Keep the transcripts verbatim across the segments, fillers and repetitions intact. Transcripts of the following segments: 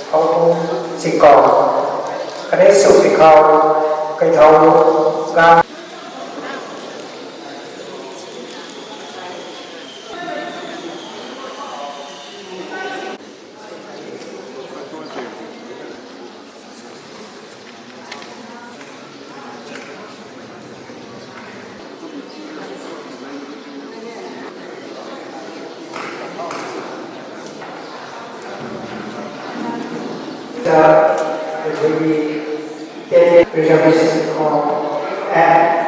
Thowpung Singkau, khatni Suk Singkau, Kaithou Gang. The, the reservation of, uh,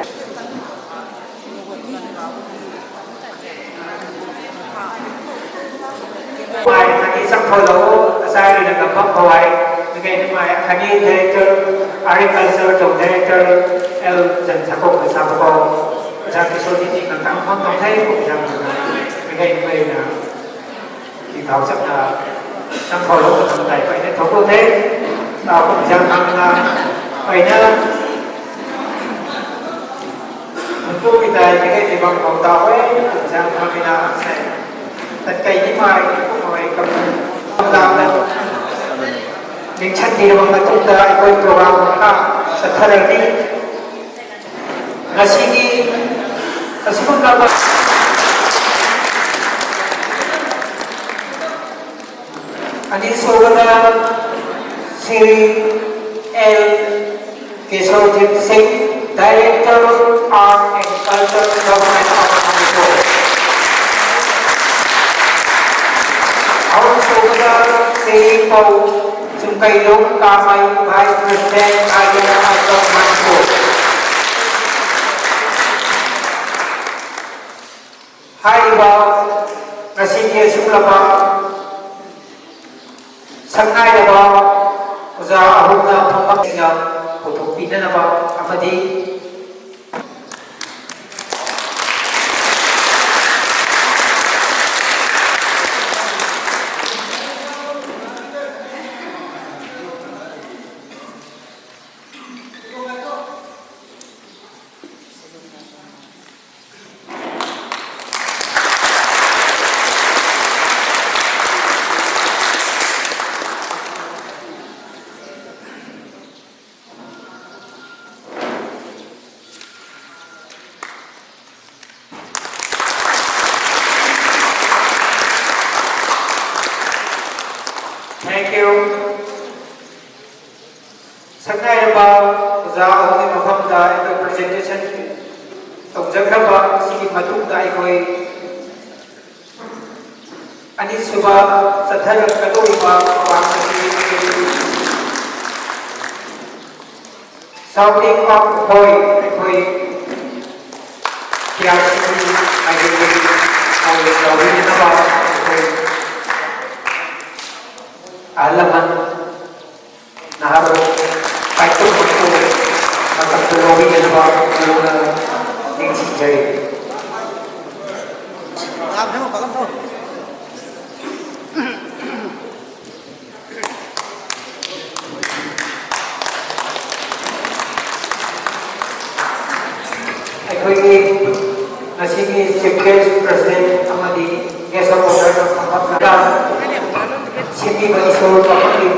Mai khatni Changthoulou, asai rui na kam bam khou ai, ngai ni mai khatni director, agriculture tuang director, L Jan Sakok na sa khou, sa ki so ni ni kan tang hon tang thei kum jang na, ngai ni mai na, ki thau chak na, Changthoulou na tang tai pai na thok the, na kum jang tang na, pai na, Ntu mi tei, mi hei ti bam khou ta e, zang khang mi na sei. Tat kei ni mai, kum mai kam. Kam dam na. Ning chan ti na bam na tum ta, koi program ka, sa thara ni. Ngasi ni, ngasi kum na ba. Ani sogana Shri L Keshavjit Singh, Director, Art and Culture, Government of Manipur. Aum sogana Shri Pou Chungkeilung Kamei, Vice President, I M F of Manipur. Hei ba, ngasi ni sung laba, sangnai laba, oja ahum na phampak sina, puthuk pina laba, amadi. Thank you. Sangnai laba, oja ahum ni mafam ta, presentation tongzak laba, siki matung ta koi. Ani suba, chathai katuiba, wang saki. Shouting of Hoi, Hoi, P R C, I D P, Hoi, Hoi, Hoi, Hoi, Alaman, Naharo, Paitu, Paitu, Matak, Hoi, Hoi, Hoi, Hoi, Ningsi Jai. ꯑꯩꯈꯣꯏꯒꯤ ꯉꯁꯤꯒꯤ Chief Guest, President ꯑꯃꯗꯤ Guest of Honour ꯅ ꯐꯝꯐꯝꯗ ꯁꯤꯟꯕꯤꯕ ꯏꯁꯣꯔ ꯄꯥꯈꯪꯒꯤ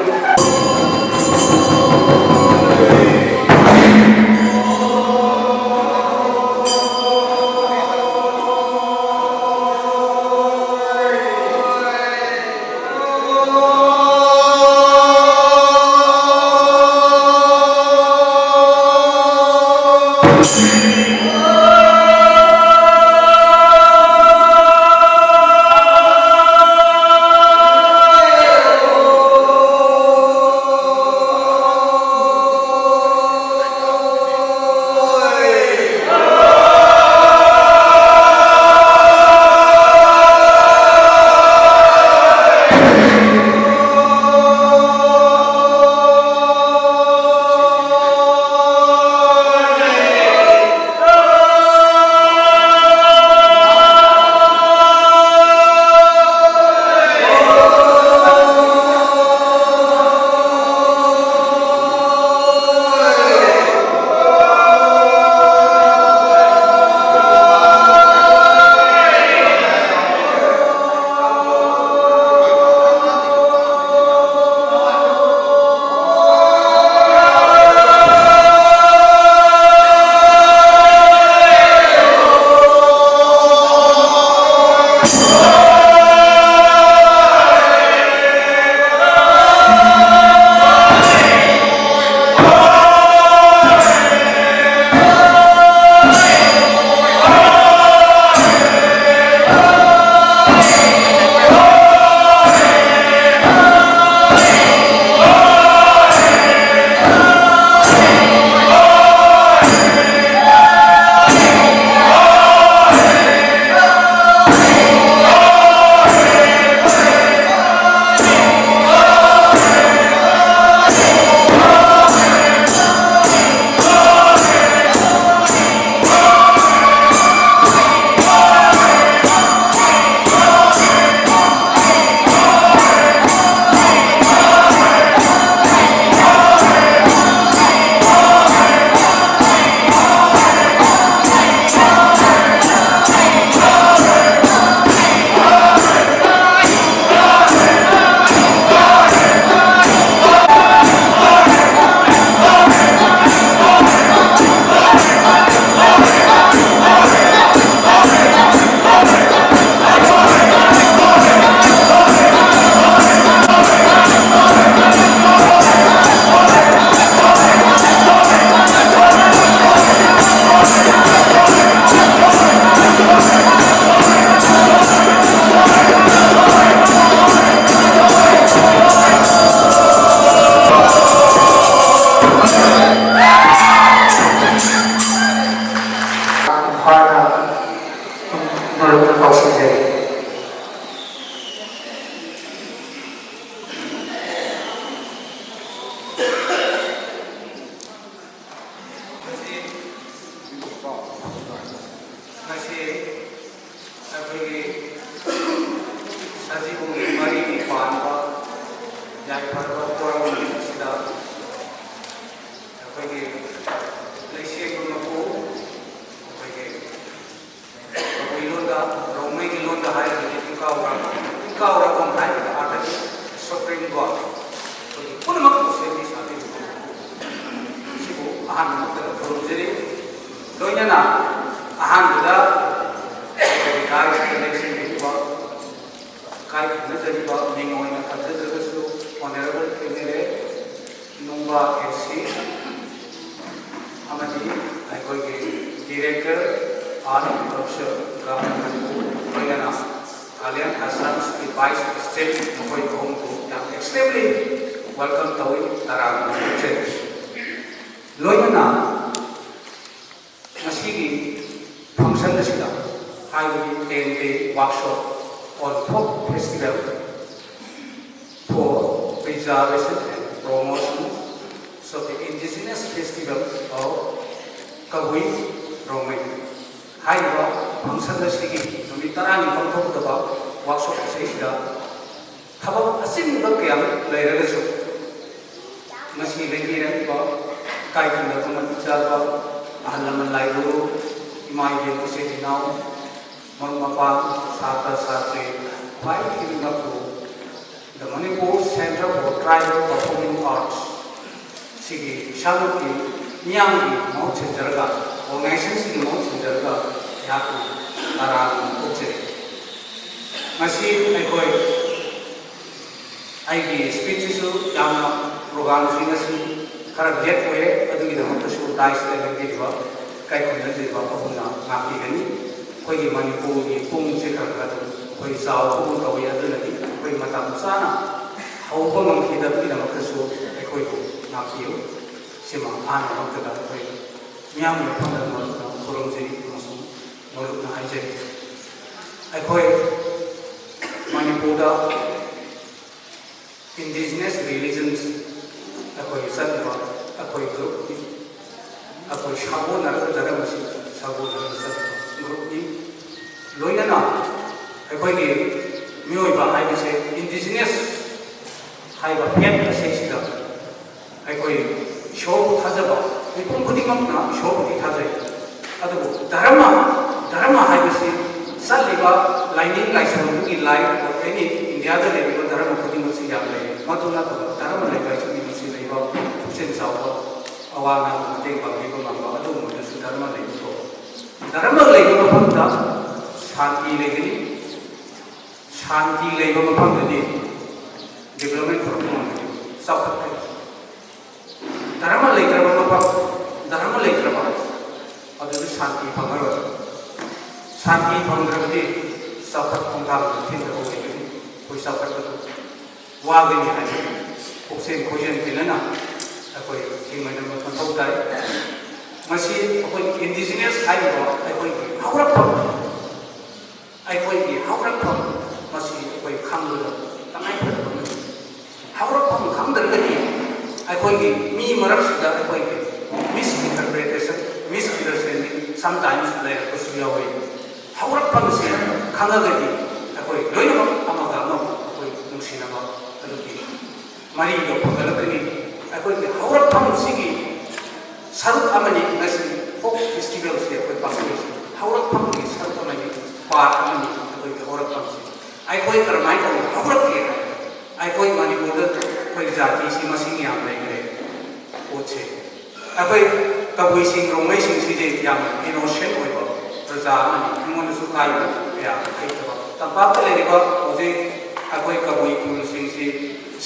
Yaipharba forum sida, ꯑꯩꯈꯣꯏꯒꯤ ꯂꯩꯁꯦꯝꯕ ꯃꯄꯨ, ꯑꯩꯈꯣꯏꯒꯤ ꯀꯕꯨꯏ ꯂꯣꯟꯗ, ꯔꯣꯡꯃꯩꯒꯤ ꯂꯣꯟꯗ ꯍꯥꯏꯔꯒꯗꯤ ꯏꯀꯥꯎꯔꯥ, ꯏꯀꯥꯎꯔꯥꯒꯣꯡ ꯍꯥꯏꯕꯗ ꯑꯥꯔꯊꯗꯤ supreme God, ꯑꯩꯈꯣꯏꯒꯤ ꯄꯨꯝꯅꯃꯛꯄꯨ ꯁꯦꯝꯕꯤ ꯁꯥꯕꯤꯕ ꯃꯄꯨ꯫ ꯁꯤꯕꯨ ꯑꯍꯥꯟꯕꯃꯛꯇꯗ ꯈꯨꯔꯨꯝꯖꯔꯤ꯫ ꯂꯣꯏꯅꯅ ꯑꯍꯥꯟꯕꯗ ꯑꯩꯈꯣꯏꯒꯤ ꯗꯥꯏꯁꯇ ꯂꯦꯡꯁꯤꯟꯕꯤꯔꯤꯕ, ꯀꯥꯏ ꯈꯨꯝꯅꯖꯔꯤꯕ ꯃꯤꯡ ꯑꯣꯏꯅ ꯄꯟꯖꯗ꯭ꯔꯒꯁꯨ, Honourable M L A ꯅꯨꯡꯕꯥ ꯑꯦ ꯁꯤ ꯑꯃꯗꯤ ꯑꯩꯈꯣꯏꯒꯤ Director, Art and Culture, Government Manipur, ꯂꯣꯏꯅꯅ Alliance Assamsꯀꯤ Vice President, ꯃꯈꯣꯏ ꯑꯍꯨꯝꯕꯨ ꯌꯥꯝ extremely welcome ꯇꯧꯏ, ꯇꯔꯥꯝꯅ ꯑꯣꯛꯆꯔꯤ꯫ ꯂꯣꯏꯅꯅ ꯉꯁꯤꯒꯤ function ꯑꯁꯤꯗ ꯍꯥꯏꯕꯗꯤ ten day workshop on folk festival for preservation and promotion of the indigenous festival of Kabui Rongmei ꯍꯥꯏꯔꯤꯕ function ꯑꯁꯤꯒꯤ ꯅꯨꯃꯤꯠ ꯇꯔꯥꯅꯤ ꯄꯥꯡꯊꯣꯛꯀꯗꯕ workshop ꯑꯁꯤꯗ ꯊꯕꯛ ꯑꯆꯤꯟꯕ ꯀꯌꯥ ꯂꯩꯔꯒꯁꯨ, ꯉꯁꯤ ꯂꯦꯡꯕꯤꯔꯛꯂꯤꯕ ꯏꯀꯥꯏ ꯈꯨꯝꯅꯕ ꯃꯇꯤꯛ ꯆꯥꯕ ꯑꯍꯜ ꯂꯃꯟ ꯂꯥꯏꯔꯨ, ꯏꯃꯥ ꯏꯕꯦꯟ ꯏꯆꯤꯟ ꯏꯅꯥꯎ, ꯃꯔꯨꯞ ꯃꯄꯥꯡ, ꯁꯥꯇ꯭ꯔ ꯁꯥꯇ꯭ꯔꯤ, ꯈ꯭ꯋꯥꯏꯗꯒꯤ ꯃꯔꯨ The Manipur Centre for Tribal Performing Arts ꯁꯤꯒꯤ ꯏꯁꯥꯃꯛꯀꯤ ꯃꯤꯌꯥꯝꯒꯤ ꯃꯍꯨꯠ ꯁꯤꯟꯖꯔꯒ, organization ꯁꯤꯒꯤ ꯃꯍꯨꯠ ꯁꯤꯟꯖꯔꯒ ꯑꯩꯍꯥꯛꯅ ꯇꯔꯥꯝꯅ ꯑꯣꯛꯆꯔꯤ꯫ ꯉꯁꯤ ꯑꯩꯈꯣꯏ ꯑꯩꯒꯤ speech ꯁꯤꯁꯨ ꯌꯥꯝꯅ program ꯁꯤ ꯉꯁꯤ ꯈꯔ late ꯑꯣꯏꯌꯦ, ꯑꯗꯨꯒꯤꯗꯃꯛꯇꯁꯨ dais ꯇ ꯂꯦꯡꯕꯤꯔꯤꯕ ꯏꯀꯥꯏ ꯈꯨꯝꯅꯖꯔꯤꯕ ꯑꯍꯨꯝꯅ ꯉꯥꯛꯄꯤꯒꯅꯤ꯫ ꯑꯩꯈꯣꯏꯒꯤ ꯃꯅꯤꯄꯨꯔꯒꯤ ꯄꯨꯡꯁꯦ ꯈꯔ ꯈꯔ ꯑꯗꯨꯝ ꯑꯩꯈꯣꯏ ꯆꯥꯎꯕꯒꯨꯝ ꯇꯧꯏ, ꯑꯗꯨꯅꯗꯤ ꯑꯩꯈꯣꯏ ꯃꯇꯝ ꯆꯥꯅ ꯍꯧꯕ ꯉꯝꯈꯤꯗꯕꯒꯤꯗꯃꯛꯇꯁꯨ ꯑꯩꯈꯣꯏꯕꯨ ꯉꯥꯛꯄꯤꯌꯨ꯫ ꯁꯤꯃ ꯑꯍꯥꯟꯕꯃꯛꯇꯗ ꯑꯩꯈꯣꯏ ꯃꯤꯌꯥꯝꯒꯤ ꯃꯐꯝꯗ ꯃꯔꯨꯞꯅ ꯈꯨꯔꯨꯝꯖꯔꯤ ꯑꯃꯁꯨꯡ ꯃꯔꯨꯞꯅ ꯍꯥꯏꯖꯔꯤ꯫ ꯑꯩꯈꯣꯏ ꯃꯅꯤꯄꯨꯔꯗ indigenous religions ꯑꯩꯈꯣꯏ ꯆꯠꯅꯕ ꯑꯩꯈꯣꯏ group ꯅꯤ꯫ ꯑꯩꯈꯣꯏ ꯁꯥꯒꯣꯟꯅꯔꯒ ꯙꯔꯃꯁꯤ ꯁꯥꯒꯣꯟꯅꯔꯒ ꯆꯠꯄ group ꯅꯤ꯫ ꯂꯣꯏꯅꯅ ꯑꯩꯈꯣꯏꯒꯤ ꯃꯤꯑꯣꯏꯕ ꯍꯥꯏꯕꯁꯦ indigenous ꯍꯥꯏꯕ faith ꯑꯁꯤꯁꯤꯗ ꯑꯩꯈꯣꯏ ꯏꯁꯣꯔꯕꯨ ꯊꯥꯖꯕ, ꯃꯤꯄꯨꯝ ꯈꯨꯗꯤꯡꯃꯛꯅ ꯏꯁꯣꯔꯕꯨꯗꯤ ꯊꯥꯖꯩ꯫ ꯑꯗꯨꯕꯨ ꯙꯔꯃ, ꯙꯔꯃ ꯍꯥꯏꯕꯁꯤ ꯆꯠꯂꯤꯕ ꯂꯥꯏꯅꯤꯡ ꯂꯥꯏꯁꯣꯟꯗꯨꯒꯤ ꯂꯥꯏ, ꯑꯣꯔ ꯑꯦꯅꯤ ꯏꯟꯗꯤꯌꯥꯗ ꯂꯩꯔꯤꯕ ꯙꯔꯃ ꯈꯨꯗꯤꯡꯃꯛꯁꯤ ꯌꯥꯝ ꯂꯩ꯫ ꯃꯗꯨ ꯅꯠꯇꯕ ꯙꯔꯃ ꯂꯩꯕ ꯍꯥꯏꯁꯤ ꯃꯤ ꯅꯨꯡꯁꯤ ꯂꯩꯕ, ꯄꯨꯛꯆꯦꯜ ꯆꯥꯎꯕ, ꯑꯋꯥ ꯑꯅꯥꯕ ꯃꯇꯦꯡ ꯄꯥꯡꯕꯤꯕ ꯉꯝꯕ ꯑꯗꯨꯒꯨꯝꯕꯗꯨꯁꯨ ꯙꯔꯃ ꯂꯩꯕ ꯀꯧꯏ꯫ ꯙꯔꯃ ꯂꯩꯕ ꯃꯐꯝꯗ ꯁꯥꯟꯇꯤ ꯂꯩꯒꯅꯤ꯫ ꯁꯥꯟꯇꯤ ꯂꯩꯕ ꯃꯐꯝꯗꯗꯤ development ꯄꯨꯔꯛꯄ ꯉꯝꯒꯅꯤ, ꯆꯥꯎꯈꯠꯀꯅꯤ꯫ ꯙꯔꯃ ꯂꯩꯇ꯭ꯔꯕ ꯃꯐꯝ, ꯙꯔꯃ ꯂꯩꯇ꯭ꯔꯕ, ꯑꯗꯨꯗꯤ ꯁꯥꯟꯇꯤ ꯐꯪꯉꯔꯣꯏ꯫ ꯁꯥꯟꯇꯤ ꯐꯪꯗ꯭ꯔꯕꯗꯤ ꯆꯥꯎꯈꯠ ꯈꯣꯡꯊꯥꯡ ꯊꯤꯟꯗꯕ ꯑꯣꯏꯒꯅꯤ꯫ ꯑꯩꯈꯣꯏ ꯆꯥꯎꯈꯠꯄꯗꯨ ꯋꯥꯒꯅꯤ ꯍꯥꯏꯅ ꯄꯨꯛꯆꯦꯜ ꯈꯣꯏꯖꯦꯜ ꯇꯤꯟꯅꯅ ꯑꯩꯈꯣꯏ ꯊꯤꯡꯃꯤꯟꯅꯕ ꯃꯊꯧ ꯇꯥꯏ꯫ ꯃꯁꯤ ꯑꯩꯈꯣꯏ indigenous ꯍꯥꯏꯔꯤꯕ ꯑꯩꯈꯣꯏꯒꯤ ꯍꯧꯔꯛꯐꯝ, ꯑꯩꯈꯣꯏꯒꯤ ꯍꯧꯔꯛꯐꯝ ꯃꯁꯤ ꯑꯩꯈꯣꯏ ꯈꯪꯕꯗ ꯇꯉꯥꯏ ꯐꯗꯕ ꯑꯃꯅꯤ꯫ ꯍꯧꯔꯛꯐꯝ ꯈꯪꯗ꯭ꯔꯒꯗꯤ ꯑꯩꯈꯣꯏꯒꯤ ꯃꯤ ꯃꯔꯛꯁꯤꯗ ꯑꯩꯈꯣꯏꯒꯤ misinterpretation, misunderstanding sometimes ꯂꯩꯔꯛꯄꯁꯨ ꯌꯥꯎꯏ꯫ ꯍꯧꯔꯛꯐꯝꯁꯤ ꯈꯪꯉꯒꯗꯤ ꯑꯩꯈꯣꯏ ꯂꯣꯏꯅꯃꯛ ꯑꯃꯒ ꯑꯃꯕꯨ ꯑꯩꯈꯣꯏ ꯅꯨꯡꯁꯤꯅꯕ ꯑꯗꯨꯒꯤ ꯃꯔꯤꯗꯣ ꯐꯒꯠꯂꯛꯀꯅꯤ꯫ ꯑꯩꯈꯣꯏꯒꯤ ꯍꯧꯔꯛꯐꯝꯁꯤꯒꯤ ꯁꯔꯨꯛ ꯑꯃꯅꯤ ꯉꯁꯤ folk festivalꯁꯦ ꯑꯩꯈꯣꯏ ꯄꯥꯡꯊꯣꯛꯂꯤꯁꯦ꯫ ꯍꯧꯔꯛꯐꯝꯒꯤ ꯁꯔꯨꯛ ꯑꯃꯅꯤ, part ꯑꯃꯅꯤ ꯑꯩꯈꯣꯏꯒꯤ ꯍꯧꯔꯛꯐꯝꯁꯦ꯫ ꯑꯩꯈꯣꯏ ꯀꯔꯝꯍꯥꯏꯅ ꯇꯧꯅ ꯍꯧꯔꯛꯀꯦ ꯍꯥꯏꯕ, ꯑꯩꯈꯣꯏ ꯃꯅꯤꯄꯨꯔꯗ ꯑꯩꯈꯣꯏ ꯖꯥꯇꯤꯁꯤ ꯃꯁꯤꯡ ꯌꯥꯝ ꯂꯩꯈ꯭ꯔꯦ꯫ ꯄꯣꯠꯁꯦ ꯑꯩꯈꯣꯏ ꯀꯕꯨꯏꯁꯤꯡ, ꯔꯣꯡꯃꯩꯁꯤꯡꯁꯤꯗꯤ ꯌꯥꯝꯅ innocent ꯑꯣꯏꯕ ꯄ꯭ꯔꯖꯥ ꯑꯃꯅꯤ, ꯑꯩꯉꯣꯟꯗꯁꯨ ꯀꯥꯏꯕ ꯀꯌꯥ ꯂꯩꯇꯕ꯫ ꯇꯝꯄꯥꯛꯇ ꯂꯩꯔꯤꯕ ꯍꯧꯖꯤꯛ ꯑꯩꯈꯣꯏ ꯀꯕꯨꯏ ꯈꯨꯜꯁꯤꯡꯁꯤ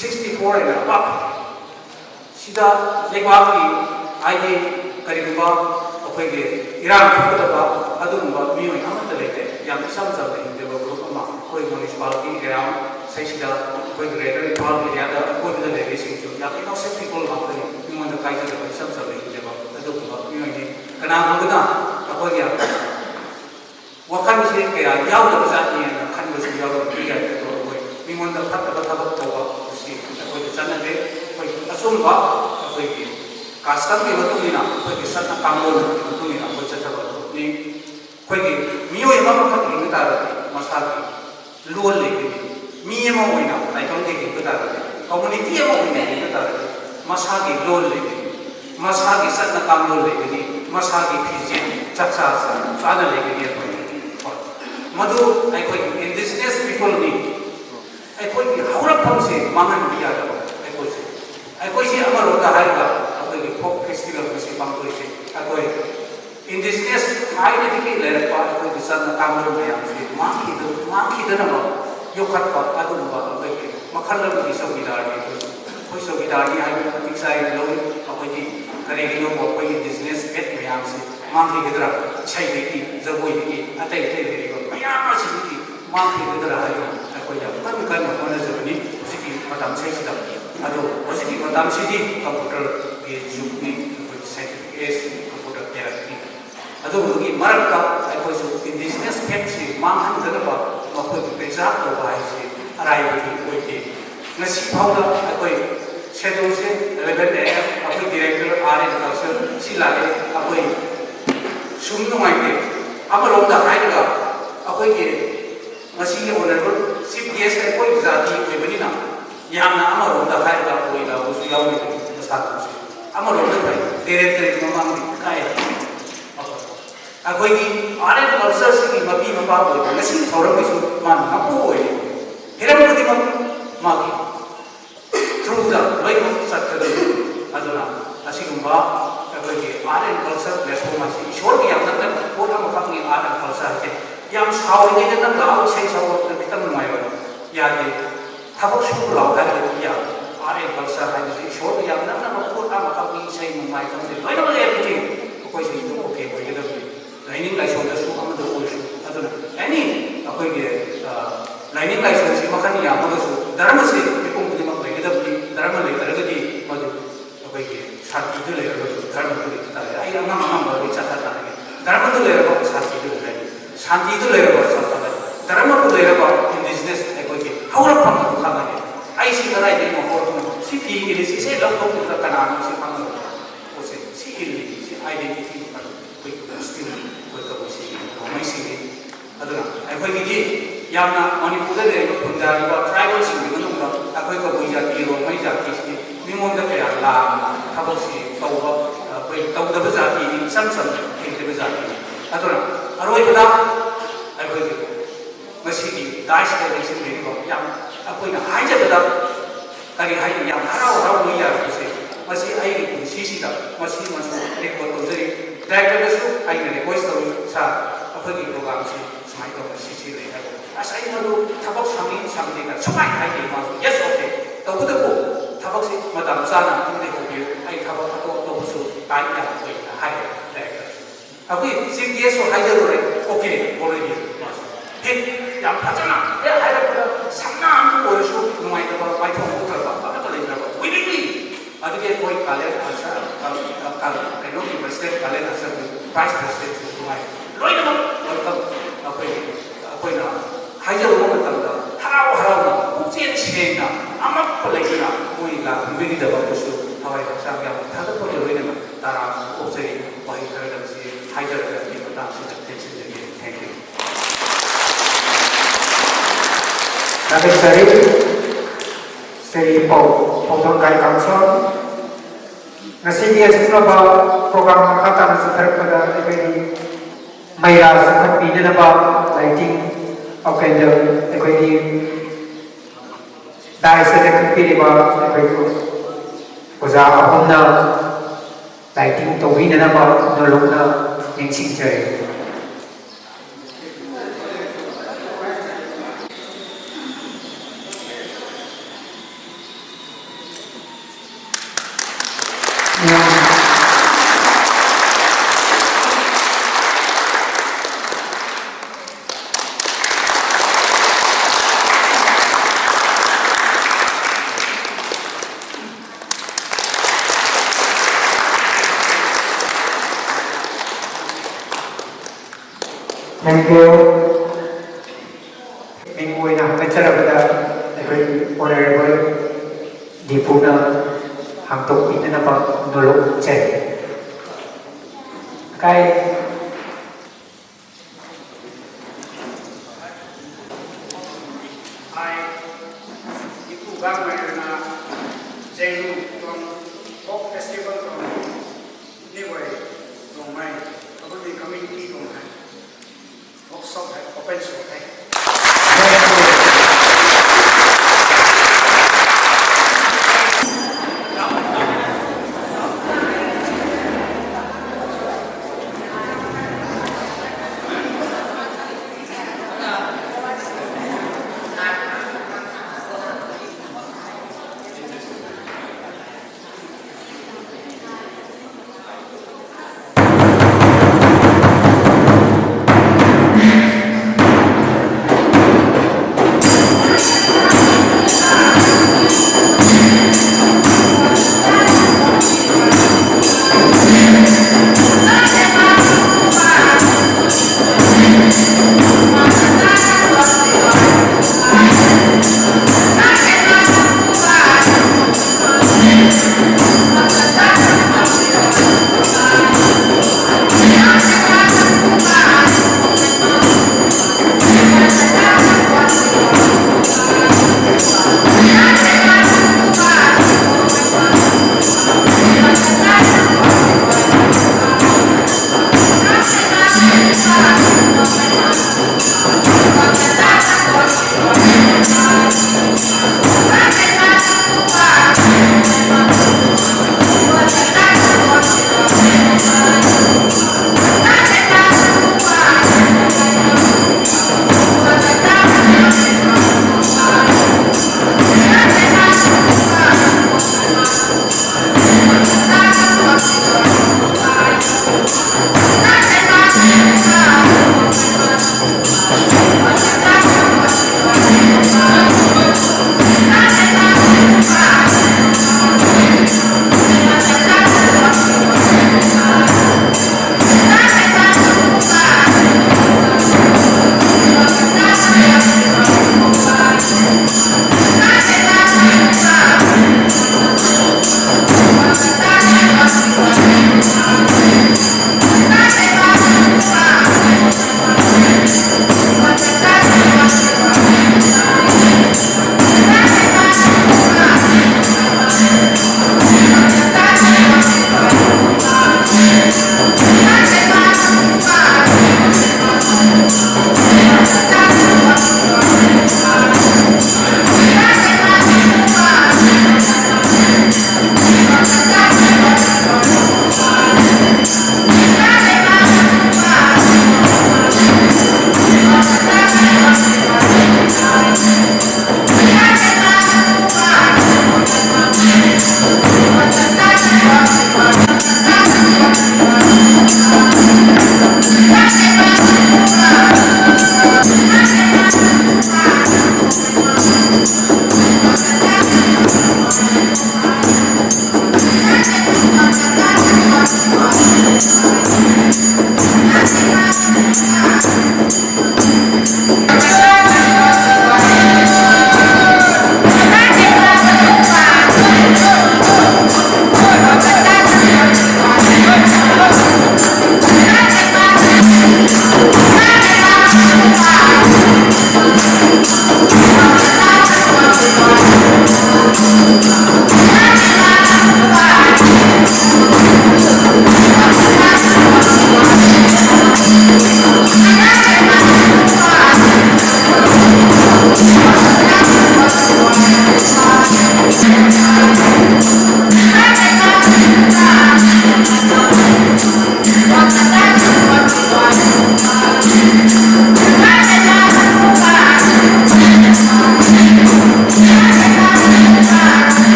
sixty four and above꯫ ꯁꯤꯗ ꯂꯩꯕꯥꯛꯀꯤ ꯍꯥꯏꯗꯤ ꯀꯔꯤꯒꯨꯝꯕ ꯑꯩꯈꯣꯏꯒꯤ ꯏꯔꯥꯡ ꯊꯣꯛꯀꯗꯕ ꯑꯗꯨꯒꯨꯝꯕ ꯃꯤꯑꯣꯏ ꯑꯃꯠꯇ ꯂꯩꯇꯦ꯫ ꯌꯥꯝ ꯏꯆꯝ ꯆꯝꯅ ꯍꯤꯡꯖꯕ group ꯑꯃ, ꯑꯩꯈꯣꯏ municipality area ꯁꯤꯗ, ꯑꯩꯈꯣꯏ Greater Imphal areaꯗ ꯑꯀꯣꯏꯕꯗ ꯂꯩꯕꯁꯤꯡꯁꯨ ꯌꯥꯝ innocent people ꯉꯥꯛꯇꯅꯤ꯫ ꯃꯤꯉꯣꯟꯗ ꯀꯥꯏꯖꯗꯕ, ꯏꯆꯝ ꯆꯝꯅ ꯍꯤꯡꯖꯕ ꯑꯗꯨꯒꯨꯝꯕ ꯃꯤꯑꯣꯏꯅꯤ꯫ ꯀꯅꯥꯒꯨꯝꯕꯅ ꯑꯩꯈꯣꯏꯒꯤ ꯋꯥꯈꯜꯁꯦ ꯀꯌꯥ ꯌꯥꯎꯗꯕ ꯖꯥꯠꯅꯤ ꯍꯥꯏꯅ ꯈꯟꯕꯁꯨ ꯌꯥꯎꯔꯝꯕ ꯌꯥꯏ꯫ ꯑꯗꯣ ꯑꯩꯈꯣꯏ ꯃꯤꯉꯣꯟꯗ ꯐꯠꯇꯕ ꯊꯕꯛ ꯇꯧꯕ ꯑꯁꯤ ꯑꯩꯈꯣꯏꯗ ꯆꯠꯅꯗꯦ꯫ ꯑꯩꯈꯣꯏ ꯑꯆꯨꯝꯕ ꯑꯩꯈꯣꯏꯒꯤ customꯒꯤ ꯃꯇꯨꯡ ꯏꯟꯅ, ꯑꯩꯈꯣꯏꯒꯤ ꯆꯠꯅ ꯀꯥꯡꯂꯣꯟꯒꯤ ꯃꯇꯨꯡ ꯏꯟꯅ ꯑꯩꯈꯣꯏ ꯆꯠꯊꯕꯅꯤ꯫ ꯑꯩꯈꯣꯏꯒꯤ ꯃꯤꯑꯣꯏ ꯑꯃꯈꯛ ꯍꯤꯡꯕ ꯇꯥꯔꯗꯤ ꯃꯁꯥꯒꯤ ꯂꯣꯟ ꯂꯩꯒꯅꯤ꯫ ꯃꯤ ꯑꯃ ꯑꯣꯏꯅ ꯇꯥꯏꯕꯪꯗ ꯍꯤꯡꯕ ꯇꯥꯔꯗꯤ Community ama kum ni ta, masagi lon le, masagi satna kam lon le ni, masagi physician chaksa sa chana le ni. Madu ai koi indigenous people ni ai koi ki haurak pham se mangan biya da ai koi se ai koi se ama ro ta hai ka ai koi ki folk festival se pang koi se ai koi indigenous hai ni ki le pa ai koi ki satna kam lon le yang se mang ki do mang ki do na ma yo khat pa ai koi ba ai koi ki makhan lam ki sa bidar ni koi so bidar ni hai ko tik sai lo ai koi ki kare ki lo ko koi indigenous pet mayam se mang ki kidra sai de ki zagoi de ki atai atai de ko mayam se ki mang ki kidra hai ko ai koi ya kan kan ma na zagoi ni si ki matam sai si da ado si ki matam si di computer ki zuk ni scientific age computer therapy adu ki marak ta ai koi su indigenous pet se mang han da pa ma koi ki pet za ko ba hai se arai ba ki koi ki na si phau da ai koi schedule se eleven a.m. ai koi director are ka se si la ai koi sum nungai ke ama rom da hai ka ai koi ki Masi ni honourable chief guest ai koi zati koi bani na yamna ama rom da hai ka koi la ko su yau ni sa ta se ama rom da kai director ma mang ni kai ai koi ki art and culture si ki mapi mapa koi na si thau ram ki su man ma pu koi hiram ko di ma ma ki through the language chat kha de. Aduna, asi kumba, ai koi ki art and culture platform asi, Ishwar ki yam na ta, ko na ma kap ni art and culture te. Yam sao ni na lau sei sao na kitam mai ba. Ya de, thabak su lau hai de ya. Art and culture hai de Ishwar ki yam na na ko na ma kap ni sei mai kam de. Loi na ma le everything. Koi si tu okay koi ke da. Laining laisong ta su ama da koi su. Aduna, any, ai koi ki, ah, laining laisong si makhan ya ma da su. Dharma si, ikum ni mak le ke da ni, dharma le ka da di, ma du. Ai koi ki shanti tu le ro, dharma tu le ta le. Ai angam angam ba le cha ta ta le. Dharma tu le ro, shanti tu le. Shanti tu le ro, shanti le. Dharma tu le ro, indigenous ai koi ki. Hau ra phang tu khang le. Ai si ka rai de mo hau ra phang. Si pi ki le si se lau tu ka kana si phang. Ko se si il ni si identity ka. Koi ka still koi ka bo si. Ko mai si ni. Aduna, ai koi ki di, yamna Manipur da le, Punjab ba, tribal sing ni nung ba, ai koi kabui jati, Rongmei jati si, mi ngon da kaya la, thabak si, tau ba, ai koi tau da ba jati ni, sam sam, thing da ba jati ni. Aduna, aroi ba da, ai koi ki, masi ni, dai si da ni sim ni ba, yam, ai koi na hai ja ba da, Kari hai yam harau harau ni ya ko se. Masi ai ni kum si si da, masi masu record tou zai. Director da su ai ni request tou sa, ai koi ni program si, smai tou si si le hai. Asai na lu, thabak sami, sami ka, sumai hai ni ma, yes, okay. Tou ko da ko, thabak si, matam sa na, kum de ko biu, ai thabak ato, ato su, tai ya ko na hai, director. Abui chief guest sw hai zat ru re, okay, already. Hei, yam pha chana, e hai ra pura, samna am tu koi sw, nungai ta ba, pai thong tu ta ba, ba ta le ta ba, willingly. Adu ke koi kalen answer, ka, ka, ka, kano ki president kalen answer, vice president sw nungai. Loi na ba, welcome. Abui, abui na, Hai zat ru ma ta da, harau harau na, pukchian seng na, amak pa lei na, mui la, mui ni da ba ko sw, hawai ha sa kya, tha da ko le rui na, tara, pukchian, wahei kara da si, hai zat ru da, ni pa ta si da, tension de, thank you. Nake sari, sari pau, pau don kai kam sa. Nasi dia sisna ba, program ma kata na sa thar pa da, e kai ni, Mei ra sa khat pi na ba, lighting, au kai da, e kai ni, dai sa da khat pi ni ba, e kai ni, oja ahum na, lighting tou wi na na ba, nolung na, ning sing chai. Thank you. Mingwui na kachara bada, every honorable Dipuna, hangtok ina na pa noluk chai. Kai. Ai, ipu gang mai na,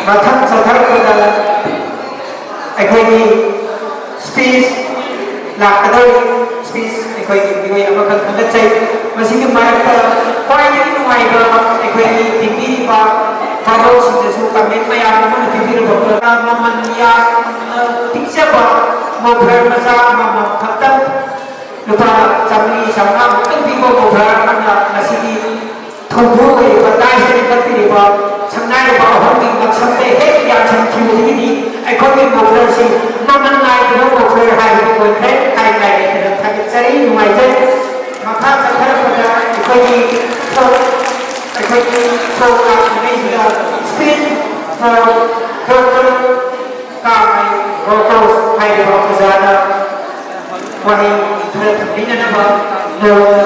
ꯃꯊꯪ ꯆꯠꯊꯔꯛꯄꯗ ꯑꯩꯈꯣꯏꯒꯤ speech ꯂꯥꯛꯀꯗꯧꯔꯤ꯫ Speech ꯑꯩꯈꯣꯏꯒꯤ ꯃꯤꯑꯣꯏ ꯑꯃꯈꯛ ꯊꯥꯒꯠꯆꯩ꯫ ꯃꯁꯤꯒꯤ ꯃꯔꯛꯇ ꯈ꯭ꯋꯥꯏꯗꯒꯤ ꯅꯨꯡꯉꯥꯏꯕ ꯑꯩꯈꯣꯏꯒꯤ ꯄꯤꯕꯤꯔꯤꯕ ꯋꯥꯔꯣꯜꯁꯤꯡꯗꯁꯨ comment ꯃꯌꯥꯝ ꯑꯃꯅ ꯄꯤꯕꯤꯔꯕ ꯃꯃꯜ ꯌꯥꯝꯅ ꯄꯤꯛꯆꯕ muffler ꯃꯆꯥ ꯑꯃꯃꯝ ꯈꯛꯇꯪ ꯂꯨꯄꯥ ꯆꯥꯃꯔꯤ ꯆꯥꯃꯉꯥ ꯃꯨꯛꯇꯪ ꯄꯤꯕ muffler ꯑꯃꯅ ꯉꯁꯤꯒꯤ ꯊꯧꯕꯨ ꯑꯣꯏꯔꯤꯕ ꯗꯥꯏꯁꯇ ꯂꯤꯡꯈꯠꯄꯤꯔꯤꯕ ꯁꯛꯅꯥꯏꯔꯕ ꯑꯍꯨꯝꯒꯤ ꯉꯛꯁꯝꯗ ꯍꯦꯛ ꯌꯥꯟꯁꯤꯟꯈꯤꯕꯗꯒꯤꯗꯤ ꯑꯩꯈꯣꯏꯒꯤ mufflerꯁꯤ ꯃꯃꯜ ꯅꯥꯏꯗꯕ muffler ꯍꯥꯏꯕꯗꯨ ꯑꯣꯏꯈ꯭ꯔꯦ꯫ ꯍꯥꯏ ꯉꯥꯏ ꯂꯩꯇꯅ ꯊꯥꯒꯠꯆꯔꯤ, ꯅꯨꯡꯉꯥꯏꯖꯩ꯫ ꯃꯈꯥ ꯆꯠꯊꯔꯛꯄꯗ ꯑꯩꯈꯣꯏꯒꯤ ꯊꯧ-, ꯑꯩꯈꯣꯏꯒꯤ ꯊꯧ ꯂꯥꯛꯂꯤꯉꯩꯁꯤꯗ speech for Doctor ꯀꯥꯡꯃꯩ ꯔꯣꯀꯣꯁ ꯍꯥꯏꯔꯤꯕ ꯑꯣꯖꯥꯗ ꯋꯥꯍꯩ ꯈꯔ ꯊꯝꯕꯤꯅꯅꯕ ꯅꯣꯡꯃ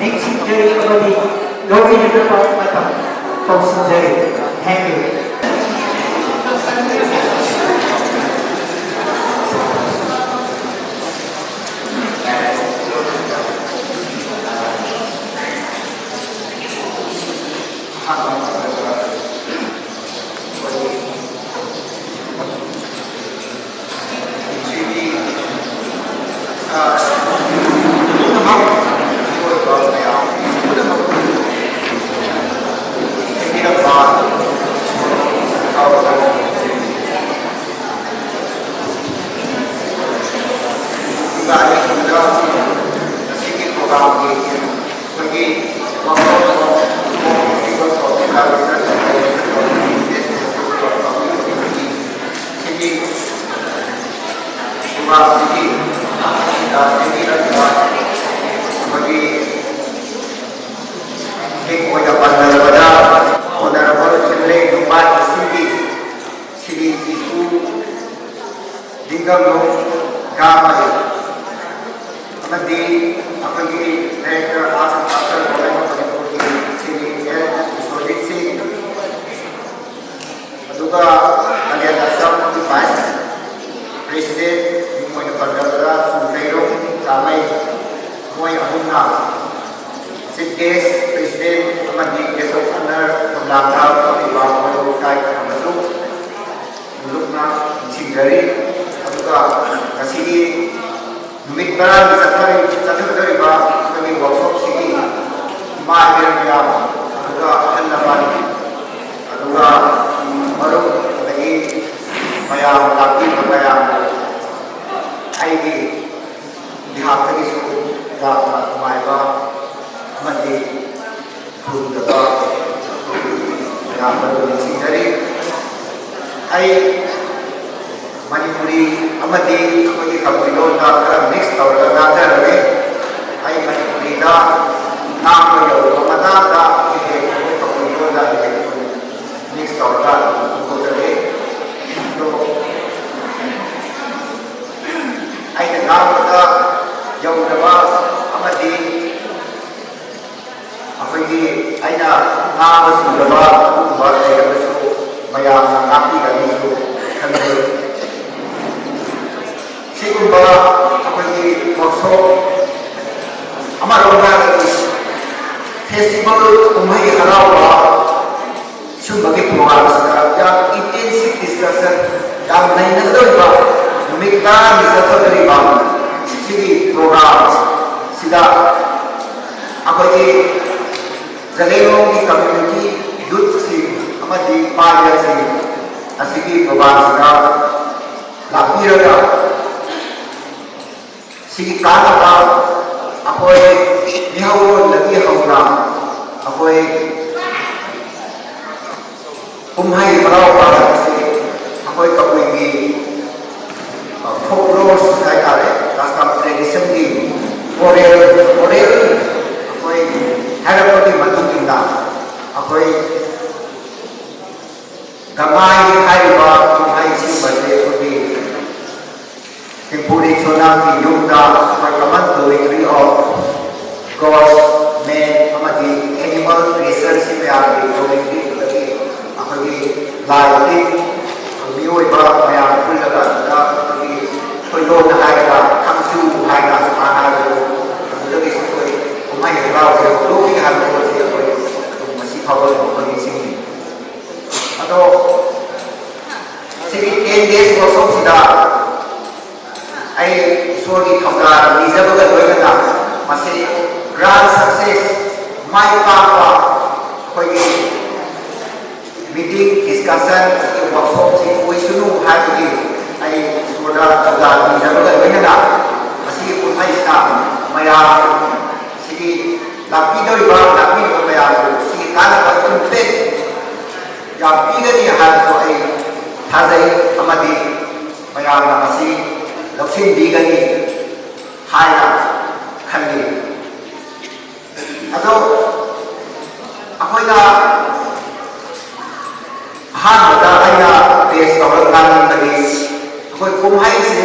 ꯅꯤꯡꯁꯤꯡꯖꯔꯤ ꯑꯃꯗꯤ ꯂꯧꯕꯤꯅꯅꯕ ꯃꯇꯝ ꯇꯧꯁꯤꯟꯖꯔꯤ꯫ Thank you꯫ Honourable M L A Numbei Constituency, Shri Tipu Dingamlung Gamei, ꯑꯃꯗꯤ ꯑꯩꯈꯣꯏꯒꯤ Director Arts and Culture Government of Manipur ꯒꯤ Shri L Biswajit Singh, ꯑꯗꯨꯒ Kalyan Ashram ꯒꯤ Vice President ꯃꯤꯡ ꯑꯣꯏꯅ ꯄꯟꯖꯕꯗ ꯆꯨꯝꯊꯩꯔꯣꯡ ꯇꯥꯃꯩ, ꯃꯣꯏ ꯑꯍꯨꯝꯅ Chief Guest, President ꯑꯃꯗꯤ Guest of Honour ꯊꯧꯗꯥꯡꯗ ꯇꯧꯔꯤꯕ ꯃꯔꯨꯞ ꯏꯀꯥꯏ ꯈꯨꯝꯅꯕꯁꯨ ꯅꯨꯂꯨꯛꯅ ꯅꯤꯡꯁꯤꯡꯖꯔꯤ꯫ ꯑꯗꯨꯒ ꯉꯁꯤꯒꯤ ꯅꯨꯃꯤꯠ ꯇꯔꯥꯅꯤ ꯆꯠꯊꯔꯤ-, ꯆꯠꯊꯒꯗꯧꯔꯤꯕ ꯑꯩꯈꯣꯏꯒꯤ workshop ꯁꯤꯒꯤ ꯏꯃꯥ ꯏꯕꯦꯟ ꯃꯌꯥꯝ, ꯑꯗꯨꯒ ꯑꯍꯜ ꯂꯃꯟ, ꯑꯗꯨꯒ ꯃꯔꯨꯞ ꯑꯗꯒꯤ ꯃꯌꯥꯝ ꯂꯥꯛꯄꯤꯕ ꯃꯌꯥꯝ, ꯑꯩꯒꯤ ꯕꯤꯍꯥꯞꯇꯒꯤꯁꯨ ꯌꯥꯝꯅ ꯅꯨꯡꯉꯥꯏꯕ ꯑꯃꯗꯤ ꯈꯨꯔꯨꯝꯖꯕ ꯃꯌꯥꯝꯗ ꯑꯗꯨꯝ ꯅꯤꯡꯁꯤꯡꯖꯔꯤ꯫ ꯑꯩ ꯃꯅꯤꯄꯨꯔꯤ ꯑꯃꯗꯤ ꯑꯩꯈꯣꯏꯒꯤ ꯀꯕꯨꯏ ꯂꯣꯟꯗ ꯈꯔ mix ꯇꯧꯔꯒ ꯉꯥꯡꯖꯔꯒꯦ꯫ ꯑꯩ ꯃꯅꯤꯄꯨꯔꯤꯗ ꯉꯥꯡꯕ ꯌꯧꯔꯕ ꯃꯇꯥꯡꯗ ꯍꯦꯛ ꯍꯦꯛ ꯑꯩꯈꯣꯏ ꯀꯕꯨꯏ ꯂꯣꯟꯗ ꯍꯦꯛ ꯍꯦꯛ mix ꯇꯧꯔꯒ ꯑꯗꯨꯝ ꯐꯣꯡꯗꯣꯛꯆꯒꯦ꯫ ꯑꯗꯣ ꯑꯩꯅ ꯉꯥꯡꯕꯗ ꯌꯧꯗꯕ ꯑꯃꯗꯤ ꯑꯩꯈꯣꯏꯒꯤ ꯑꯩꯅ ꯉꯥꯡꯕ ꯆꯨꯝꯗꯕ ꯑꯗꯨꯒꯨꯝꯕ ꯂꯩꯔꯒꯁꯨ ꯃꯌꯥꯝꯅ ꯉꯥꯛꯄꯤꯒꯅꯤꯁꯨ ꯈꯟꯖꯩ꯫ ꯁꯤꯒꯨꯝꯕ ꯑꯩꯈꯣꯏꯒꯤ workshop ꯑꯃꯔꯣꯝꯗ ꯍꯥꯏꯔꯒꯗꯤ festival ꯀꯨꯝꯍꯩ ꯍꯔꯥꯎꯕ ꯁꯤꯒꯨꯝꯕꯒꯤ program ꯁꯤꯗ ꯌꯥꯝ intensive discussion ꯌꯥꯝ ꯅꯩꯅꯒꯗꯧꯔꯤꯕ ꯅꯨꯃꯤꯠ ꯇꯔꯥꯅꯤ ꯆꯠꯊꯗꯧꯔꯤꯕ ꯁꯤꯒꯤ program ꯁꯤꯗ ꯑꯩꯈꯣꯏꯒꯤ ꯖꯂꯦꯡꯂꯣꯡꯒꯤ community youth ꯁꯤꯡ ꯑꯃꯗꯤ ꯄꯥꯏꯕꯁꯤꯡ ꯑꯁꯤꯒꯤ program ꯁꯤꯗ ꯂꯥꯛꯄꯤꯔꯒ ꯁꯤꯒꯤ ꯀꯥꯟꯅꯕ ꯑꯩꯈꯣꯏ ꯃꯤꯍꯧꯔꯣꯟꯗꯒꯤ ꯍꯧꯅ ꯑꯩꯈꯣꯏ ꯀꯨꯝꯍꯩ ꯍꯔꯥꯎꯕ ꯍꯥꯏꯕꯁꯤ ꯑꯩꯈꯣꯏ ꯀꯕꯨꯏꯒꯤ, ꯑ, folklore ꯍꯥꯏꯇꯥꯔꯦ, custom traditionꯒꯤ oral, oral ꯑꯩꯈꯣꯏ ꯍꯥꯏꯔꯛꯄꯒꯤ ꯃꯇꯨꯡ ꯏꯟꯅ ꯑꯩꯈꯣꯏ ꯒꯃꯥꯏ ꯍꯥꯏꯔꯤꯕ ꯀꯨꯝꯍꯩ ꯑꯁꯤꯒꯨꯝꯕꯁꯦ ꯑꯩꯈꯣꯏꯒꯤ ꯇꯦꯝꯄꯨꯔꯤ ꯁꯣꯅꯥꯒꯤ ꯌꯨꯝꯗ ꯑꯩꯈꯣꯏ common dormitory of gods, men ꯑꯃꯗꯤ animal creature ꯁꯤ ꯃꯌꯥꯝꯒꯤ dormitory ꯑꯗꯨꯗꯒꯤ ꯑꯩꯈꯣꯏꯒꯤ ꯂꯥꯏ ꯇꯤꯟ, ꯃꯤꯑꯣꯏꯕ ꯃꯌꯥꯝ ꯄꯨꯜꯂꯒ ꯑꯗꯨꯗ ꯑꯩꯈꯣꯏꯒꯤ ꯑꯩꯈꯣꯏ ꯂꯣꯟꯗ ꯍꯥꯏꯔꯒ ꯈꯪꯁꯨ ꯍꯥꯏꯅ ꯁꯨꯃꯥꯏꯅ ꯍꯥꯏꯕꯗꯣ, ꯑꯗꯨꯗꯒꯤꯁꯨ ꯑꯩꯈꯣꯏ ꯀꯨꯝꯍꯩ ꯍꯔꯥꯎꯁꯦ ꯍꯧꯗꯣꯛꯈꯤ ꯍꯥꯏꯕ ꯄꯣꯠꯁꯦ ꯑꯩꯈꯣꯏ ꯑꯗꯨꯝ ꯉꯁꯤ ꯐꯥꯎꯕ ꯑꯗꯨꯝ ꯑꯩꯈꯣꯏ ꯅꯤꯡꯁꯤꯡꯉꯤ꯫ ꯑꯗꯣ Sini ten days workshop sida ai Ishwar ki thow ta nizaba ka loina na, masi grand success, mai pakpa, khoi ki meeting, discussion, workshop si ui sunu hai ki ai Ishwar ta thow ta nizaba ka loina na, masi kun hai sina maya sini lakpi doi ba lakpi doi maya si kana ba kun pe ya pi ka ni hai so ai thazai amadi mayam na masi lopsin di ka ni hai na khan ni. Ado akhoi na ahan da ai na base tawra ngan ka ni akhoi kum hai si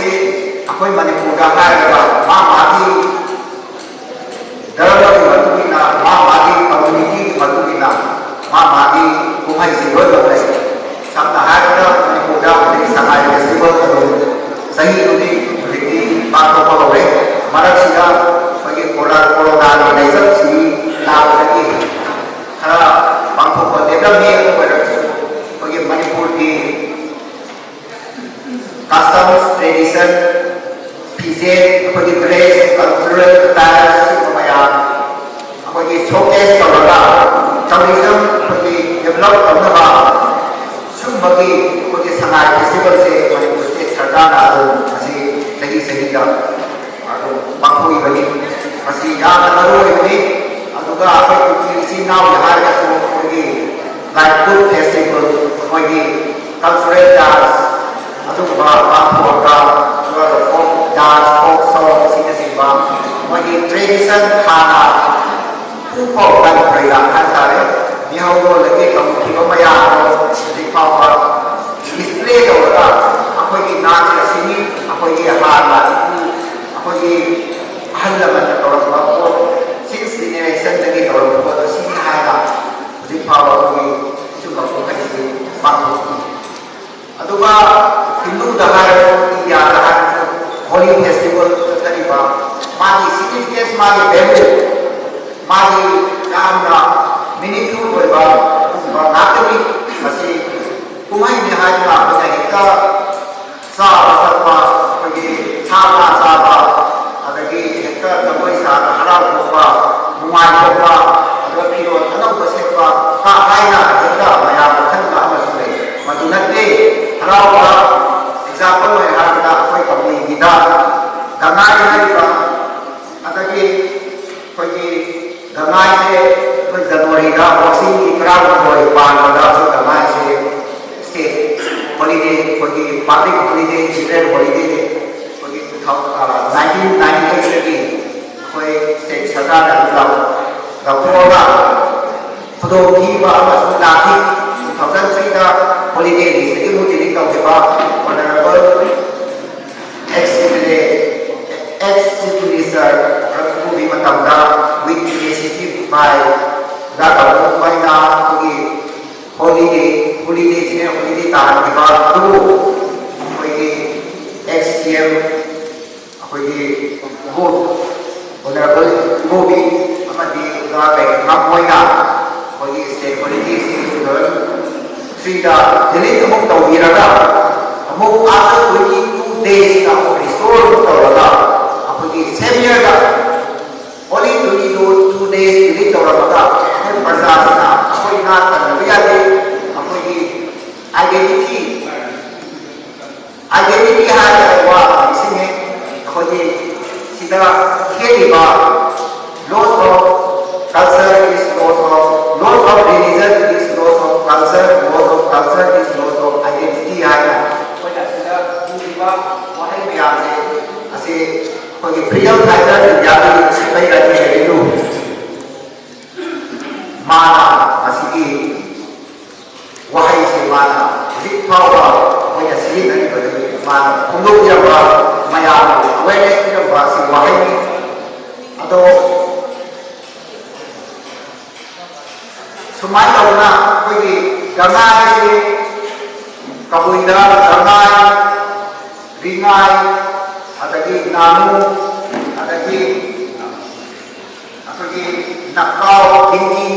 akhoi Manipur da hai da ma ma di Dharma ki matu ki na, ma ma di community ki matu ki na, ma ma di kum hai si roi bam le. Samna hai da Manipur da ni Sangai festival ka lu. Sahi tu ni riki pa ko ko le. Marak si da pagi corona corona ni lai sab si la ka ki. Hara pang ko ko de da ni ko ko pagi Manipur ki customs, tradition, physik, ꯑꯩꯈꯣꯏꯒꯤ dress, cultural attire ꯁꯤꯒꯨꯝꯕ ꯃꯌꯥꯝ ꯑꯩꯈꯣꯏꯒꯤ showcase ꯇꯧꯔꯒ tourism ꯑꯩꯈꯣꯏꯒꯤ develop ꯇꯧꯅꯕ ꯁꯤꯒꯨꯝꯕꯒꯤ ꯑꯩꯈꯣꯏꯒꯤ ꯁꯉꯥꯏ festivalꯁꯦ ꯃꯅꯤꯄꯨꯔ state ꯁꯔꯀꯥꯔꯅ ꯑꯗꯨꯝ ꯉꯁꯤ ꯆꯍꯤ ꯆꯍꯤꯗ ꯑꯗꯨꯝ ꯄꯥꯡꯊꯣꯛꯏꯕꯅꯤ꯫ ꯃꯁꯤ ꯌꯥꯝꯅ ꯃꯔꯨ ꯑꯣꯏꯕꯅꯤ꯫ ꯑꯗꯨꯒ ꯑꯩꯈꯣꯏ ꯀꯨꯀꯤ ꯏꯆꯤꯟ ꯏꯅꯥꯎꯒꯤ ꯍꯥꯏꯔꯒꯁꯨ ꯑꯩꯈꯣꯏꯒꯤ ꯂꯥꯏꯀꯨꯠ festival, ꯑꯩꯈꯣꯏꯒꯤ cultural dance, ꯑꯗꯨꯒꯨꯝꯕ ꯄꯥꯡꯊꯣꯛꯑꯒ ꯑꯗꯨꯒ folk dance, folk song ꯑꯁꯤꯅꯆꯤꯡꯕ ꯃꯣꯏꯒꯤ tradition ꯍꯥꯟꯅ ꯄꯨꯐꯥꯎ ꯀꯟꯈ꯭ꯔꯦꯅ ꯍꯥꯏꯕ ꯇꯥꯔꯦ꯫ ꯃꯤꯍꯧꯔꯣꯜꯗꯒꯤ ꯇꯧꯈꯤꯕ ꯃꯌꯥꯝꯗꯣ ꯍꯧꯖꯤꯛ ꯐꯥꯎꯕ display ꯇꯧꯔꯒ ꯑꯩꯈꯣꯏꯒꯤ ꯅꯥꯠ ꯑꯁꯤꯅꯤ, ꯑꯩꯈꯣꯏꯒꯤ ꯍꯥꯟꯅ ꯏꯄꯨ, ꯑꯩꯈꯣꯏꯒꯤ ꯑꯍꯜ ꯂꯃꯟꯅ ꯇꯧꯔꯝꯕ ꯄꯣꯠ, six generationꯗꯒꯤ ꯇꯧꯔꯝꯕ ꯄꯣꯠ ꯑꯁꯤꯅꯤ ꯍꯥꯏꯅ ꯍꯧꯖꯤꯛ ꯐꯥꯎꯕ ꯑꯩꯈꯣꯏꯒꯤ ꯑꯁꯤꯒꯨꯝꯕ ꯀꯨꯝꯍꯩꯁꯤ ꯄꯥꯡꯊꯣꯛꯏ꯫ ꯑꯗꯨꯒ ꯍꯤꯟꯗꯨꯗ ꯍꯥꯏꯔꯁꯨ, ꯏꯟꯗꯤꯌꯥꯗ ꯍꯥꯏꯔꯁꯨ, Holi festival ꯆꯠꯊꯔꯤꯕ ꯃꯥꯒꯤ significance, ꯃꯥꯒꯤ value, ꯃꯥꯒꯤ ꯌꯥꯝꯅ meaningful ꯑꯣꯏꯕ ꯑꯗꯨꯒꯨꯝꯕ ꯉꯥꯛꯇꯅꯤ꯫ ꯃꯁꯤ ꯀꯨꯝꯍꯩꯅꯤ ꯍꯥꯏꯗꯨꯅ ꯑꯩꯈꯣꯏꯅ ꯍꯦꯛꯇ ꯆꯥꯕ ꯊꯛꯄ, ꯑꯩꯈꯣꯏꯒꯤ ꯁꯥ ꯉꯥ ꯆꯥꯕ, ꯑꯗꯒꯤ ꯍꯦꯛꯇ ꯖꯒꯣꯏ ꯁꯥꯔꯒ ꯍꯔꯥꯎ ꯊꯣꯛꯄ, ꯅꯨꯡꯉꯥꯏ ꯊꯣꯛꯄ, ꯑꯗꯨꯒ ꯐꯤꯔꯣꯜ ꯑꯅꯧꯕ ꯁꯦꯠꯄ, ꯀꯥ ꯍꯥꯏꯅ ꯍꯦꯛꯇ ꯃꯌꯥꯝ ꯋꯥꯈꯜꯗ ꯑꯃꯁꯨ ꯂꯩ꯫ ꯃꯗꯨ ꯅꯠꯇꯦ꯫ ꯍꯔꯥꯎꯕ example ꯑꯣꯏꯅ ꯍꯥꯏꯔꯕꯗ ꯑꯩꯈꯣꯏ ꯀꯕꯨꯏꯒꯤꯗ ꯒꯪꯉꯥꯏ ꯍꯥꯏꯔꯤꯕ ꯑꯗꯒꯤ ꯑꯩꯈꯣꯏꯒꯤ ꯒꯪꯉꯥꯏꯁꯦ ꯑꯩꯈꯣꯏ ꯖꯅꯋꯥꯔꯤꯗ ꯋꯥꯛꯆꯤꯡꯒꯤ ꯇꯔꯥꯍꯨꯝꯗꯣꯏ ꯄꯥꯟꯕꯗ ꯑꯩꯈꯣꯏ ꯒꯪꯉꯥꯏꯁꯦ state holiday, ꯑꯩꯈꯣꯏꯒꯤ public holiday, general holidayꯅꯦ꯫ ꯑꯩꯈꯣꯏꯒꯤ two thousand, nineteen ninety eightꯇꯒꯤ ꯑꯩꯈꯣꯏ state ꯁꯔꯀꯥꯔꯅ ꯑꯗꯨꯝ ꯂꯧ-, ꯂꯧꯊꯣꯛꯑꯒ ꯈꯨꯗꯣꯡꯊꯤꯕ ꯑꯃꯁꯨꯡ ꯂꯥꯛꯈꯤ꯫ Two thousand threeꯗ holiday listꯇꯒꯤ ꯑꯃꯨꯛ delete ꯇꯧꯈꯤꯕ Honourable ex-MLA, ex-Chief Minister Raj ꯀꯄꯨꯔꯒꯤ ꯃꯇꯝꯗ with initiative by ꯔꯥꯖ ꯀꯄꯨꯔ ꯃꯈꯣꯏꯅ ꯑꯩꯈꯣꯏꯒꯤ holiday, holidayꯁꯦ holiday ꯇꯥꯍꯟꯈꯤꯕ ꯑꯗꯨꯕꯨ ꯑꯩꯈꯣꯏꯒꯤ ex-CM ꯑꯩꯈꯣꯏꯒꯤ ꯏꯕꯣ Honourable ꯏꯕꯣꯕꯤ ꯑꯃꯗꯤ ꯑꯣꯖꯥ ꯕꯦꯡꯀꯝ ꯃꯈꯣꯏꯅ ꯑꯩꯈꯣꯏꯒꯤ state holidayꯁꯤ two thousand threeꯗ delete ꯑꯃꯨꯛ ꯇꯧꯕꯤꯔꯒ ꯑꯃꯨꯛ after twenty two daysꯇ ꯑꯃꯨꯛ restore ꯑꯃꯨꯛ ꯇꯧꯔꯒ ꯑꯩꯈꯣꯏꯒꯤ same yearꯗ only twenty two days delete ꯇꯧꯔꯝꯃꯒ ꯑꯩꯈꯣꯏ ꯄ꯭ꯔꯖꯥꯁꯤꯅ ꯑꯩꯈꯣꯏ ꯅꯥꯠ ꯀꯟꯗꯕ ꯌꯥꯗꯦ, ꯑꯩꯈꯣꯏꯒꯤ identity identity ꯍꯥꯏꯔꯒ ꯋꯥ ꯅꯤꯡꯁꯤꯡꯉꯦ꯫ ꯑꯩꯈꯣꯏꯒꯤ ꯁꯤꯗ ꯈꯦꯠꯂꯤꯕ loss of culture is loss of, loss of religion is loss of culture, loss of culture is loss of identity ꯍꯥꯏꯅ ꯑꯩꯈꯣꯏꯅ ꯁꯤꯗ ꯎꯔꯤꯕ ꯋꯥꯍꯩ ꯃꯌꯥꯝꯁꯦ ꯑꯁꯤ ꯑꯩꯈꯣꯏꯒꯤ freedom fighter Indiaꯒꯤ ꯁꯤꯄꯥꯍꯤ ꯔꯥꯖꯦꯟꯗ꯭ꯔ ꯍꯦꯂꯤꯂꯨ ꯃꯥꯅ ꯃꯁꯤꯒꯤ ꯋꯥꯍꯩꯁꯦ ꯃꯥꯅ ꯍꯧꯖꯤꯛ ꯐꯥꯎꯕ ꯑꯩꯈꯣꯏꯅ ꯁꯤꯖꯤꯟꯅꯔꯤꯕꯗꯒꯤ ꯃꯥꯅ ꯐꯣꯡꯗꯣꯛꯄꯤꯔꯝꯕ ꯃꯌꯥꯝꯕꯨ awareness ꯄꯤꯔꯝꯕ ꯑꯁꯤ ꯋꯥꯍꯩꯅꯤ꯫ ꯑꯗꯣ ꯁꯨꯃꯥꯏꯅ ꯇꯧꯗꯅ ꯑꯩꯈꯣꯏꯒꯤ ꯒꯪꯉꯥꯏꯁꯤ ꯀꯕꯨꯏꯗ ꯒꯪꯉꯥꯏ, ꯔꯤꯉꯥꯏ, ꯑꯗꯒꯤ ꯅꯥꯅꯨ, ꯑꯗꯒꯤ ꯑꯩꯈꯣꯏꯒꯤ ꯅꯥꯀꯥꯎ, ꯗꯤꯡꯒꯤ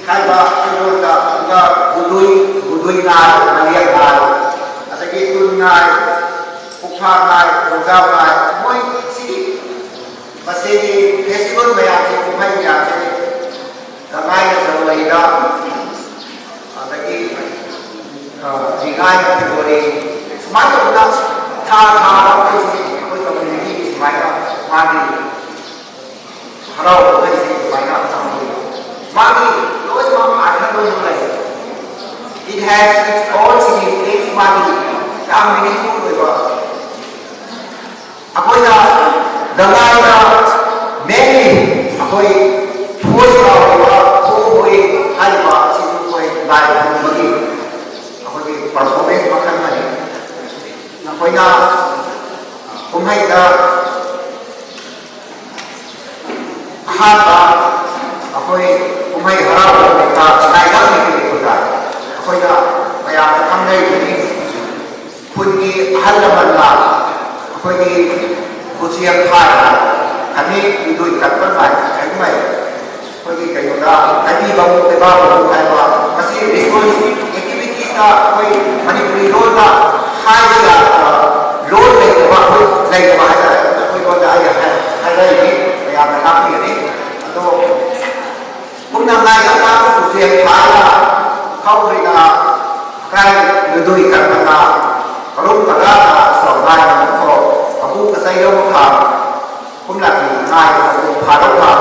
ꯍꯥꯏꯕ ꯑꯩꯈꯣꯏ ꯂꯣꯟꯗ, ꯑꯗꯨꯒ ꯒꯨꯗꯨꯏ, ꯒꯨꯗꯨꯏ ꯅꯥꯏ, ꯃꯂꯦꯛ ꯅꯥꯏ, ꯑꯗꯒꯤ ngai, pukpha ngai, pukzau ngai, moi si, masi di festival mayam si, kumhei mayam si, kangai na zau lei da, adagi, ah, di ngai na February, sumai tau na, tha tha na koi si, koi community sumai na, mani, harau ko kai si, sumai na, mani, loi ma, ai na loi ma kai si. It has its own significance, mani, yam meaningful loi ba. ꯑꯩꯈꯣꯏꯅ ꯒꯪꯒꯥꯗ mainly ꯑꯩꯈꯣꯏ ꯊꯣꯏꯕ ꯑꯣꯏꯕ, ꯊꯣꯏ ꯍꯥꯏꯔꯤꯕ ꯑꯁꯤꯁꯨ ꯑꯩꯈꯣꯏ ꯂꯥꯏ ꯈꯨꯔꯨꯝꯕꯒꯤ ꯑꯩꯈꯣꯏꯒꯤ performance ꯃꯈꯜ ꯑꯃꯅꯤ꯫ ꯑꯩꯈꯣꯏꯅ ꯀꯨꯝꯍꯩꯗ ꯑꯍꯥꯟꯕ ꯑꯩꯈꯣꯏ ꯀꯨꯝꯍꯩ ꯍꯔꯥꯎꯕ ꯅꯨꯃꯤꯠꯇ ꯂꯥꯏꯒꯥꯡ ꯅꯨꯃꯤꯠ ꯅꯨꯃꯤꯠꯇ ꯑꯩꯈꯣꯏꯅ ꯃꯌꯥꯝꯅ ꯈꯪꯅꯔꯤꯕꯅꯤ꯫ ꯈꯨꯟꯒꯤ ꯑꯍꯜ ꯂꯃꯟꯅ ꯑꯩꯈꯣꯏꯒꯤ ꯎꯆꯦꯛ ꯐꯥꯏꯅ ꯈꯅꯤ ꯏꯗꯨꯏ ꯀꯠꯄ ꯉꯥꯏ ꯍꯥꯏꯅꯤꯡꯉꯥꯏ꯫ ꯑꯩꯈꯣꯏꯒꯤ ꯀꯩꯅꯣꯗ ꯍꯥꯏꯕꯤꯕ ꯂꯩꯕꯥꯛ ꯍꯥꯏꯕ ꯃꯁꯤ restoration activities ꯇ ꯑꯩꯈꯣꯏ ꯃꯅꯤꯄꯨꯔꯤ ꯂꯣꯟꯗ ꯍꯥꯏꯕ ꯌꯥꯗꯕ ꯂꯣꯟ ꯂꯩꯇꯕ ꯑꯩꯈꯣꯏ ꯂꯩꯇꯕ ꯍꯥꯏꯇꯥꯔꯦ꯫ ꯑꯩꯈꯣꯏ ꯂꯣꯟꯗ ꯑꯩ ꯍꯥꯏ-, ꯍꯥꯏꯔꯛꯏꯅꯤ, ꯃꯌꯥꯝꯅ ꯇꯥꯛꯄꯤꯒꯅꯤ꯫ ꯑꯗꯣ ꯀꯨꯝꯅ ꯉꯥꯏ ꯀꯟꯅ ꯎꯆꯦꯛ ꯐꯥꯔꯒ ꯊꯧꯈ꯭ꯔꯤꯅ ꯑꯀꯥꯏ ꯂꯨꯗꯨꯏ ꯀꯟꯕꯅ ꯃꯔꯨꯝ ꯀꯗꯥꯅ ꯁꯣꯔ ꯉꯥꯏꯅ ꯃꯈꯣ ꯃꯄꯨ ꯀꯆꯩ ꯂꯧꯕ ꯈꯥ ꯀꯨꯝꯂꯛꯀꯤ ꯉꯥꯏ ꯃꯄꯨ ꯐꯥꯔꯧ ꯈꯥ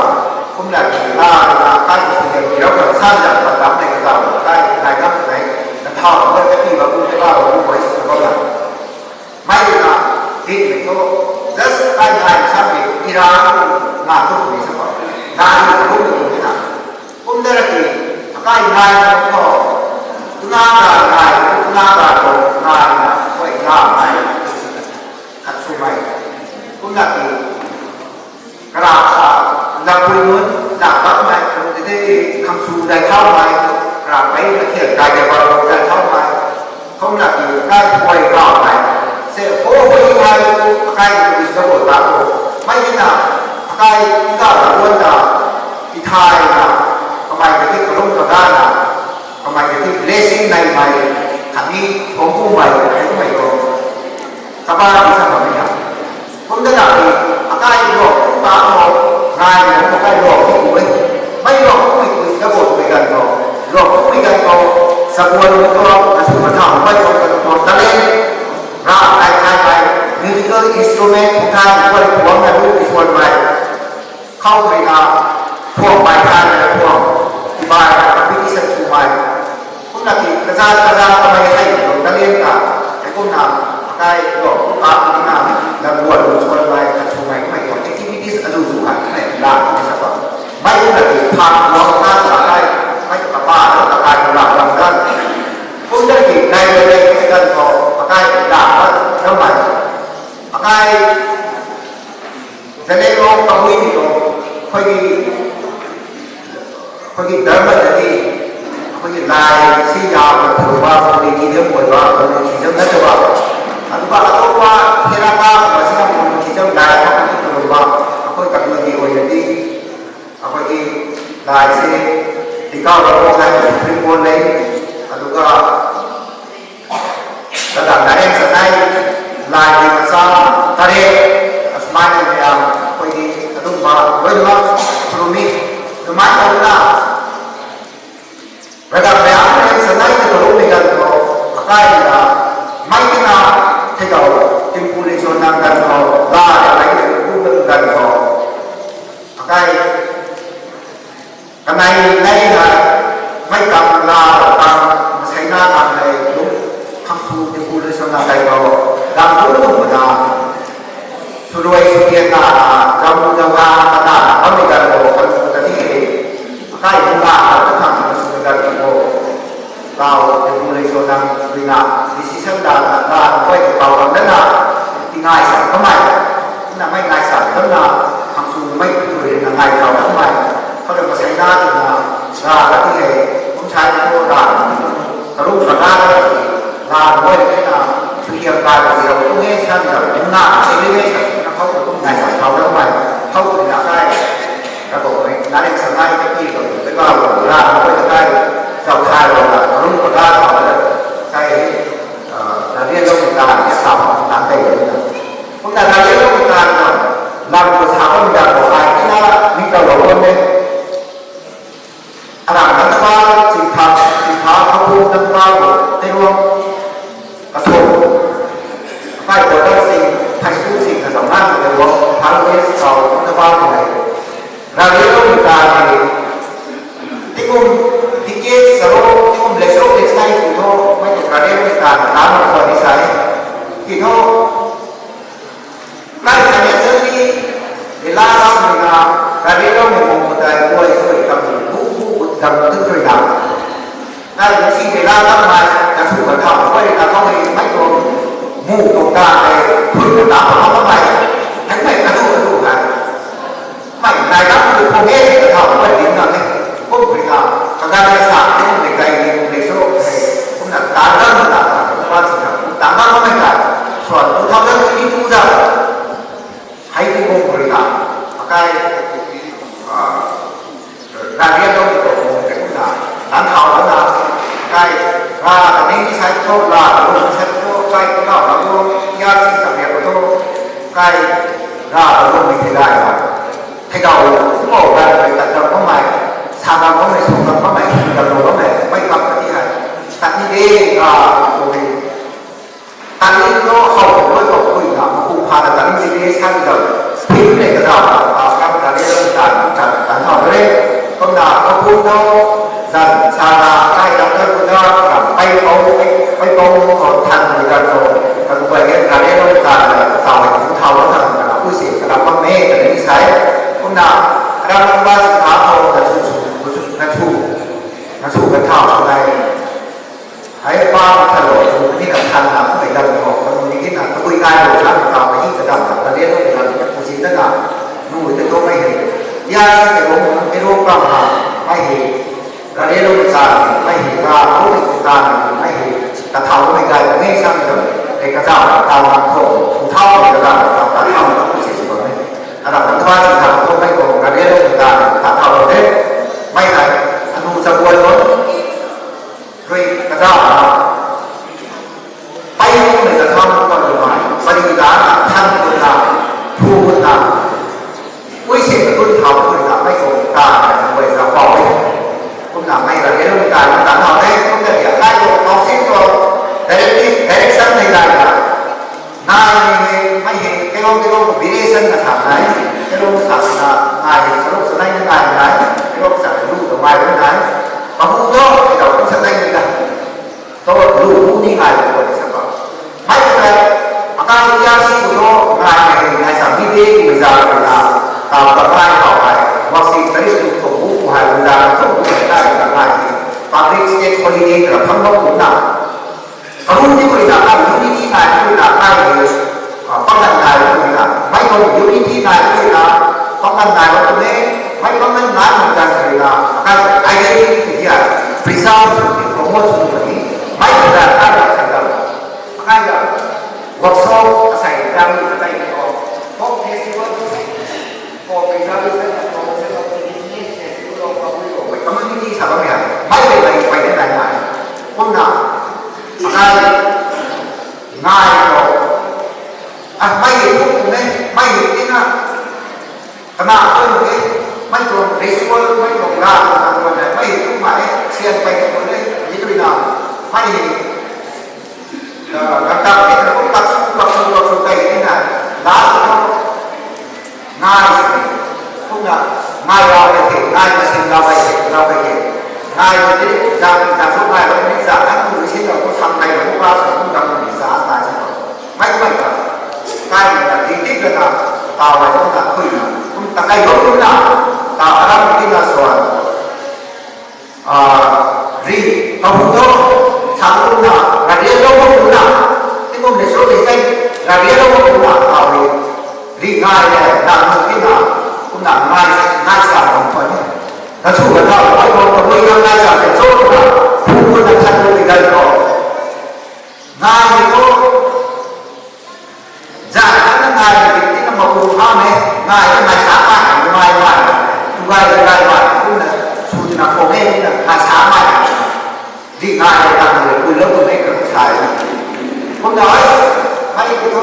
ꯀꯨꯝꯂꯛꯀꯤ ꯂꯥꯗꯅ ꯑꯀꯥꯏꯕ ꯁꯤꯖꯟ ꯄꯤꯔꯧ ꯈꯥ ꯁꯥꯟꯖ ꯃꯇꯝ ꯂꯩ ꯀꯗꯥ ꯑꯀꯥꯏ ꯉꯥꯏ ꯀꯟꯅ ꯅꯊꯥꯎ ꯑꯃ ꯆꯠꯄꯤꯕ ꯀꯨꯝ ꯀꯗꯥ ꯃꯄꯨ ꯋꯥꯔꯤ ꯁꯤꯟꯅꯕ ꯃꯥꯏꯗꯨꯅ ꯍꯤꯟꯃꯤꯊꯣ just ꯀꯥꯏ ꯉꯥꯏ ꯁꯥꯕꯤ ꯏꯔꯥꯡ ꯉꯥꯛꯇꯧꯕꯅꯤ ꯁꯥꯕ ꯅꯥꯔꯤ ꯈꯔꯨꯝꯗꯧꯕꯅꯤꯅ ꯀꯨꯝꯗꯔꯗꯤ ꯑꯀꯥꯏ ꯉꯥꯏ ꯈꯔꯨꯝꯊꯣ ꯇꯨꯅꯥ ꯀꯥ ꯉꯥꯏ ꯇꯨꯅꯥ ꯀꯥ ꯇꯣ ꯉꯥꯏꯅ ꯑꯩꯈꯣꯏ ꯉꯥ ꯉꯥꯏ ꯈꯠꯁꯨꯃꯥꯏ ꯀꯨꯝꯂꯛꯀꯤ ꯀꯔꯥ ꯂꯥꯛꯄꯨꯏ ꯅꯨꯟ ꯂꯥꯛꯄ ꯃꯥꯏ ꯈꯔꯨꯝꯗꯗꯤ ꯈꯪꯁꯨ ꯂꯥꯏꯊꯥꯎ ꯃꯥꯏ ꯀꯔꯥ ꯄꯩ ꯃꯊꯦꯜ ꯀꯥꯏꯗꯕ ꯂꯥꯏꯊꯥꯎ ꯃꯥꯏ ꯈꯣꯝꯂꯛꯀꯤ ꯑꯀꯥꯏ ꯄꯣꯏ ꯀꯥꯎ ꯍꯥꯏ ꯁꯦ ꯍꯣ ꯍꯣꯏ ꯍꯥꯏ ꯑꯀꯥꯏ ꯇꯨꯔꯤꯁꯇ ꯍꯣ ꯇꯥꯀꯣ ꯃꯩꯅ ꯑꯀꯥꯏ ꯏꯀꯥ ꯂꯣꯟꯗ ꯏꯊꯥꯏꯅ ꯀꯃꯥꯏꯗꯒꯤ ꯀꯔꯨꯝ ꯀꯒꯥꯅ ꯀꯃꯥꯏꯗꯒꯤ blessing ꯅꯥꯏ ꯃꯥꯏ ꯈꯥꯃꯤ ꯊꯣꯡꯕꯨ ꯃꯥꯏ ꯍꯥꯏꯕ ꯃꯩꯗꯣ ꯀꯕꯥ ꯏꯁꯥ ꯃꯃꯤꯡ ꯍꯥꯏ ꯀꯨꯝꯗ ꯂꯥꯛꯂꯤ ꯑꯀꯥꯏ ꯂꯣꯛ ꯄꯥꯛ ꯂꯣ ꯉꯥꯏ ꯂꯣ ꯑꯀꯥꯏ ꯂꯣꯛ ꯎꯏ ꯃꯩ ꯂꯣꯛ ꯎꯏ ꯎꯏ ꯗꯕꯣ ꯎꯏ ꯒꯟ ꯂꯣ ꯂꯣꯛ ꯎꯏ ꯒꯟ ꯂꯣ ꯁꯒꯣꯜ ꯂꯣ ꯑꯁꯨ ꯃꯊꯥ ꯃꯩ ꯂꯣꯛ ꯂꯣ ꯇꯂꯦ ꯔꯥ ꯀꯥꯏ ꯀꯥꯏ ꯀꯥꯏ musical instrument ꯎꯊꯥꯏ ꯀꯣꯏ ꯄꯨꯋꯥꯡ ꯑꯗꯨ ꯏꯁꯣꯔ ꯃꯥꯏ ꯈꯥꯎ ꯀꯔꯤꯅ ꯊꯣꯡ ꯃꯥꯏ ꯊꯥꯏ ꯊꯣꯡ ꯏꯕꯥꯏ competition ꯁꯨ ꯃꯥꯏ ꯀꯨꯝꯅ ꯀꯤ ꯀꯖꯥ ꯀꯖꯥ ꯀꯃꯩ ꯍꯩ ꯂꯣ ꯇꯂꯦꯟ ꯀ ꯀꯨꯝꯅ ꯑꯀꯥꯏ ꯂꯣ ꯀꯥꯞꯅꯤꯅ ꯂꯝꯕꯣꯜ ꯁꯣꯜ ꯃꯥꯏ ꯀꯁꯨ ꯃꯥꯏ ꯀꯃꯩ ꯇꯣ activities ꯑꯗꯨ ꯁꯨ ꯍꯥꯏ ꯈꯅ ꯂꯥꯛꯅ ꯁꯛꯄ ꯃꯩ ꯀꯨꯝꯅ ꯀꯤ ꯊꯥꯛ ꯂꯣ ꯀꯥ ꯀꯥꯏ ꯃꯩ ꯀꯄꯥ ꯂꯣ ꯀꯥꯏ ꯂꯥꯛ ꯂꯝꯗ ꯀꯨꯝꯅ ꯀꯤ ꯂꯥꯏ ꯂꯩ ꯂꯩ ꯀꯟ ꯀꯣ ꯑꯀꯥꯏ ꯂꯥꯛꯄ ꯀꯃꯥꯏ ꯑꯀꯥꯏ ꯖꯅꯦꯂꯣꯡ ꯀꯕꯨꯏ ꯃꯤꯔꯣ ꯑꯩꯈꯣꯏꯒꯤ ꯑꯩꯈꯣꯏꯒꯤ ꯙꯔꯃꯗꯗꯤ ꯑꯩꯈꯣꯏꯒꯤ ꯂꯥꯏ ꯁꯤ ꯌꯥꯝꯅ ꯐꯖꯕ ꯄꯣꯂꯤꯊꯤꯖꯝ ꯑꯣꯏꯕ ꯄꯣꯂꯤꯊꯤꯖꯝ ꯅꯠꯇꯕ ꯑꯗꯨꯒ ꯑꯇꯣꯞꯄ ꯊꯦꯔꯥꯄꯥꯒꯨꯝꯕꯁꯤꯅ ꯄꯣꯂꯤꯊꯤꯖꯝ ꯂꯥꯏ ꯑꯃꯈꯛꯇ ꯈꯨꯔꯨꯝꯕ ꯑꯩꯈꯣꯏ ꯀꯕꯨꯏꯒꯤ ꯑꯣꯏꯅꯗꯤ ꯑꯩꯈꯣꯏꯒꯤ ꯂꯥꯏꯁꯦ ꯇꯤꯀꯥꯎ ꯂꯧꯔꯣ ꯍꯥꯏꯕ ꯁꯨꯄ꯭ꯔꯤꯝ ꯀꯣꯔꯠ ꯂꯩ ꯑꯗꯨꯒ ꯂꯗꯥꯛ ꯅꯥꯔꯦꯟ ꯆꯅꯥꯏ ꯂꯥꯏꯒꯤ ꯃꯆꯥ ꯇꯔꯦꯠ ꯑꯁꯨꯃꯥꯏꯅ ꯃꯌꯥꯝ ꯑꯩꯈꯣꯏꯒꯤ ꯑꯗꯨꯝꯕ ꯂꯣꯏꯅꯃꯛ ꯈꯨꯔꯨꯝꯃꯤ꯫ ꯑꯗꯨꯃꯥꯏꯅ ꯇꯧꯗꯅ ꯂꯗꯥꯛ ꯃꯌꯥꯝ ꯅꯥꯔꯦꯟ ꯆꯅꯥꯏꯗ ꯈꯨꯔꯨꯝꯃꯤ ꯒꯟꯗꯣ ꯑꯀꯥꯏꯗ ꯃꯩꯇꯅ ꯊꯩꯗꯧ ꯇꯤꯝꯄꯨ ꯂꯤꯆꯣꯟꯅ ꯒꯟꯗꯣ ꯂꯥꯏ ꯂꯥꯏ ꯈꯨꯔꯨꯝꯕ ꯒꯟꯗꯣ ꯑꯀꯥꯏ ꯀꯅꯥꯏ ꯂꯩꯅ ꯃꯩ ꯇꯥꯡ ꯂꯥ ꯇꯥꯡ ꯃꯁꯩꯅꯥ ꯇꯥꯡ ꯂꯩ ꯂꯨ ꯈꯪꯁꯨ ꯇꯤꯄꯨ ꯂꯣꯏꯁꯝꯅ ꯂꯩꯕ ꯗꯥꯡꯕꯨ ꯂꯨꯕꯗ ꯁꯨꯔꯣꯏ ꯁꯨꯀꯦꯟ ꯇꯥꯅ ꯖꯃꯨ ꯖꯒꯥ ꯀꯅꯥꯅ ꯐꯝꯃꯤꯒꯅꯣ ꯈꯪꯁꯨꯗꯗꯤ ꯑꯀꯥꯏ ꯃꯨꯛꯅꯥ ꯈꯪꯕ ꯈꯪꯕ ꯁꯨꯔꯒ ꯂꯩꯕꯣ꯫ ꯇꯥꯎ ꯇꯤꯄꯨ ꯂꯩꯁꯣꯅ ꯀꯨꯏꯅ decision ꯂꯥꯟꯅ ꯂꯥꯟꯅ ꯃꯣꯏꯗ ꯄꯥꯎ ꯇꯝꯗꯅ ꯇꯤꯉꯥꯏ ꯁꯥ ꯀꯃꯥꯏ ꯅ ꯃꯩ ꯉꯥꯏ ꯁꯥ ꯀꯝꯅ ꯈꯪꯁꯨ ꯃꯩ ꯇꯨꯔꯦꯅ ꯉꯥꯏ ꯇꯥꯎ ꯀꯃꯥꯏ ꯈꯔ ꯃꯁꯩꯅꯥꯗꯨꯅ ꯔꯥꯒꯗꯤ ꯍꯩ ꯀꯨꯝꯁꯥꯏ ꯄꯣ ꯔꯥ ꯇꯔꯨꯛ ꯃꯉꯥꯗ ꯂꯥꯟ ꯃꯣꯏꯗ ꯁꯨꯍꯤꯌꯝ ꯀꯥꯏꯕ ꯌꯧꯔꯛꯇꯨꯅꯦ ꯁꯟꯗ ꯃꯨꯛꯅꯥ ꯑꯦꯒ꯭ꯔꯤꯃꯦꯟ ꯁꯥꯁꯤꯅ ꯍꯧꯔꯛꯄ ꯉꯥꯏ ꯁꯥ ꯇꯥꯎꯗ ꯀꯃꯥꯏ ꯍꯧꯗꯨꯅ ꯑꯀꯥꯏ ꯀꯕꯧ ꯅꯥꯔꯦꯟ ꯁꯉꯥꯏ ꯀꯄꯤ ꯀꯕꯧ ꯂꯩꯕꯥꯛ ꯂꯥꯟ ꯃꯣꯏꯗ ꯀꯥꯏ ꯆꯥꯎꯊꯥꯏꯔꯣꯗ ꯃꯔꯨꯝ ꯄꯒꯥ ꯇꯧꯔꯒ ꯀꯥꯏ ꯂꯝꯖꯦꯜ ꯂꯧꯕ ꯇꯥꯔꯒ Kumna ralilo mi ta na, lam khou sa bam da khou ai tina mi kau lou bam e. Aram nan ta ba, chingtha, chingtha khou bum nan ta ba khou, tei ruang, kathum. Kai khou ta sing, high school sing kazam nan khou tei ruang, thang wes kau nan ta ba khou hei. Ralilo mi ta na, tikum, ticket saro, tikum lesro, lesai ki tho, mai tu ralilo mi ta na, ta na khou ni sai. Ki tho, Kai financially, lela lam rui na, ralilo mi mung khou tei, guay sui kam bu bu bu dam tu rui na. Kai si lela lam mai, na su ka thau, guay na kau ni, mai tu, mu tu ka tei, thui tu ta, pa pa mai, hei mai ka tu ka tu hai. Mai, nai lam tu khou nge, ka thau, guay dim na ne, kum rui na, ka gan sa, kum rui kai ni, kum rui so, kum na, ta lam na, ta lam na, ta lam na, ta lam na, ta lam na, suan, two thousand twenty-two da. Hei ti bung khou rui na, akai, ah, rariat lou ni tuang bung tei kumna, tan thau lana, akai, ra ta ning ni sai thu, ra ta lung ni sai thu, akai, kau ta thu, ya si sa riat ta thu, akai, ra ta lung ni thei dai na. Thei dau, kumna, ra ta tat dau bammei, sa dau bammei, sw dau bammei, sw dau bammei, mei kap ta ti hei. Tat ni de, ra, lung ni. Tali no khou rui khou pui na, maku pha na tali ti ni san zan. Pui ne ka zan, a, kam tali zan zan, zan, zan thau re. Kumna, maku no, zan, sa na, kai zan, kai bu na, zan, pai pau, pai, pai pau, ko than ni zan ko. Ka bu bai ge, tali no, zan, zan, zan, zan, thau, zan, zan, zan, pui si, ka lam bam me, ka ni sai. Kumna, ram bam ba, sa, thau, na chu, chu, na chu, na chu, na chu, ka thau, chu, nai. Hei pa ta than lou, tu ni na than na, kumei dam khou, kanu ni na, tabui ngai lou, sa na tau, hei ka dam na, ralilo mi na, ku zin na na, nu te tu mei hei. Ya si te bung, e ro kam na, mei hei. Ralilo mi ta, mei hei, ra, ro mi ta, mei hei. Ta thau mei gai, mei sa mi dam, e ka zau, tau na, khou, ku thau, ka zau, ta, ta thau, ku si si bam mei. Ana, ta thau, ta thau, mei khou, ralilo mi ta, ta thau, te, mei hei, anu sa buan lo. Rui kazauh na, pei kummei katham khwan lu nai, pari dana, than khwan na, phu khwan na, ui se katun thau khwan na, mei khou ta na, mei za pau e. Kumna mei za hei lung ta na, ta na, mei kum ta dia, kai khou, council khou, directive, direction nei lai na, nai mei hei, mei hei, kelong, kelong, variation na sa nai, kelong sa na, nai hei, saluk sa nai, nai, nai, kelong sa lu, lu, nai, nai, kahu to, kelong sa nai, nai, nai. Tho lu bu ni ngai khou ni sa ba. Mei khou tei, akai tia si khou tho ngai hei ngai sa mi de ki mei za khou na, ta ta ngai khou hei, wak si tari tu khou bu khou hei mei za khou bu hei tai ta ngai hei. Public state holiday ta phang bam khou na. Karu ni khou na, kai unity ngai khou na, kai hei, ah, pangnan ngai khou na. Mei khou unity ngai khou na, pangnan ngai khou na, mei pangnan ngai khou na, kai identity hei preserve, promote sw khou ni. Mei khou na, kai na sa da. Akai ga workshop asei dang ni katai ko. Folk festival, folk preservation and promotion of indigenous festival of Pabui Rongmei community sa bam ya. Mei mei mei mei dai mei. Kumna, akai, ngai ko. Ah, mei hei tu ne, mei hei tina. Kana tu ne, mei tuang ritual, mei tuang ra, tuang tuang ne, mei hei tu mei, sian pei tu ne, ni tu na, mei hei, ah, kata ni na, kum tak su, tak su, tak su tei ni na, la tu, ngai, kumna, ngai ra bai the, ngai na sin ra bai the, ra bai the, ngai na ti, zan, zan su ngai ra ni, zan kan tu sin ra, kum sam kai ra, kum ba sa, kum dam ni sa, ngai sa. Mei mei ta, kai na di di ka na, ta wai na ta kui na, kum ta kai lo na, ta aram di na suan. Ah, ri, ka bu to, sa lu na, ralilo bu na, ti kum ni so ni sai, ralilo bu na, ta ri, ri ngai le, na mu di na, kum na ngai, ngai sa bam khwan ni. Na su ka ta, wai ko, ta wai na ngai sa, te so na, bu bu na than bu di dai ko. Ngai ni ko, zan na ngai ni, ti na mapu pha me, ngai na ngai sa mai, ngai mai, tu ngai na ngai mai, tu na, su na ko me, na ngai sa mai. Di ngai na ta ni, ku lo tu me, ka sa ni. Kumna, ai, ai, ku to,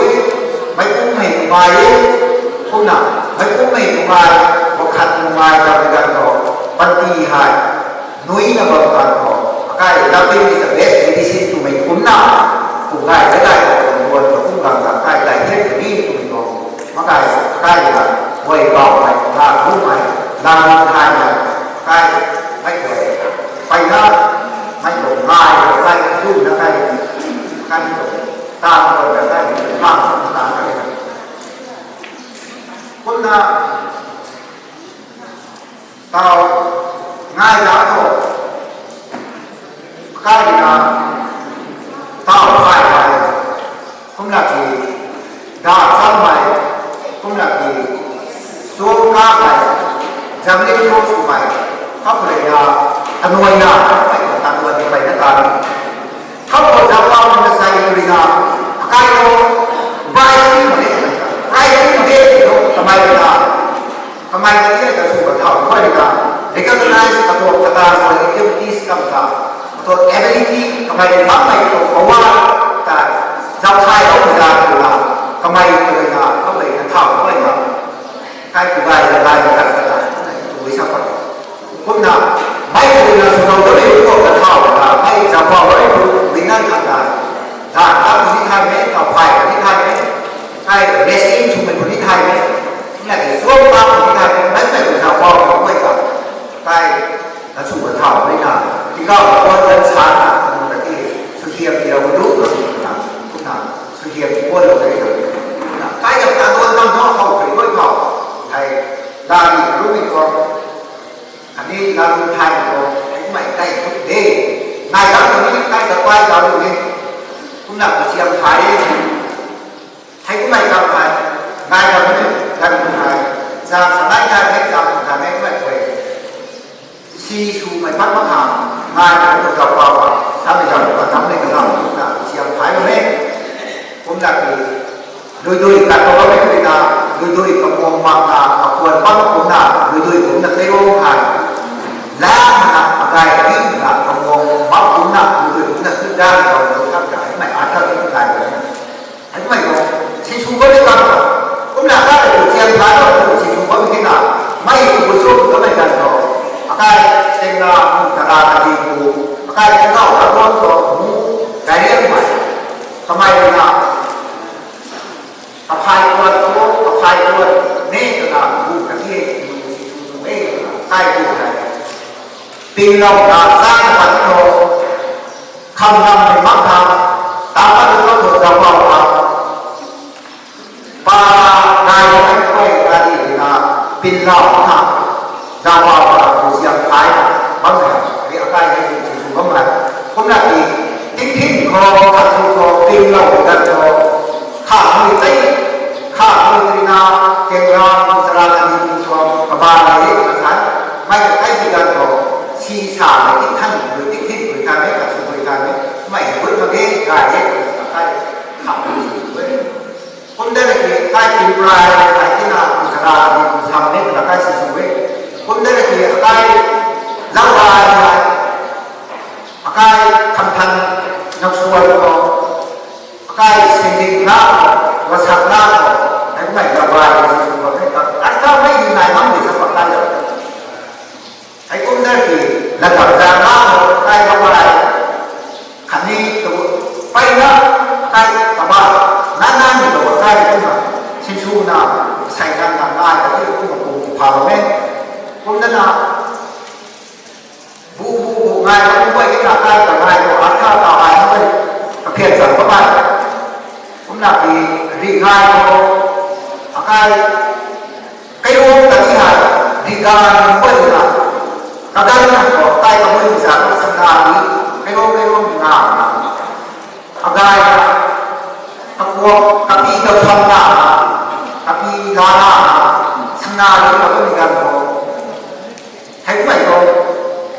e, meic kum hei nungai e, kumna, meic kum hei nungai, wakhat nungai ta mei ganv khou, panty hei, nui na bam ganv khou, akai, loving is the best medicine twmei kumna, kum gay, gay, gay, kum guan, kum gang, gang, kai, kai, hian, kani, twmei kum, makai, akai, na, guay, bau, mai, na, kum, mai, lang, kai, na, kai, mai, guay, pai, na, mai, guay, ngai, kai, tu, na, kai, kai, tu, ta, guay, na, kai, ma, ta, kai, na. Kumna, tau, ngai, na, tu, kai, na, tau, kai, kai, kumna ki, da, cham, mai, kumna ki, suang, ka, mai, jamling, ko, su, mai, kap, rui, na, anuai, na, mai, ta, tuan, pai, na, ta, Khou khou zauc pau na sai rui na, akai lo, bright mak ge, bright mak ge, lo, kamei rui na, kamei na ti ka sw ka thau, koi rui na, recognize ka tuak ka ta, koi activities kam ta, ka tuak ability, kamei rui bam mei tuak power, ta, zauc thai lo, na, rui na, kamei rui na, kamei na thau, koi na, Kai pu gay la gay la gay la gay, tumei sa pat. Kumna, mei pu na sw lou ta mei pu khou ka thau la, mei zauc pau rui pu, mei nan khat la. Zan ta pu ni thai mei, kau phai pu ni thai mei. Kai resting sw mei pu ni thai mei. Kumna ki suang ta pu ni thai mei, mei mei pu zauc pau pu mei ka. Kai, na sw ka thau mei na. Tikau kuan kan sa na, kumna ki, sw hiam ki rau du, kumna, kumna, sw hiam ki kuan lou mei na. Kumna, kai zauc ta duan nam no, khou kri koi khou. Hei, lani rumi tuang, khatni lani thai tuang, hei kumei kai thuk de. Ngai dang khatni kai ta pai dang ni. Kumna kasiam thai e. Hei kumei kam thai, ngai dang ni, dang ni thai. Zang sa ngai thai, hei zang sa ngai kumei kwe. Si swmei pat mak ha, ngai dang ni zauc pau ha, samei zauc pa dang ni kazauc, kumna kasiam thai lo e. Kumna ki, Duidui kat khou bammei kumna, duidui kamuang makna, kakhwan bam kumna, duidui kumna tei o hei. Lam na, akai ri na, kamuang bam kumna, duidui kumna sw dan na, kaw na, thak ta, hei mei a thak ta, hei mei na. Hei mei na, si sw bammei kan na. Kumna ka tu sian ka na, tu si sw bammei na. Mei tu sw bammei kan na. Akai, teng na, kara na di ku. Akai, teng na, ka tuang tu, mu, kai riang mei. Kamei na, Kaphai kuat tu, kaphai kuat, ne twna bu kati e, tu si tu tu e, kai bu hai. Pinglou na zan pat tu, kham ram ni mak na, ta pat tu tu zauc pau na. Pa, nai na kai kuai kati na, pinglou na, zauc pau na, tu siam kai na, bam na, ri akai ne tu si tu bam na. Kumna ki, tingthin khou, khathu khou, pinglou dan khou, kha hui tei, kha hui tei na, kengra, sara na ni tuang, kaba na ni, kha, mai ka kai di dan khou, si sa na ni, than hui, tingthin hui than ni, khathu hui than ni, mai hui ma ge, ga ye, sa kai, kha hui hui. Kum de ki, kai pinprai, kai tina, sara ni, sam ni, na kai si su we. Kum de ki, kai, lau ai, akai khamthan nang suai khou, akai singding na khou, wasak na khou, hei kumei lau ai, si su khou, hei ka, ai ka mei ni nai ngam ni sa pa kai lau. Hei kum de ki, lat tat za na khou, akai lau ai, khatni tu, pei na, akai kaba, na na ni lau akai kumna, sinsw na, sai kan na ngai, kati kumna kum pha lau me. Kum de na, bu, bu, bu, ngai, bu, bu, bu, ngai, ngai, ngai, ngai, artha, ta, ngai, ngai, kaphian zang, pa, ngai. Kumna pi, ri, ngai, ko, akai, kai rom, ta, ti, hai, ri, ngai, bu, bu, ngai, kadan, ko, kai, ka, bu, ri, zang, ko, sangna, ri, kai rom, kai rom, ngai, ngai. Agai, kakuak, kapi, ka, sangna, kapi, la, la, sangna, ri, ka, bu, ri, gan, ko. Hei kumei tuang,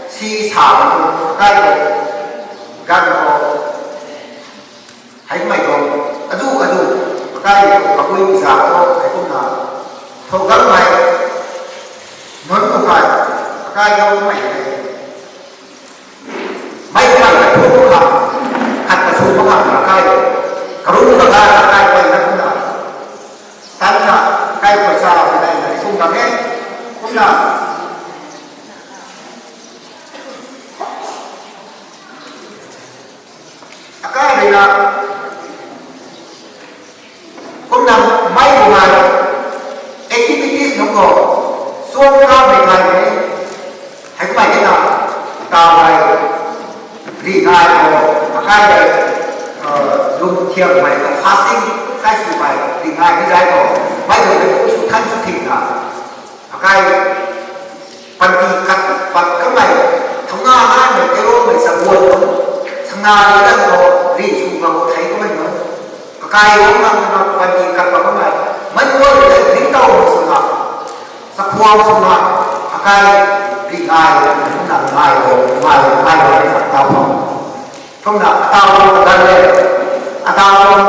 si sa tuang, kai tuang, gan tuang. Hei kumei tuang, azu, azu, kai tuang, kabui za tuang, hei kumna. Thow gan mei, nunc tuang kai, kai tuang mei hei. Mei kumei ka thu khang, khat ka su ma khang na kai. Karung ka ga na kai kai na kumna. Tan na kai paisa na kai na sum bang e. Kumna. Akai rui na. Kumna mei kumei activities nunc khou, suang kha mei khai mei, hei kumei kina, ta mei, ri ngai khou, akai mei, lung thiam mei khou, fasting, kai sw mei, ri ngai ni zai khou, mei khou mei kum sw than sw thing na, akai, panty kat pat kamei, thangna naimei, kairuangmei, sabuan nunc, sangna ni dan khou, ri sw khou, thei kamei nunc, kakai ram nang na panty kat pat kamei, mei guay le ringctowmei swna, chakhwang swna, akai, ri ngai, nang ngai khou, ngai, ngai, ngai, ngai, ngai, ngai, Kumna ataw tuang kaganv le, ataw tuang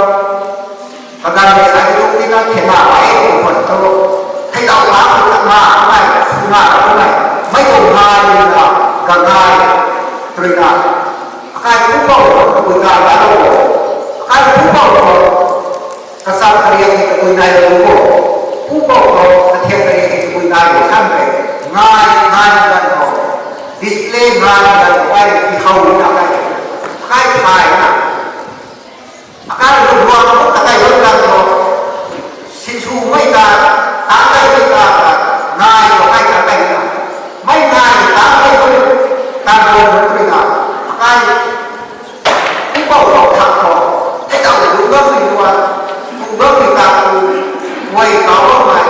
kaganv le sai tuang tina thena ai tuang khwan thu, thei tau pa tuang na, ngai, suna, ngai, mei tuang ngai, na, gangai, tui na, akai pupouc tuang kabui ngai na lo, akai pupouc tuang kachap kariak hei kabui nai lo, pupouc tuang kathiak kariak hei kabui nai lo, sam hei, ngai, ngai, ngai, ngai, display ngai, ngai, ngai, ngai, ti how na kai, kai thai na. Akai lu ruang khou ta kai bam kan khou, sinsw mei ta, tang kai mei ta, ngai khou kai tang kai na. Mei ngai tang kai khou, tang ruang khou tui na. Akai, pupouc khou thak khou, thei tau lu bam mei luan, tu bam mei ta tu, guay kau bam mei,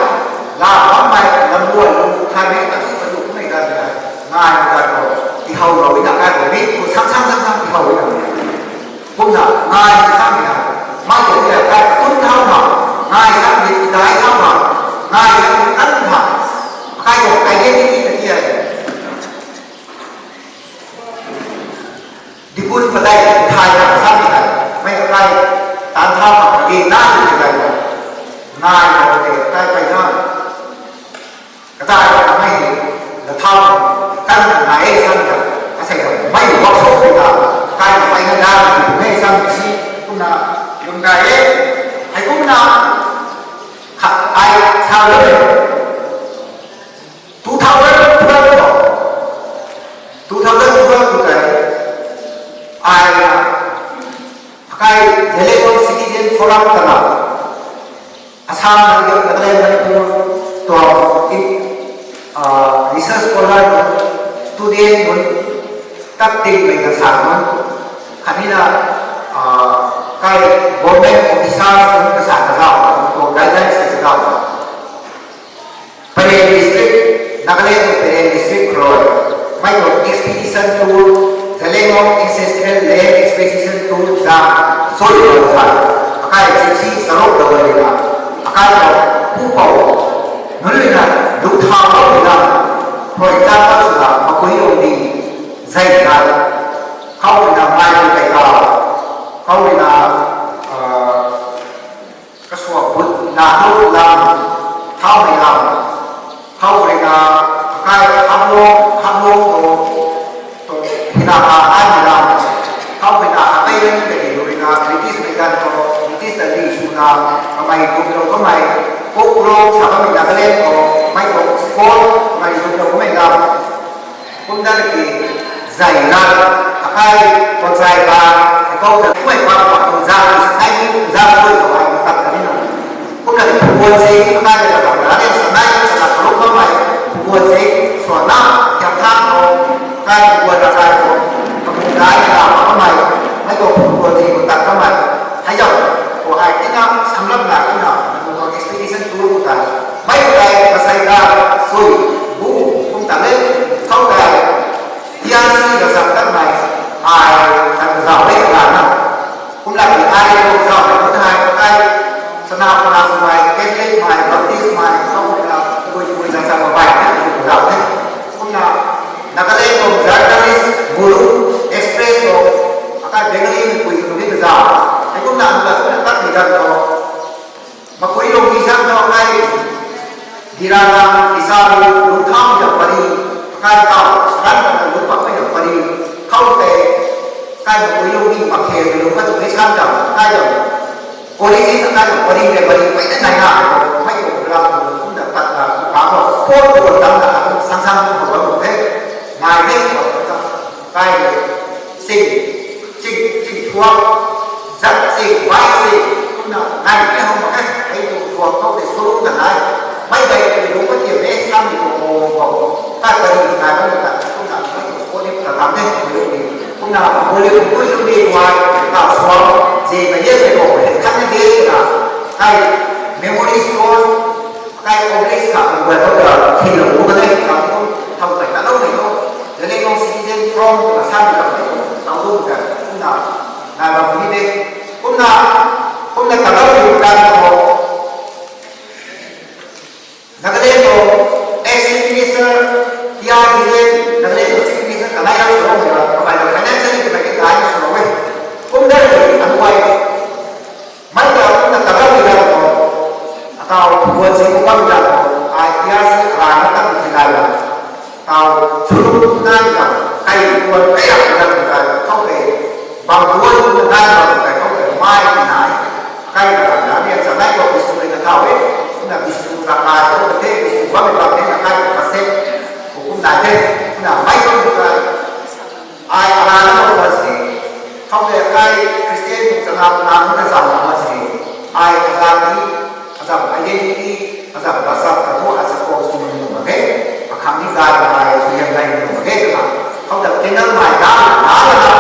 la bam mei, lam luan lu, thai mei, atu atu mei gan na, ngai mei gan khou, ti how lou na kai khou, mei khou sang sang sang sang ti how na. Kumna, ngai ni sang ni hei, mei tuang ni kai, kun thau ma, ngai sang ni dai thau ma, ngai sang ni kan ma, kai tuang identity na ti hei. Dikun padeih thai na sang ni hei, mei kai, tan thau ma, di na ni kai ma, ngai ma de kai kai na. Katai khou mei hei, na thau, kan na nai e san ta, asei ta, mei workshop hei ta, kai na pai na dan, mei san si, kumna, lung dai e, hei kumna, khat ai, sa lo e, two thousand twelve khou, two thousand twelve khou tei, ai na, akai Zeliangrong Citizen Forum ta na, Assam, Nagaland, Manipur tuang, ah, research scholar nunc, student nunc, tat tingmei kasa nunc, khatni na, ah, kai government officer nunc kasa kazauh, tuang guidelines kazauh. Peren district, Nagaland tuang Peren district khou, mei tuang expedition tour, Zeliangrong ancestral Zang soi lo sa, akai chipsi sarok lo le na, akai lo pu pau, nunc rui na lu thau lo na, rui zang ta sw na, makui lo ni, zai na, khou rui na mai lu kai ta, khou rui na, ah, kasua put na lu lam, thau ni lam, khou rui na, akai hamlong, hamlong lo, Hina ka ai mi lam, khou hei na akai rin ke di rui na British mei dan khou, British ta di sw na, kamei group lo kamei, kok lo sa kamei Nagaland khou, mei khou sport, kamei group lo kamei lam. Kumna ki, zai na, akai, kon zai ba, kau zai kumei ba, ba, zang, ai ni, zang sui khou ai, tak ka ni na. Kumna ki phuan se, akai le ka na le sa nai, ka na khou bam mai, phuan se, sua na, kiam thang khou, kai phuan na kai khou, ka phu dai na, bam mai, mai khou phuan se, khou tat bam mai, hei zam, khou hei tina, samlam na tina, khou expedition tour khou tai, mai khou tai, ka sai ka, sui, bu, kum ta le, khou tai, T R C ka zam tat mai, ai, kan zau le ka na. Kumna ki ai lo zau na, kumna hai, ai, sana, sana, sumai, Catholic mai, Baptist mai, kumna, kui, kui, zau, zau, bai, na, kumna zau ne. Kumna, Nagaland lo journalist, Guru, Express lo, akai Bengali, kui, kui, zau. Ai kumna, kumna, kumna, tat ni dan lo. Makui lo ni zang lo ai, Dirana, Isaru, Lungtham ya pari, kai tau, ran na lungpak ya pari, khou te, kai makui lo ni makhe lo ka tu ni san dam, kai dam. Kori ni kai dam pari le pari, pai na nai na, mai ko bla ko, kum da pat na, ko ka ko, sport ko dam na, sang sang ko ko te, nai ne ko ka, kai le, sing, sing, sing thuak, zat sing, bai sing, kumna, nai ne hou mak e, hei tu thuak khou te suru na nai, mai dai ko lo ka ti ne, sam ko ko ko, kai pari nai ko ta, kumna, mai ko sport ni ka dam ne, ko lo ni. Kumna, Bollywood pui sw ni wai, ta suang, je na ye me ko, he khat ni de na, kai, memory stone, kai obelisk ka, kumna, kumna, thil lo, kumna, kumna, tham kai na lo ni ko, the Lengmong citizen from, kumna, sa ni ka, kumna, tau lo ka, kumna, na ba ni de, kumna, kumna, ta lo ni ka, ko, Nagaland lo, ex Chief Minister, P R Gillian, Nagaland lo Chief Minister, kanai ram sw rau na, kamei lo financially kamei ke kai sw rau e. Kum da ni, anu ai, mai ta kum na ta ram ni ram lo, atau buan si kum bam ram lo, ai P R C ram na tam ni kai ram. Tau, chulung nai na, kai buan kai ram na kai, khou ke, bang buan nai na kai, khou ke, mai nai. Kai na na ni sa nai ko Vishnu ni na thau e, na Vishnu na kai ko the Vishnu ba me ba ne na kai ko se, ko kum nai the, na mai ko kai. Ai ala na ko ba si, khou le kai Christian sana na na sa na ma si. Ai ka sa ni, ka sa identity, ka sa ka sa ka mo a sa ko su ni ma ke. Akhang ni kai na ai su yang nai ni ma ke na. Khou da kenal mai na na na.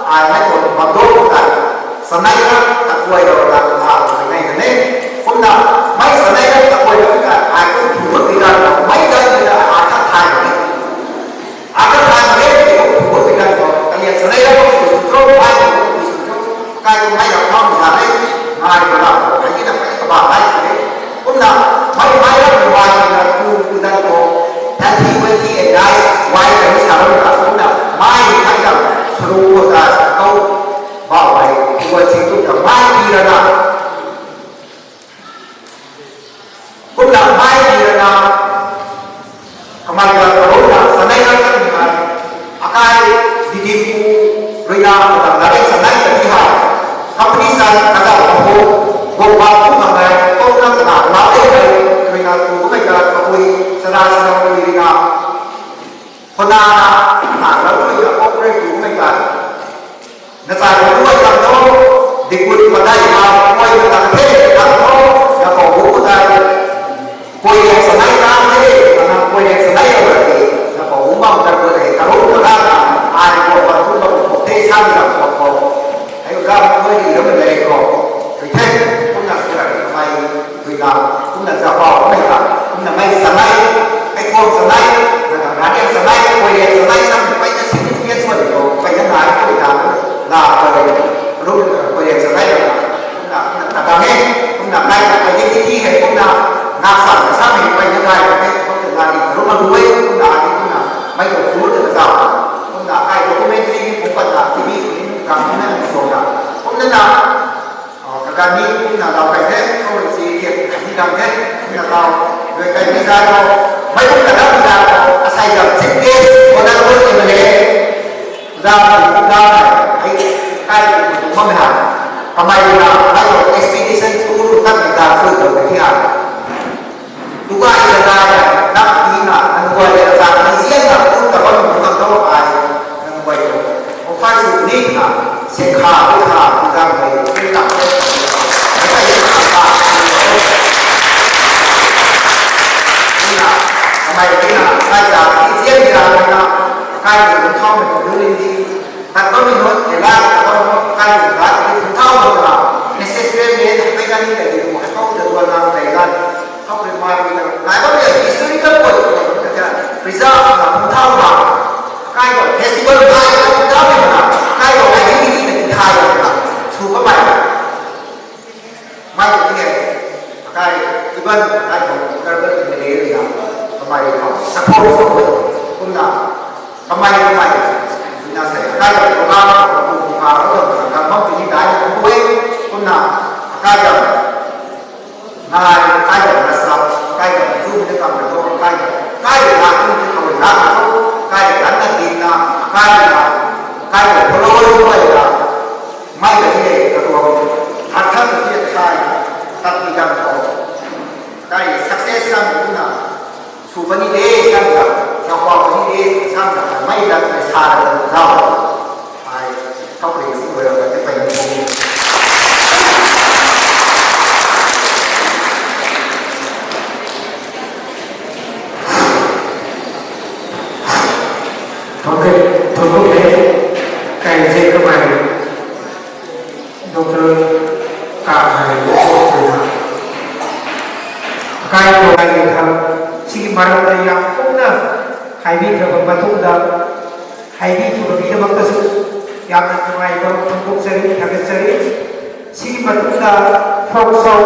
Ai mai ko ba do ko kai. Sanai na ta kuai lo na na na nai na ne. Kumna mai sanai na ta kuai lo ka ai ko thu di na mai da di na ai ta thai na ne. Ai ta thai na ne ko thu di na ko. Ai ya sanai na ko thu thu mai ko thu thu. Kai ko mai na kam sa ne. Ngai ko na ko ai ni na kai ka ba nai ne. Kumna mai mai na mai na thu thu na ko. Healthy, wealthy and nice wife ka ni sa lo na kumna mai mai na suru ko ta sa ko. Bau ai, kuan si tu ta mai pi ra na. Kumna mai pi ra na. Kamei ka karuna, sanai na kan ni hai. Akai, didi ku, rui na, kata na re sanai ka ni hai. Company san, kata ko, go ba ku na ngai, ko na kata, na re hai, rui na, ku, ku mai ka, ka pui, sana, sana, pui, rui na. Khona na, na, na, rui na, ko, rui, ku, mai ka. Na chai khou ai kam tho, dikut patai ma, koi na tak the, kam tho, na khou bu patai. Koi yak sanai kam the, na koi yak sanai lo the, na khou bu bam tak the, karu na na, ai ko ba tu ba ko the, san na ko ko. Ai ga koi ni lo me ko. Tui the, kumna sura mai. Tui na, kumna zapa, kumna ka, kumna mei sanai, ai khou sanai, na ka, na rian sanai, koi rian sanai, sam, pai na significance ma di ko, pai na nai, pai na, na, pai na, Mei zat khou, mei kum ta dam zat khou, asei zat chief guest, honourable M L A, zat khou kum dam hei, hei, kai kum kum bam hei, kamei na, hei khou expedition tour tat ni ta sui khou ti ha. Tukai ta dai, dam ti na, nang guay ta zat, nang zian na, kum ta bam kum ta dam ai, nang guay ta. Offer sw ni na, se kha, kha, kha, kha, kha, kha, kha, kha, kha, kamei tina, kai ta, ti zian ta, na, kai ta, thau na, building ti, tat bam ni nunc, e la, tat bam ni nunc, kai ta, ti thau na, na, necessary ni, pe ka ni, ka ni, mo, hai kau, da, wa, na, dai, na, thau, pe, ma, ni, na, lai bam ni, historical point, ka, preserve, na, thau, na, kai ta, festival, kai ta, thau, na, kai ta, identity, na, thau, na, su ka mai. Mai tu ti e, akai, even akai khou tribal M L A rui na, kamei khou support sw e, kumna, kamei kamei, na sei, akai khou program khou, khou, khou, khou, khou, khou, khou, khou, pini dai, khou, khou, kumna, akai khou, nai, akai khou, na sa, akai khou, zoom te kam khou, akai khou, akai khou, na, akai khou, na, akai khou, na, din na, akai khou, na, akai khou, follow, follow, na, Mei ka hi e, katuang, artha ka hi e, sai, tat ni dam khou. Kai success sam na, su bam ni de, sam na, sa khou bam ni de, sam na, mei lat mei sa na, zau. Ai, thau ri si wei ra ka te pai ni. Thangc khe, thangc khe, kai zek kamei, Doctor Kap hei, Doctor Kap. Kai khou kai ni tha, siki maram ta yam kumna, hei bi tha bam bathum da, hei bi thu bi tha bam ta su, yamna kamei bam thangc kuk chari, thangc kuk chari, siki bathum da, folk song,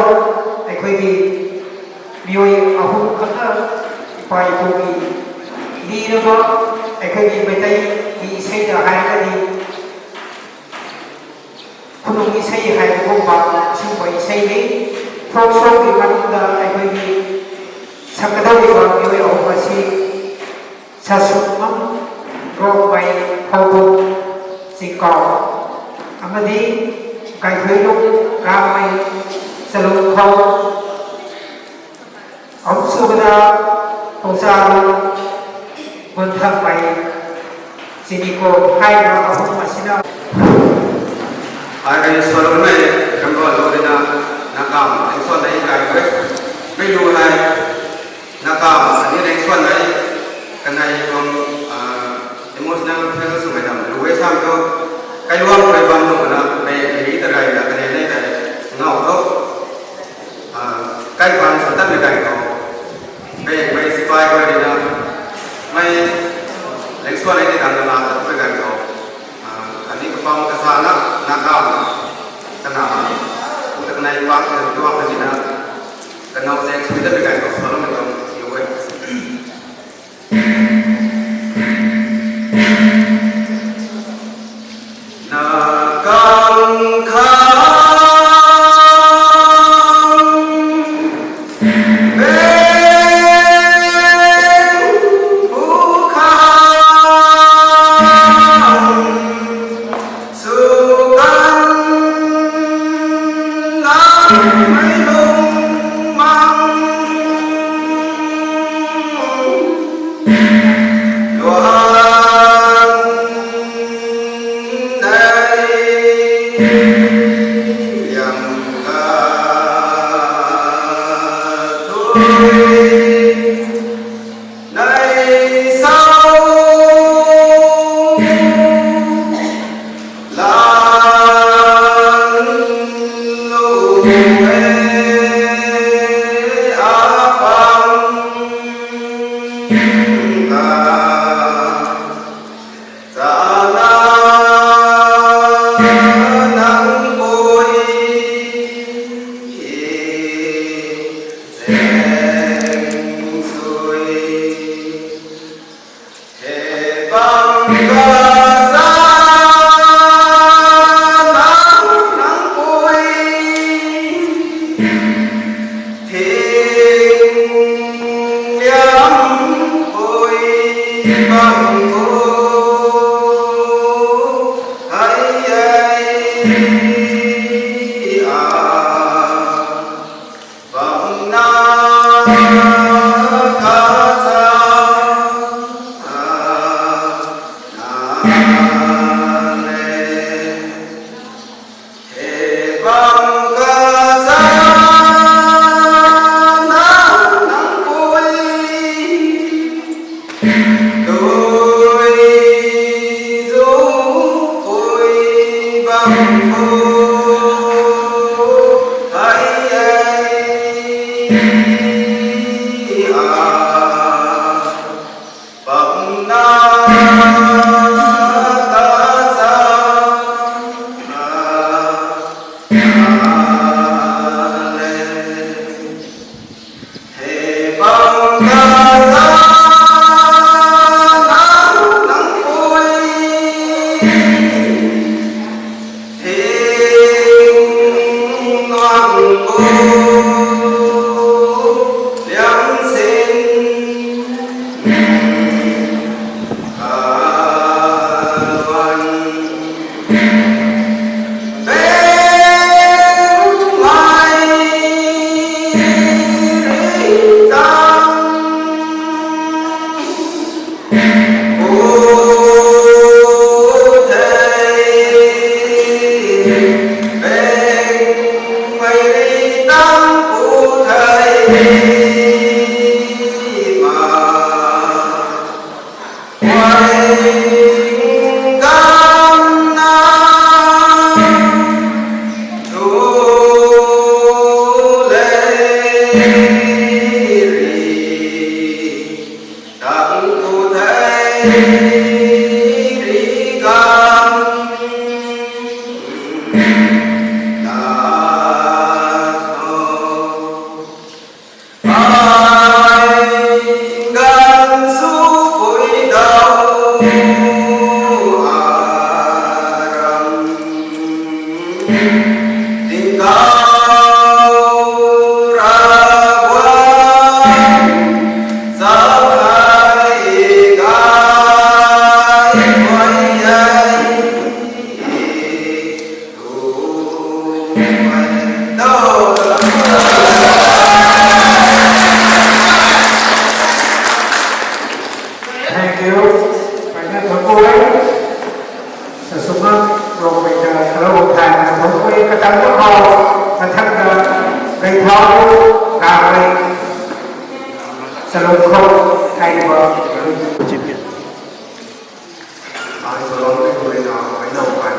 ai khui di, Miyoi ahum khatna, pai pu ki, ni na ba, ai khui ki Meitei ki isei na hai na ni, khunung isei hai pu ba, sing pai isei ni, folk song ki manung da, ai khui ki, sakadau ki ba, miyoi ahum ba si, Sasukmang Rongmei Phoubung Chingkau amadi Kaithuilung Rangmei Chalung Khou, Aumsubada Pongsalung Gunthangmei Chiniko haina ahum asina. Ai rei swalou nei, kambal lou rina, nakam, ensol nei kai kwe, mei lu nei, Nakam, ani rengsuan nei, kanei tuang, ah, emotional feel swmei dam, luai sam tu, kailuang rui bam nung na, mei, mei ta rey na, kanei nei tei, ngau tu, ah, kai bam sa tat mei kai khou, mei, mei sipai khou rui na, mei, rengsuan nei ni dam na la tat mei kai khou, ah, ani kapam kasa na, nakam, kana, ta kanei pam, tuang na ni na, Kanow zaeng sui dat mei kai khou swloumei tuang tiu e. Na kang khang beng bu khang Sw kan nang mei lung mang luan nei liang ka tui. Nei sau lan lu e apang ka. Chana nang pui hi zaeng sui. He bang ka sa nang nang pui thing He bam kazanc nang pui, dui zu pui bam pui, ai ai a. Bam na ta sa na le. He bam ta sa na nang pui. Hing nang bu liang sin kawan beng mai ri tang. Tang ku thei ri kan na tho. Ai gan su pui dau a ram. Tingkauh Ravguangc zauc hei gay guay e. Thank you. Peyna thuanc ku e. Sa sumna Ravguangc ta salou bam thayna thuanc ku e. Katang na khou, kathang ta, kai thau, ramei, salou khou, ai ba. Ai salou ni ku e na, ai nau kai.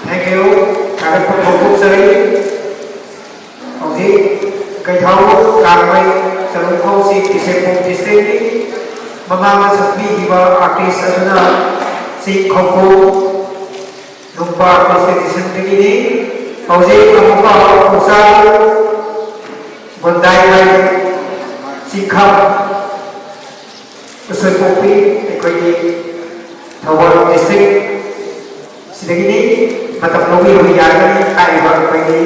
Thank you. Khat pu khou pu sari. Houzi, kaithau, Kangmei, Chalungkhou si, Tisempum district ni, mamang na sakmi hiba artist aduna, si khou pu, Lungpa constitution tiki ni, houzi, Lungpa, Usa, Bondai Lai, Sikham, Usoipupi, ꯑꯩꯈꯣꯏꯒꯤ Thoubal district ꯁꯤꯗꯒꯤꯅꯤ, ꯃꯇꯝ ꯂꯧꯕꯤꯔꯨꯕ ꯌꯥꯒꯅꯤ ꯍꯥꯏꯔꯤꯕ ꯑꯩꯈꯣꯏꯒꯤ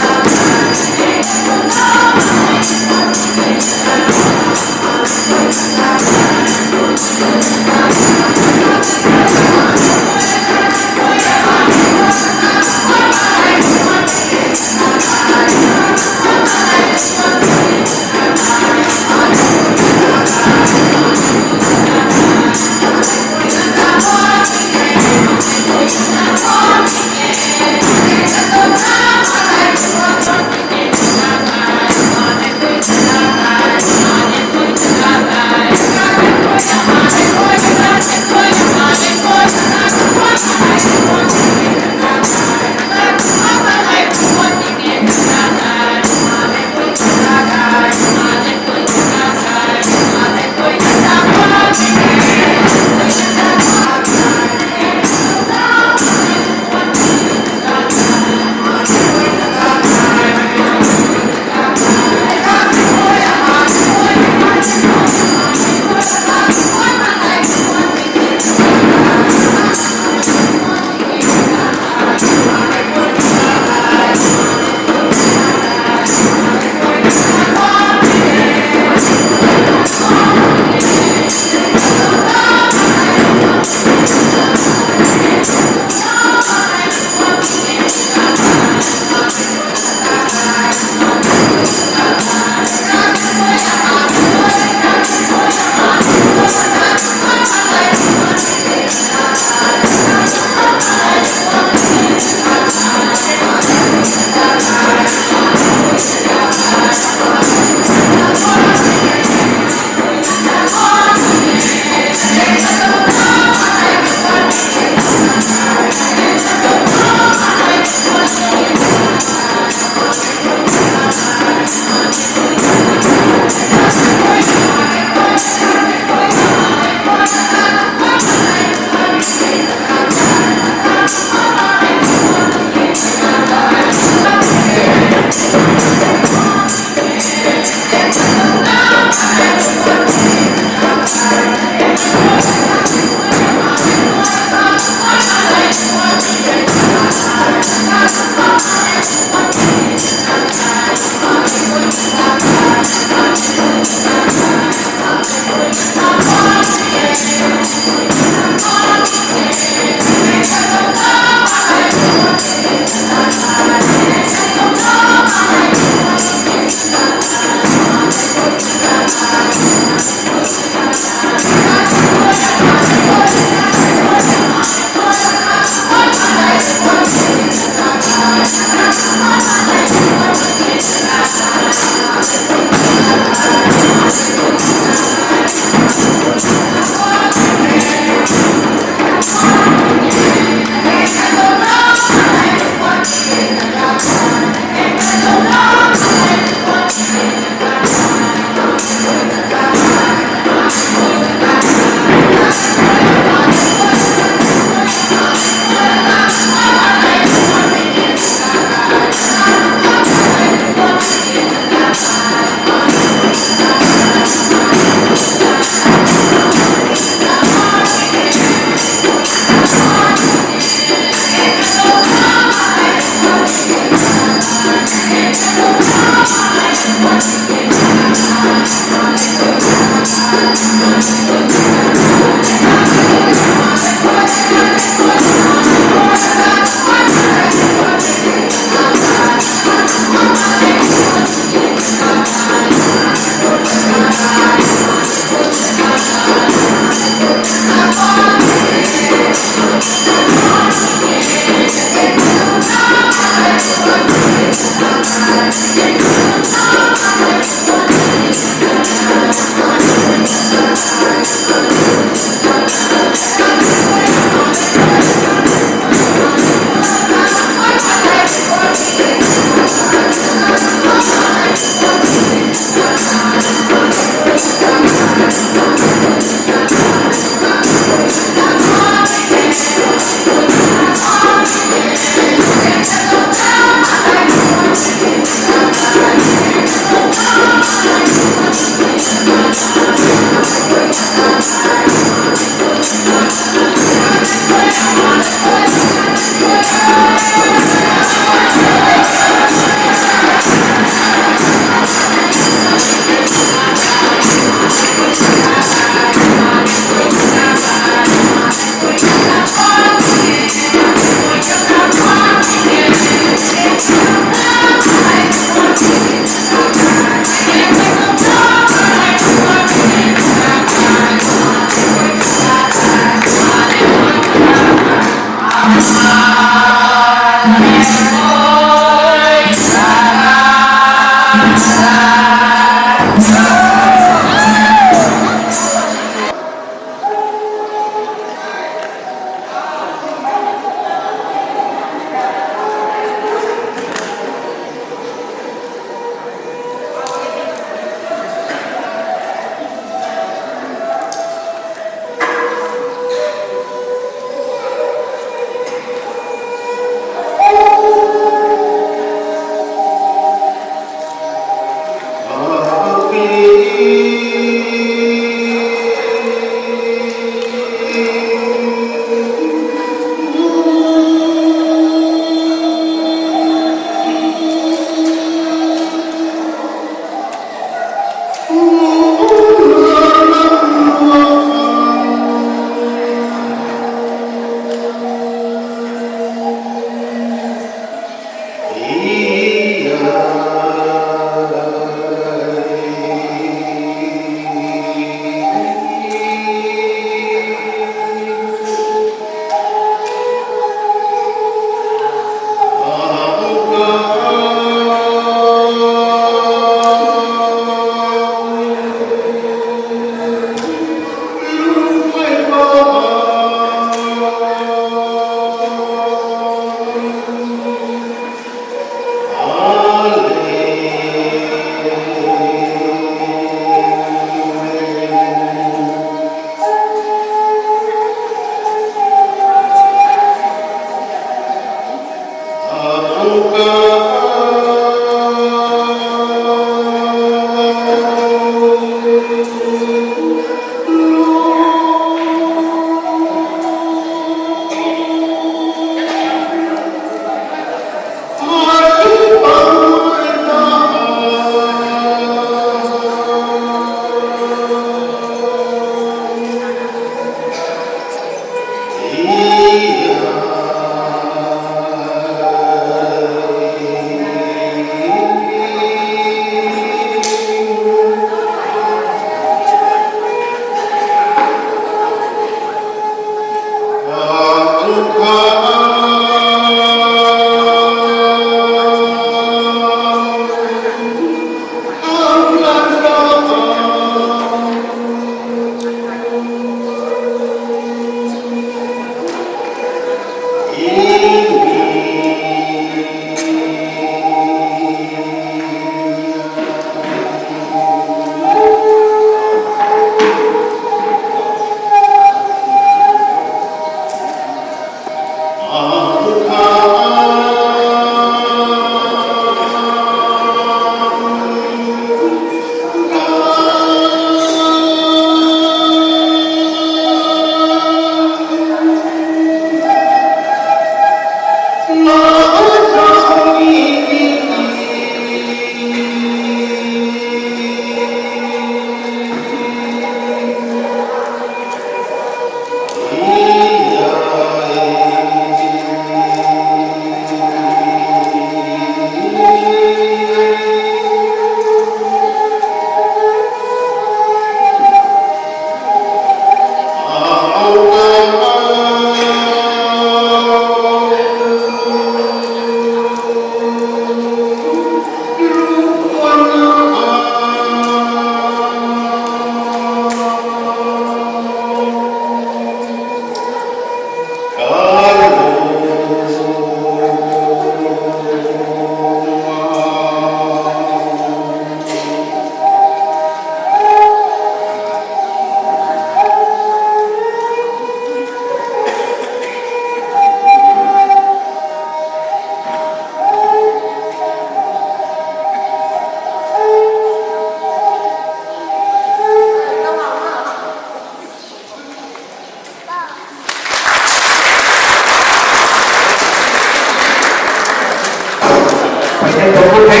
Paisan thangc ku the.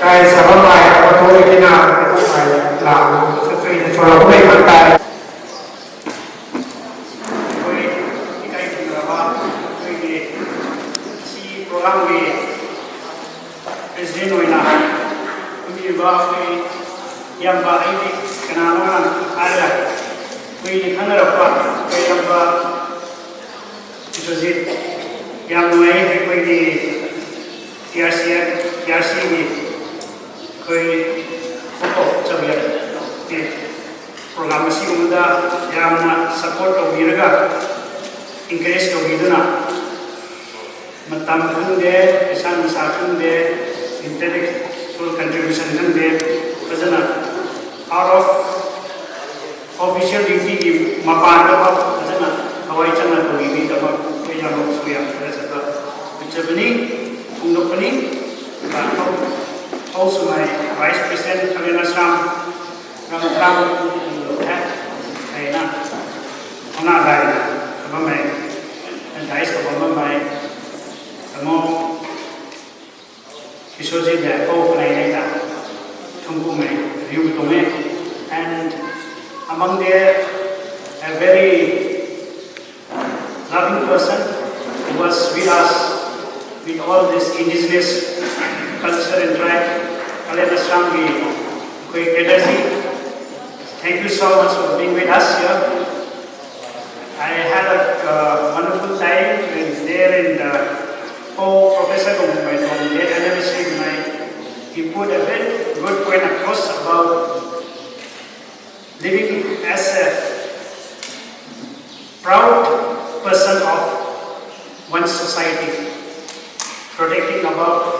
Kai sa bammei, apa tu tina, kai la, sa tui na chora kumei kan tai. Koi, ikai tina ba, koi ni, si program ni, President oina, kuni ba kuni yam ba ai di kana nona ai la, kuni khana rap ba, kuni yam ba Biswajit, yam nai hai kuni T R C, T R C ni, kuni koko chabian ni program si munda yamna support to biraga, encourage to biduna. Matam khang de, paisa nuisa khang de, intellectual contribution khang de, fazana out of official duty ki mapan ta ba, fazana kawai chana tawmei ta ba, koi yam lou sui yam ta sa ta. Picture pani, kung lou pani, ba, also my Vice President Kalen Asram, Ram Ram, hai na, hona rai, kabam mai, and guys kabam mai, kamo, Biswajit le, ko kanei nei ta, thungku mai, view tung e, and among the, a very loving person who was with us with all this indigenous culture and tribe, Kalen Asram ki koi energy. Thank you so much for being with us here. I had a uh, wonderful time in there in the Paul Professor Gongmei from the anniversary night. He put a very good point across about living as a proud person of one society, protecting about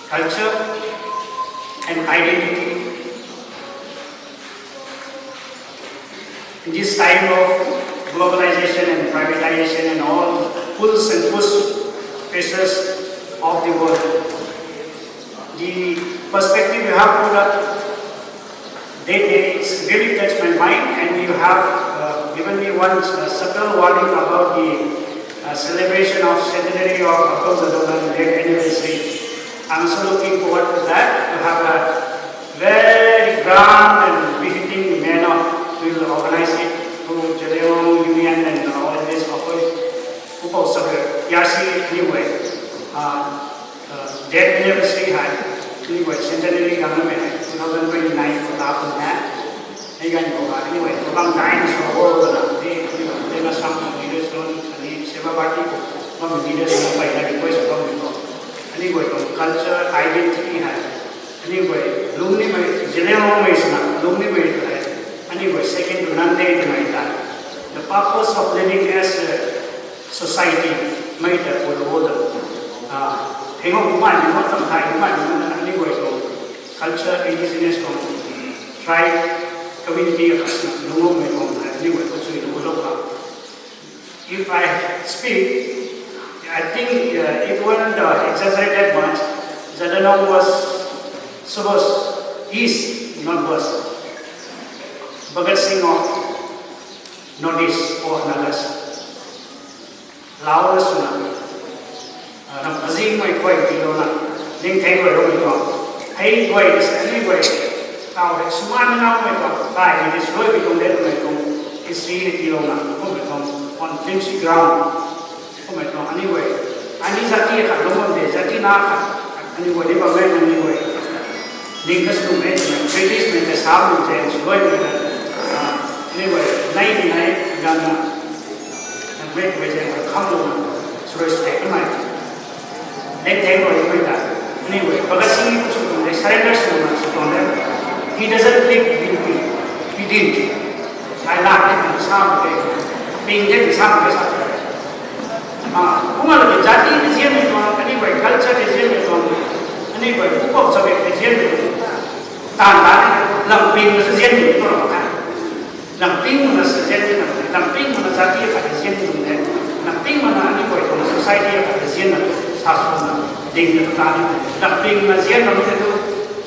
culture and identity. In this time of globalization and privatization and all pulls and push pressures of the world, the perspective you have put up, they, they, it's really touched my mind, and you have uh, given me one uh, subtle warning about the uh, celebration of centenary of Akhal Jadonang death anniversary. I'm also looking forward to that, to have a very grand and befitting manner. We will organize it through Zeliangrong Union and uh, all this office. Kupo Sabir, Yarsi anyway. Uh, uh, death anniversary hai, anyway, centenary ganv na mei hai, two thousand twenty-nine ko ta pun hai. Hei ganv khou ha, anyway, program dai na sw ho twna, hei, anyway, hei na sam leaders nunc, ani Seva Bharati khou bam leaders nunc peyna request bam ni ko. Anyway, tuang culture, identity hai. Anyway, lungc nimei, Zeliangrong mei swna, lungc nimei tu hai. Anyway, second to none de twmei ta. The purpose of living as a society mei ta pulou da. Ah, hengou kumai ni mo tam thai kumai ni mo na anyway tuang culture indigenous tuang tribe community akhat na lungloumei tuang na anyway kuchui lou lou ka. If I speak, I think uh, it won't uh, exaggerate that much. Jadonang was supposed is not was Bhagat Singh of Northeast or Nagas. Lao na swna. Nang kazingmei khuay tiilouna, ningtheng guay rui tuang, hei guay ta sa ni guay, tau hei swmaan naumei tuang, kai hei ni swluaimei tuang de twmei tuang, history hei tiilouna, kummei tuang, on flimsy ground, kummei tuang, aniu guay, ani jati khat lungc bam de, jati na khat, aniu guay ni bam e, aniu guay. Ning ka sw e, British mei ta sa bam de, swluaimei ta, aniu guay, nai ni nai, ganvna. Nang mei kuay zaeng kham lou na, sw rui sw tei kamei. Ningtheng rui mei ta. Anyway, Bhagat Singh ni sw tuang de, surrender sw tuang de, sw tuang de. He doesn't live with me. He didn't. Ai lak de sa mak ke. Ping de sa mak ke sa. Ah, kumna lou jati de zianmei tuang, anyway, culture de zianmei tuang, anyway, pukok chabe de zianmei tuang. Tan tan, lam ping na zianmei tuang kan. Lam ping mana sa zian ni na, lam ping mana jati khat zian ni na, lam ping mana aniu guay tuang society khat zian na, sa sw na, ding na ta ni, lam ping na zian na tu,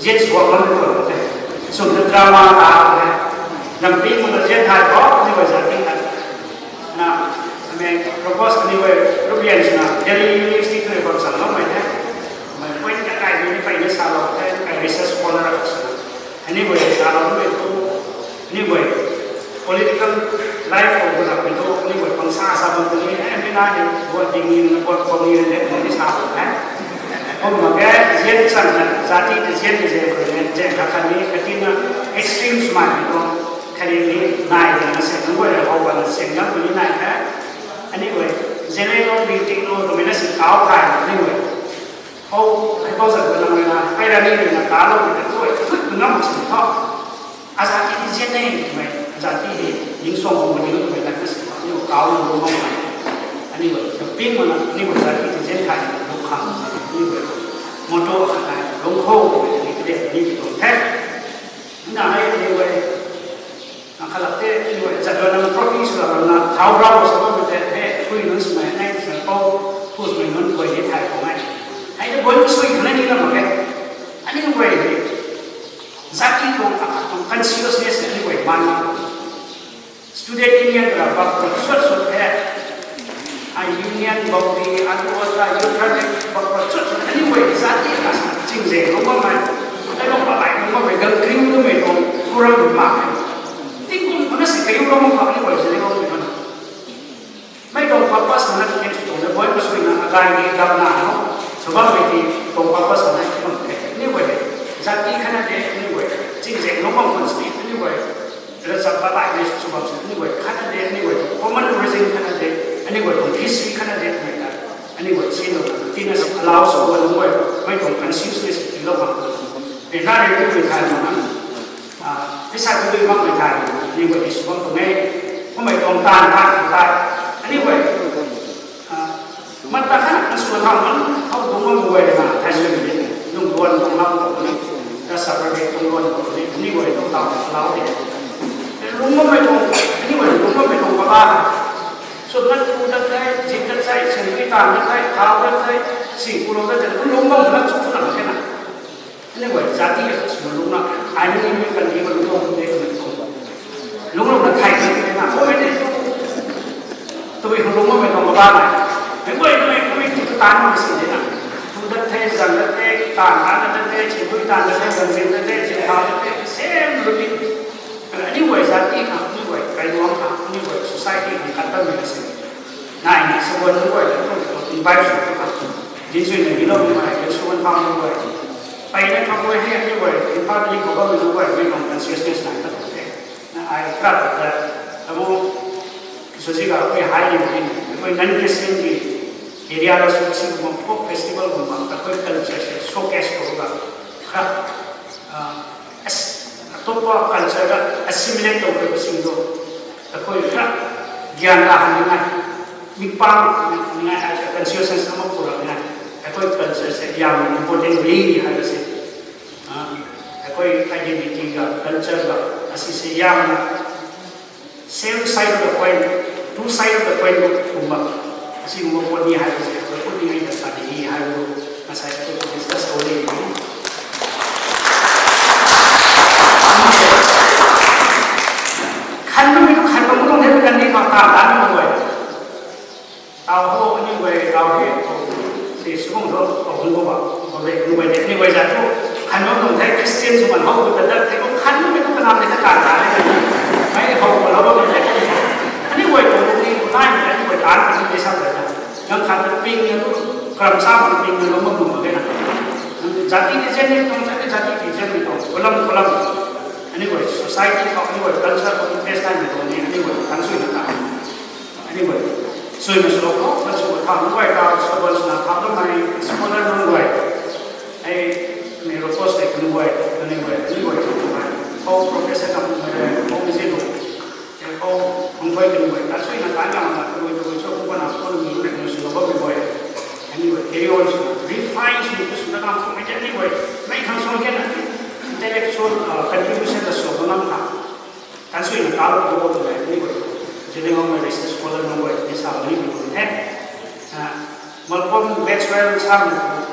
zian sw na tu te. Sw na drama ta te. Lam ping mana zian thai bo, aniu guay jati khat. Na, I mean, propose aniu guay, Rubian na, Delhi University tu bam sang lou mei the. Mei point ka kai ni pai ni sa lou the, kai research scholar ka sa. Aniu guay sa lou mei tu, aniu guay political life khou guay na pui tu, aniu guay pang sa sa bam tu ni, eh, mi na ni, buat ding ni, buat bam ni, ni, ni sa bam, eh. Kum mak ge, zian chan na, jati te zian te zian khou ni, zian khat khat ni, kati na extreme swmei ni tu, khat ni nai ni na se, nang guay na hou bam na se, nang guay ni nai the. Aniu guay, zian ni lou, bi ting lou, twmei na si kau kai, aniu guay. Hou, hei bau zat bam nang rui na, hei rani rui na, ta lou rui na, tu, tu, tu ngam si tho. A jati ti zian e, twmei, a jati hei, ning suang bam ni twmei, na si tho, aniu kau na lou bam na. Aniu guay, na ping mana, aniu guay jati ti zian thai, lou khang, aniu guay, motto khat nai, lou khou, twmei, ni kade, ni ki tuang the. Na hei, aniu guay, na khalak te, aniu guay, jat rui na trophy sw la na, thau rau sw bam te, he, tui nunc swmei, nai swmei, pou, pu swmei nunc guay ni thai khou nai. Hei te guay sw khang ni na mak e. Aniu guay ni, jati tuang, a, tuang consciousness aniu guay man na. Student union ra bak ra suat suat the. A union bak di, a tu a ta, youth project bak ra suat suat. Aniu guay jati ka sa, ching ze lou bam mei. Ai lou pa lai lou bam mei, gang kring lou mei tuang, forum ma. Tingkum mana si kayu lou bam mak, aniu guay ze lou bam mei. Mei tuang purpose na khe tu tuang le, boy ko sui na, agai ni dam na no. Sw bam mei ti tuang purpose na khe bam the. Aniu guay, jati khat na de, aniu guay. Ching ze lou bam kon si, aniu guay. Rachap ba lai ni sw bam si, aniu guay khat na de, aniu guay tuang common origin khat na de, aniu guay tuang history khat na de, aniu guay ta, aniu guay si no, tina si allow sw guay lung guay, mei tuang consciousness ti lou bam. Ni na ni tu thai ma na, ah, ni sa tu bam mei thai, aniu guay ni sw bam tuang e, kummei tuang tan, tan, tan, aniu guay, ah, Mat ta kha na sw thau man, thau tuang man guay na, thai sw ni, nung luan tuang lam tuang ni, ta sa ra tuang luan tuang ni, ni guay tuang tau lau de. Lungc bammei tuang, ni guay lungc bammei tuang papa. Sw na tu dat thei, zip dat thei, sing tui tan dat thei, thau dat thei, sing ku lou dat thei, lungc bam na chu chu na khe na. Aniu guay jati khat swna lungna, ai ni mi kan ni ma lungc bam de twmei tuang. Lungc bam na thai ni na, o mei ni tu. Tabui khang lungc bammei tuang kabah nai. Mei guay mei, mei tu tan ma si de na. Tu dat the, zang dat the, tan tan dat the, chin tui tan dat the, zang zin dat the, chin thau dat the, same routine. Aniu guay jati khat, aniu guay kailuang khat, aniu guay society khat kan tan mei si. Nai ni sa guan aniu guay, aniu guay invite sw khat. Din sui na ni lou ni mai, din sui wan thau aniu guay. Pai na kha guay hei, aniu guay, in public khou bam aniu guay, mei tuang consciousness nai khat the. Na ai kra ta, tamu, Sw si ka, koi high ni, koi non-Christian ki area lo sw si kum folk festival kum bam ta koi culture se showcase khou ka, kha, ah, as, ꯑꯇꯣꯞꯄ culture ꯗ assimilate ꯇꯧꯈ꯭ꯔꯕꯁꯤꯡꯗꯣ ꯑꯩꯈꯣꯏ ꯈꯔ ꯒ꯭ꯌꯥꯟ ꯇꯥꯍꯟꯅꯤꯡꯉꯥꯏ, ꯃꯤꯠꯄꯥꯡ ꯍꯥꯡꯍꯟꯅꯤꯡꯉꯥꯏ ꯍꯥꯏꯕ consciousness ꯑꯃ ꯄꯨꯔꯛꯅꯤꯡꯉꯥꯏ, ꯑꯩꯈꯣꯏ culture ꯁꯦ ꯌꯥꯝꯅ important ꯑꯣꯏ ꯍꯥꯏꯕꯁꯦ, ꯑ, ꯑꯩꯈꯣꯏ identity ꯒ culture ꯒ ꯑꯁꯤꯁꯦ ꯌꯥꯝꯅ same side of the coin, two side of the coin ꯒꯨꯝꯕ ꯑꯁꯤꯒꯨꯝꯕ ꯄꯣꯠꯅꯤ ꯍꯥꯏꯕꯁꯦ ꯑꯩꯈꯣꯏ ꯎꯠꯅꯤꯡꯉꯥꯏ ꯗꯔꯀꯥꯔ ꯂꯩ ꯍꯥꯏꯕꯗꯨ ꯉꯁꯥꯏ ꯑꯩꯈꯣꯏ discuss ꯇꯧꯔ ꯂꯩꯕꯅꯤ꯫ ꯈꯟꯕ ꯃꯤꯗꯨ ꯈꯟꯕ ꯃꯇꯨꯡꯗ ꯀꯟꯗꯤ ꯃꯇꯥꯡ ꯇꯥꯅ ꯑꯣꯏ꯫ ꯇꯥꯎ ꯍꯣ ꯑꯅꯤ ꯋꯥꯏ ꯇꯥꯎ ꯍꯦ ꯇꯧ꯫ ꯁꯤ ꯁꯤꯒꯨꯝ ꯊꯣ ꯇꯧ ꯍꯣꯡ ꯕ ꯇꯧ ꯂꯩ ꯑꯅꯤ ꯋꯥꯏ ꯂꯩ ꯑꯅꯤ ꯋꯥꯏ ꯖꯥꯠ ꯇꯨ ꯈꯟꯕ ꯃꯇꯨꯡꯗ Christian ꯁꯨ ꯃꯟ ꯍꯧ ꯇ ꯗ ꯊꯦꯡ ꯈꯟꯕ ꯃꯤꯗꯨ ꯀꯅꯥ ꯂꯩ ꯊ ꯇꯥ ꯇꯥ ꯂꯩ꯫ ꯃꯩ ꯍꯧ ꯀꯣ ꯂꯧ ꯂꯧ ꯂꯩ꯫ ꯑꯅꯤ ꯋꯥꯏ ꯇꯧ ꯅꯤ ꯅꯥꯏ ꯑꯅꯤ ꯋꯥꯏ ꯇꯥꯟ ꯈꯟꯕ ꯂꯩ ꯁꯥ ꯂꯩ꯫ ꯅꯪ ꯈꯟꯕ ꯄꯤꯡ ꯑꯗꯨ ꯀꯔꯝ ꯁꯥ ꯃꯟ ꯄꯤꯡ ꯂꯧ ꯃ ꯃꯨ ꯃ ꯂꯩ ꯅ꯫ ꯅꯪ ꯖꯥꯇꯤ ꯗꯤꯖꯥꯏꯟ ꯅꯤ ꯇꯣꯡ ꯖꯥꯇꯤ ꯖꯥꯇꯤ ꯗꯤꯖꯥꯏꯟ ꯅꯤ ꯇꯣꯡ ꯀꯣꯂꯝ ꯀꯣꯂꯝ꯫ ꯑꯅꯤ ꯋꯥꯏ society ꯐꯥꯎ ꯑꯅꯤ ꯋꯥꯏ culture ꯐꯥꯎ interest ꯅꯥꯏ ꯃ ꯇꯣꯡ ꯅꯤ ꯑꯅꯤ ꯋꯥꯏ ꯀꯟꯁꯨꯏ ꯅ ꯇꯥ꯫ Anyway, ꯁꯣꯏꯅ ꯁꯣ ꯀꯣ ꯃꯁꯨ ꯊꯥꯎ ꯅꯨꯡ ꯋꯥꯏ ꯇꯥꯎ ꯁꯣꯕꯜ ꯁꯨꯅ ꯊꯥꯎ ꯂꯝ ꯃꯥꯏ scholar ꯅꯨꯡ ꯋꯥꯏ꯫ ꯑꯩ ꯃꯦꯔꯣ ꯄꯣꯁ ꯂꯩ ꯀꯅꯨ ꯋꯥꯏ ꯀꯅꯨ ꯋꯥꯏ ꯀꯅꯨ ꯋꯥꯏ ꯀꯅꯨ ꯋꯥꯏ꯫ ꯄꯥꯎ professor ꯀꯝ ꯃꯔꯦ ꯄꯥꯎ ꯃꯤꯖꯤ ꯂꯨ꯫ ꯑꯦ ꯄꯥꯎ ꯍꯣꯡꯊꯣꯏ ꯀꯅꯨ ꯋꯥꯏ ꯇꯥ ꯁꯣꯏꯅ ꯇꯥ ꯌꯥꯝꯅ ꯀꯅꯨ ꯋꯥꯏ ꯇꯧ ꯁꯣ ꯀꯨꯝꯕ ꯅ ꯀꯣ ꯅꯨꯡ ꯂꯩ ꯀꯅꯨ ꯁꯨ ꯂꯣ ꯕꯝ ꯋꯥꯏ꯫ Anyway, carry on ꯁꯨꯅ refine ꯁꯨꯅ ꯀꯁꯨꯅ ꯀꯝ ꯐꯣꯡ ꯃꯩ ꯆꯠ anyway꯫ ꯃꯩ ꯈꯪ ꯁꯣ ꯀꯦꯅ intellectual, uh, contribution ꯀꯁꯨ ꯀꯅꯝ ꯊꯥ꯫ ꯀꯟꯁꯨꯏꯅ ꯀꯥꯔꯛ ꯇꯧꯕ ꯇꯧꯔꯦ ꯑꯅꯤ ꯑꯣꯏ꯫ Zeliangrong ꯃ research scholar ꯅꯪ ꯑꯣꯏ, ꯅꯤꯁꯥ ꯃꯅꯤ ꯄꯤꯕ ꯍꯦ꯫ ꯑ, Malcolm Gladwell ꯁꯥꯝ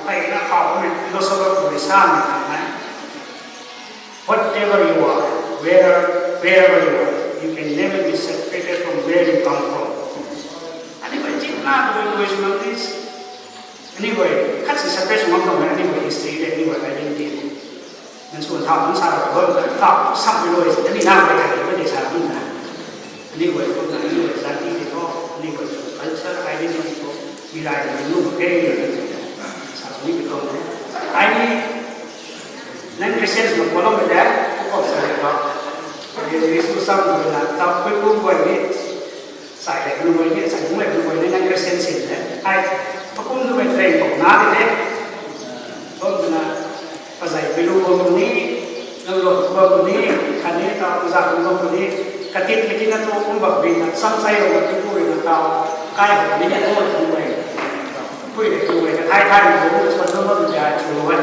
ꯇꯩꯅ ꯐꯥꯎꯕꯅꯦ, philosopher ꯄꯨꯔꯤ ꯁꯥꯝꯅ ꯈꯪꯅ꯫ Whatever you are, wherever, wherever you are, you can never be separated from where you come from. ꯑꯅꯤ ꯑꯣꯏ, ꯆꯤꯛꯅ ꯇꯧꯕ ꯂꯣꯏꯁꯨ ꯉꯝꯗꯦ꯫ ꯑꯅꯤ ꯑꯣꯏ, ꯈꯠꯁꯤ separate ꯁꯨ ꯉꯝꯗꯧꯅꯦ, ꯑꯅꯤ ꯑꯣꯏ history ꯂꯩ, ꯑꯅꯤ ꯑꯣꯏ identity ꯂꯩ꯫ ꯅꯪꯁꯨ ꯊꯥꯎ ꯅꯪ ꯁꯥꯔ ꯊꯕꯛ ꯑꯃꯗ ꯊꯥꯎ ꯁꯝ ꯂꯣꯏ ꯑꯅꯤ ꯅꯥ ꯀꯩ ꯀꯩ ꯀꯩ ꯁꯥꯔ ꯅꯪꯅ ꯑꯅꯤ ꯑꯣꯏ ꯈꯨꯠꯅ ꯑꯅꯤ ꯑꯣꯏ ꯖꯥꯇꯤ ꯂꯩꯀꯣ ꯑꯅꯤ ꯑꯣꯏ culture identity ꯀꯣ ꯃꯤꯔꯥꯏ ꯅꯪ ꯂꯨ ꯀꯩ ꯁꯥꯔ ꯅꯪ ꯀꯩ ꯇꯧꯅꯦ ꯑꯩ ꯅꯪ Christian ꯁꯨ ꯀꯣꯂꯝ ꯂꯩ ꯀꯣ ꯁꯥꯔ ꯀꯣ ꯌꯦꯁꯨ ꯁꯝ ꯂꯣꯏꯅ ꯇꯥꯎ ꯀꯣꯏ ꯀꯨꯝ ꯀꯣꯏ ꯃꯤ ꯁꯥꯏ ꯂꯩ ꯅꯨꯡꯉꯥꯏꯅꯤ, ꯁꯥꯏ ꯅꯨꯡꯉꯥꯏ ꯅꯨꯡꯉꯥꯏꯅꯤ ꯅꯪ Christian ꯁꯤꯡꯁꯦ꯫ ꯑꯩ ꯃꯐꯝꯗꯨ ꯃꯩ train ꯇꯧ ꯅꯥꯗꯦ꯫ ꯃꯐꯝꯗꯨꯅ ꯐꯖꯩ ꯄꯤꯂꯨ ꯐꯝꯕꯅꯤ, ꯅꯪ ꯂꯣꯟ ꯐꯝꯕꯅꯤ, ꯈꯅꯤ ꯇꯥꯎ ꯑꯣꯖꯥ ꯐꯝꯕꯅꯤ, ꯀꯇꯤꯠ ꯀꯇꯤꯠꯅ ꯇꯣꯛ ꯀꯨꯝꯕ ꯃꯤꯅ ꯁꯝ ꯁꯥꯏ ꯌꯧꯅ ꯄꯤꯄꯨꯔꯤꯅ ꯇꯥꯎ ꯀꯥꯏ ꯐꯝꯕꯅꯤ ꯅꯪ ꯂꯣꯟ ꯐꯝꯕꯅꯤ꯫ ꯄꯨꯏꯔꯦ ꯅꯨꯡꯉꯥꯏꯅ ꯊꯥꯏ ꯊꯥꯏꯅ ꯃꯑꯣꯡꯗ ꯁꯣꯟꯕ ꯃꯗꯨ ꯀꯌꯥ ꯆꯨꯔꯣꯏ꯫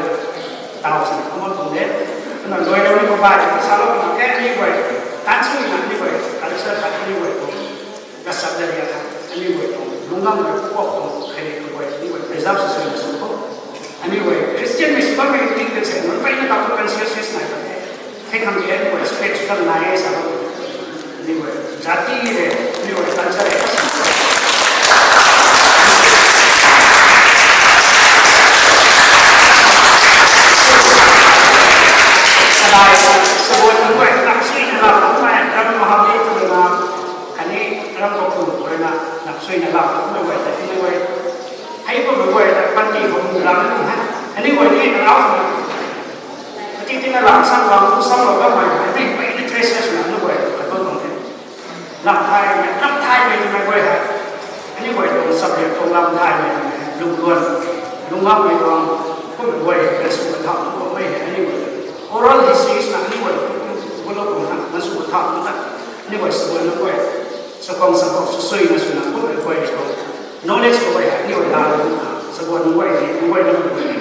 ꯇꯥꯎꯁꯤꯅ ꯑꯃ ꯐꯪꯗꯦ꯫ ꯑꯗꯨꯅ ꯂꯣꯏꯔꯕꯅꯤ ꯃꯕꯥꯏ ꯁꯥꯂꯣꯛꯅ ꯑꯦ ꯑꯅꯤ ꯑꯣꯏ, ꯇꯥꯟꯁꯨꯏꯅ ꯑꯅꯤ ꯑꯣꯏ, ꯀꯜꯆꯔ ꯈꯛ ꯑꯅꯤ ꯑꯣꯏ꯫ Kasap da ria kha, anyway, tong, lungam na kok tong, khairi kha guay, anyway, preserve sw sw na sw ko. Anyway, Christian mi sw bam mi ting ting se, nunc pai na ta ko consciousness nai ta the. Thei khang ke, anyway, respect sw tam nai e sa ko. Anyway, jati re, anyway, culture re, ka sa. Kadai, sa ko, anyway, tak sui na la, anyway, ram maham ni tu na, Khatni ram khou khun khou rui na, nap suina lam khou mei guay ta, mei guay. Hei khou mei guay ta, panty khou mu lam na hei. Khatni guay ni na lau khou na. Kati tina lam sam lam, sam lam lam mei, mei, mei ni traces na, mei guay ta, khat bam khou ni. Lam thay mei, lam thay mei, mei guay hei. Khatni guay tuang subject tuang lam thay mei, lung luan. Lung lam mei tuang, kum mei guay, kan sw kan thau, kum mei hei, khatni guay. Oral histories na, khatni guay, kum lou kum na, kan sw kan thau, kum na. Khatni guay, sw guay na guay. Sa khang sa khou sw sui na sw na khou rui guay khou. Knowledge khou guay hei ni guay la lou na. Sa guay nunc guay ni, nunc guay na nunc guay ni.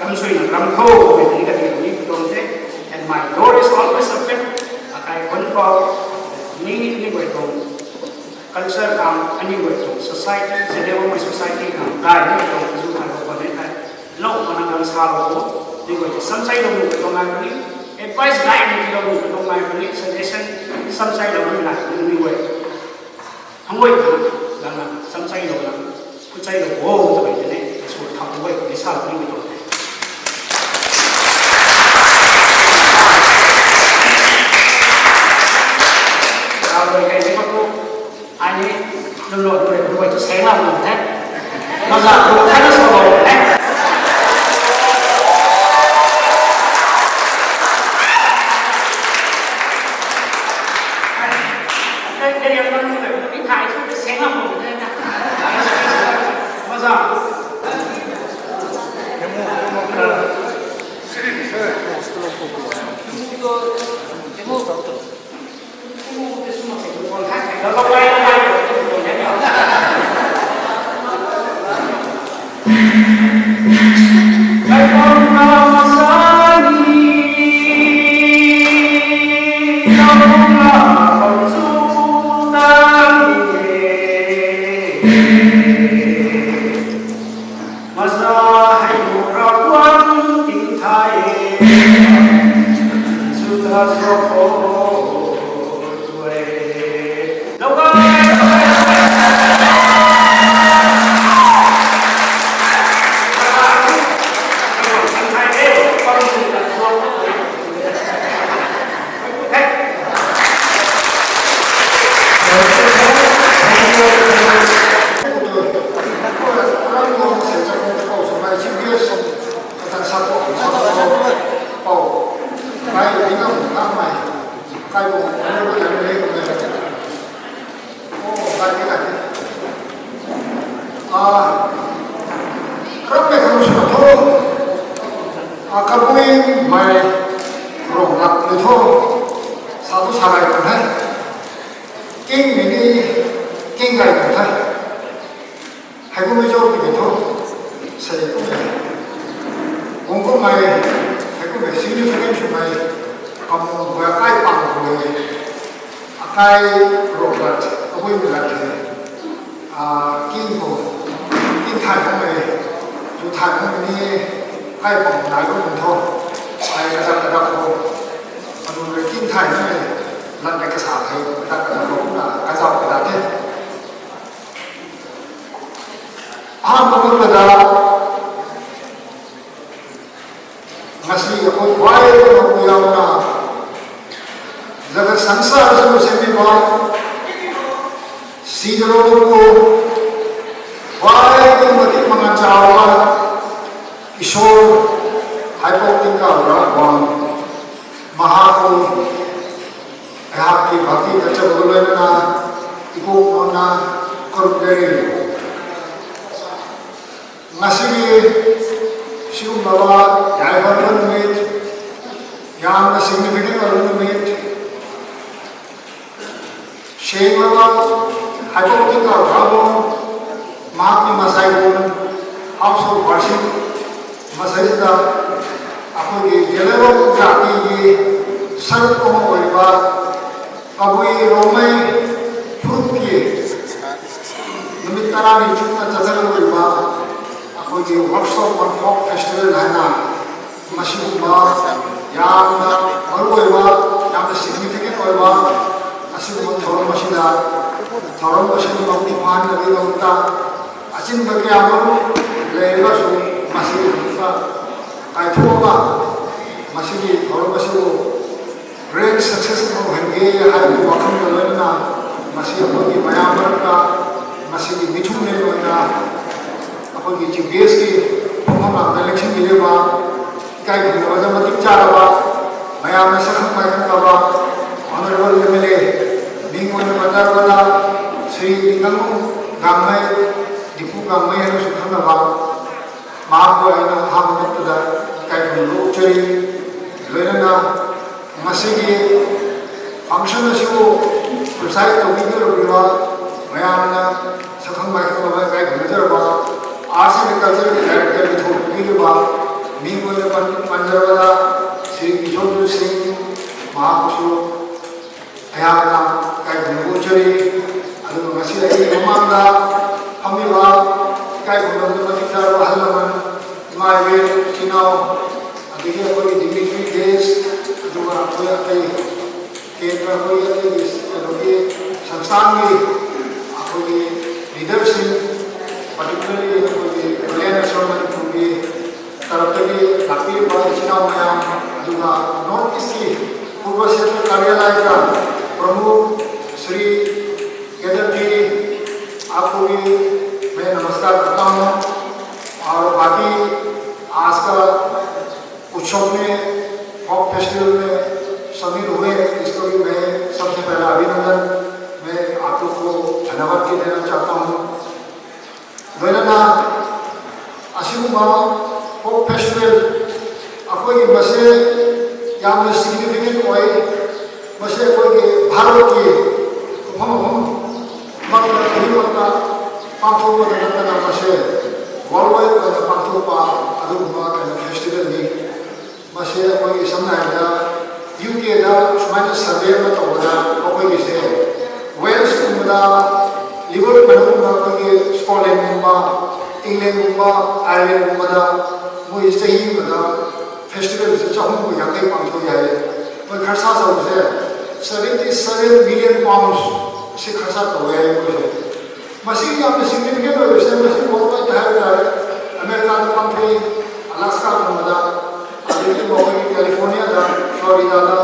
Ram sui na ram khou guay ni ka ni ni tuang the. And my door is always open. Akai khun khou ni ni guay tuang culture khang, ani guay tuang society, Zeliangrong mei society khang, kai ni guay tuang zu khai khou ni kai. Lou mana gan sa lou ko, ni guay samsai lou mu ka tuang ngai puni, advice nai ni lou mu ka tuang ngai puni, suggestion samsai lou mu nai puni ni guay. Hang guay na, na, na, samsai lou na, kuchai lou ko, ta guay ni, su thau guay ni sa lou ni guay tuang. Sa lou kai ni ko, Ai ni, lum lou, lum lou, lum lou, tu seng lam lou the. Mazak tu khat na sw lou the. Kei, kei, kei, kei, kei, kei, kei, seng lam lou the. Mazak. Rammei khang sw tho, a, kabuimei rong lak ni tho, sa tu sa rai tang the. King ni ni, king rai tang the. Hei kummei cho tiki tho, sei kummei. Bung kummei, hei kummei significant swmei, kamu gua kai pang gua, akai rok lat, kabuimei lat he. A, king khou, king thay kummei, chu thay kummei ni, kai pang nai kummei tho, hei kadak kadak khou, anu rui king thay kummei, lat ni kasa thei, kadak kadak khou kumna, kazauh kadak the. Ahanmei kum ta, ngasi akhou guay na kuyauna, zagat sansar sw semi ba, si daro ku, guay ku mati mangan chau ba, Isor, Haipou Tingkauh Ravguangc, maha ku, aihak ki bhakti kachau loinana, iku nona, karup leri. Ngasi ki, siumlou ba, yai ban numei, yamna significant numei, seng lou ba, Haipou Tingkauh Ravguangc, mahak ni masei bun, house of worship, masei ta, akhou ki, yelero jati ki, sar kong oi ba, kabui Rongmei, phuruk ki, numei tara ni chuna chachar oi ba, akhou ki workshop, one folk festival hai na, masi kum ba, yamna, maru oi ba, yamna significant oi ba, asi kum thorou masi da, thorou masi kum ba, kum phan na di lou ta, achin ba kya maru, lei ba su, masi kum ta, kai thu ba, masi ki thorou masi kum, Great success khou hei ge, hei khou wakham ta lana, masi akhou ki mayam mak ta, masi ki mithun le lana, akhou ki chief guest ki, phungam lam ta election ki le ba, kai khou na ba zama tik cha ra ba, mayam na sakham kai khang ta ba, Honorable M L A, Mingwon Patar ba ta, Shri Dinggang Gangmei, Dipu Gangmei hei su khang na ba, Mak guayna hamh mak ta da, kai khun lu chari, luaina na, ngasi ki function na siu, preside tau ki ni rui ba, mayam na, sakhang mai khang mai kai khun na jar ba, Arts and Culture ki director ki thok ki ni ba, mi guayna pan, pan jar ba da, Shri Kishore Singh, Mahakusu, Ayana, kaikhun bu chari, adu ngasi ai mamang da, hami ba, kaikhun da mati charo halaman, mai ve, chinau, adu ye koi Dimitri Gas, adu ba koi akai, kendra koi akai, adu ye, samsang ni, akoi leadership, particularly akoi Kalyan Ashram Manipur ki, tarap tei ni lakpirba chinau mayam, aduga North East ki Purva Kshetra Karyalaya ka Pramukh Shri Kedar ji, aapko bhi main namaskar karta hoon, aur baaki aaj ka utsav mein, folk festival mein shamil hue, isko bhi main sabse pehla abhinandan, main aap log ko dhanyavad bhi dena chahta hoon. Loinana, asikumna folk festival, akoi ki mase, yamna significant oi, mase akoi ki Bharat ki, kupham kupham, makna kuni makna, pangthuk makna makna mase, worldwide makna pangthuk pa, adukumna kaina festival ni. Mase akoi ki samna da, U K da, sumaina survey ma tau da, akoi ki se, Wales kumna da, Liverpool kumna akoi ki Scotland kumna, England kumna, Ireland kumna da, mui chahi kumna da, festival se chahum ko yang tei pang tho yai. Mui kharsa sa se, seventy seven million pounds se kharsa tau yai mui se. Masi yamna significant oi se, masi worldwide ta hai ta, America ta pang the, Alaska ta ma da, adi ki mok ki California da, Florida da,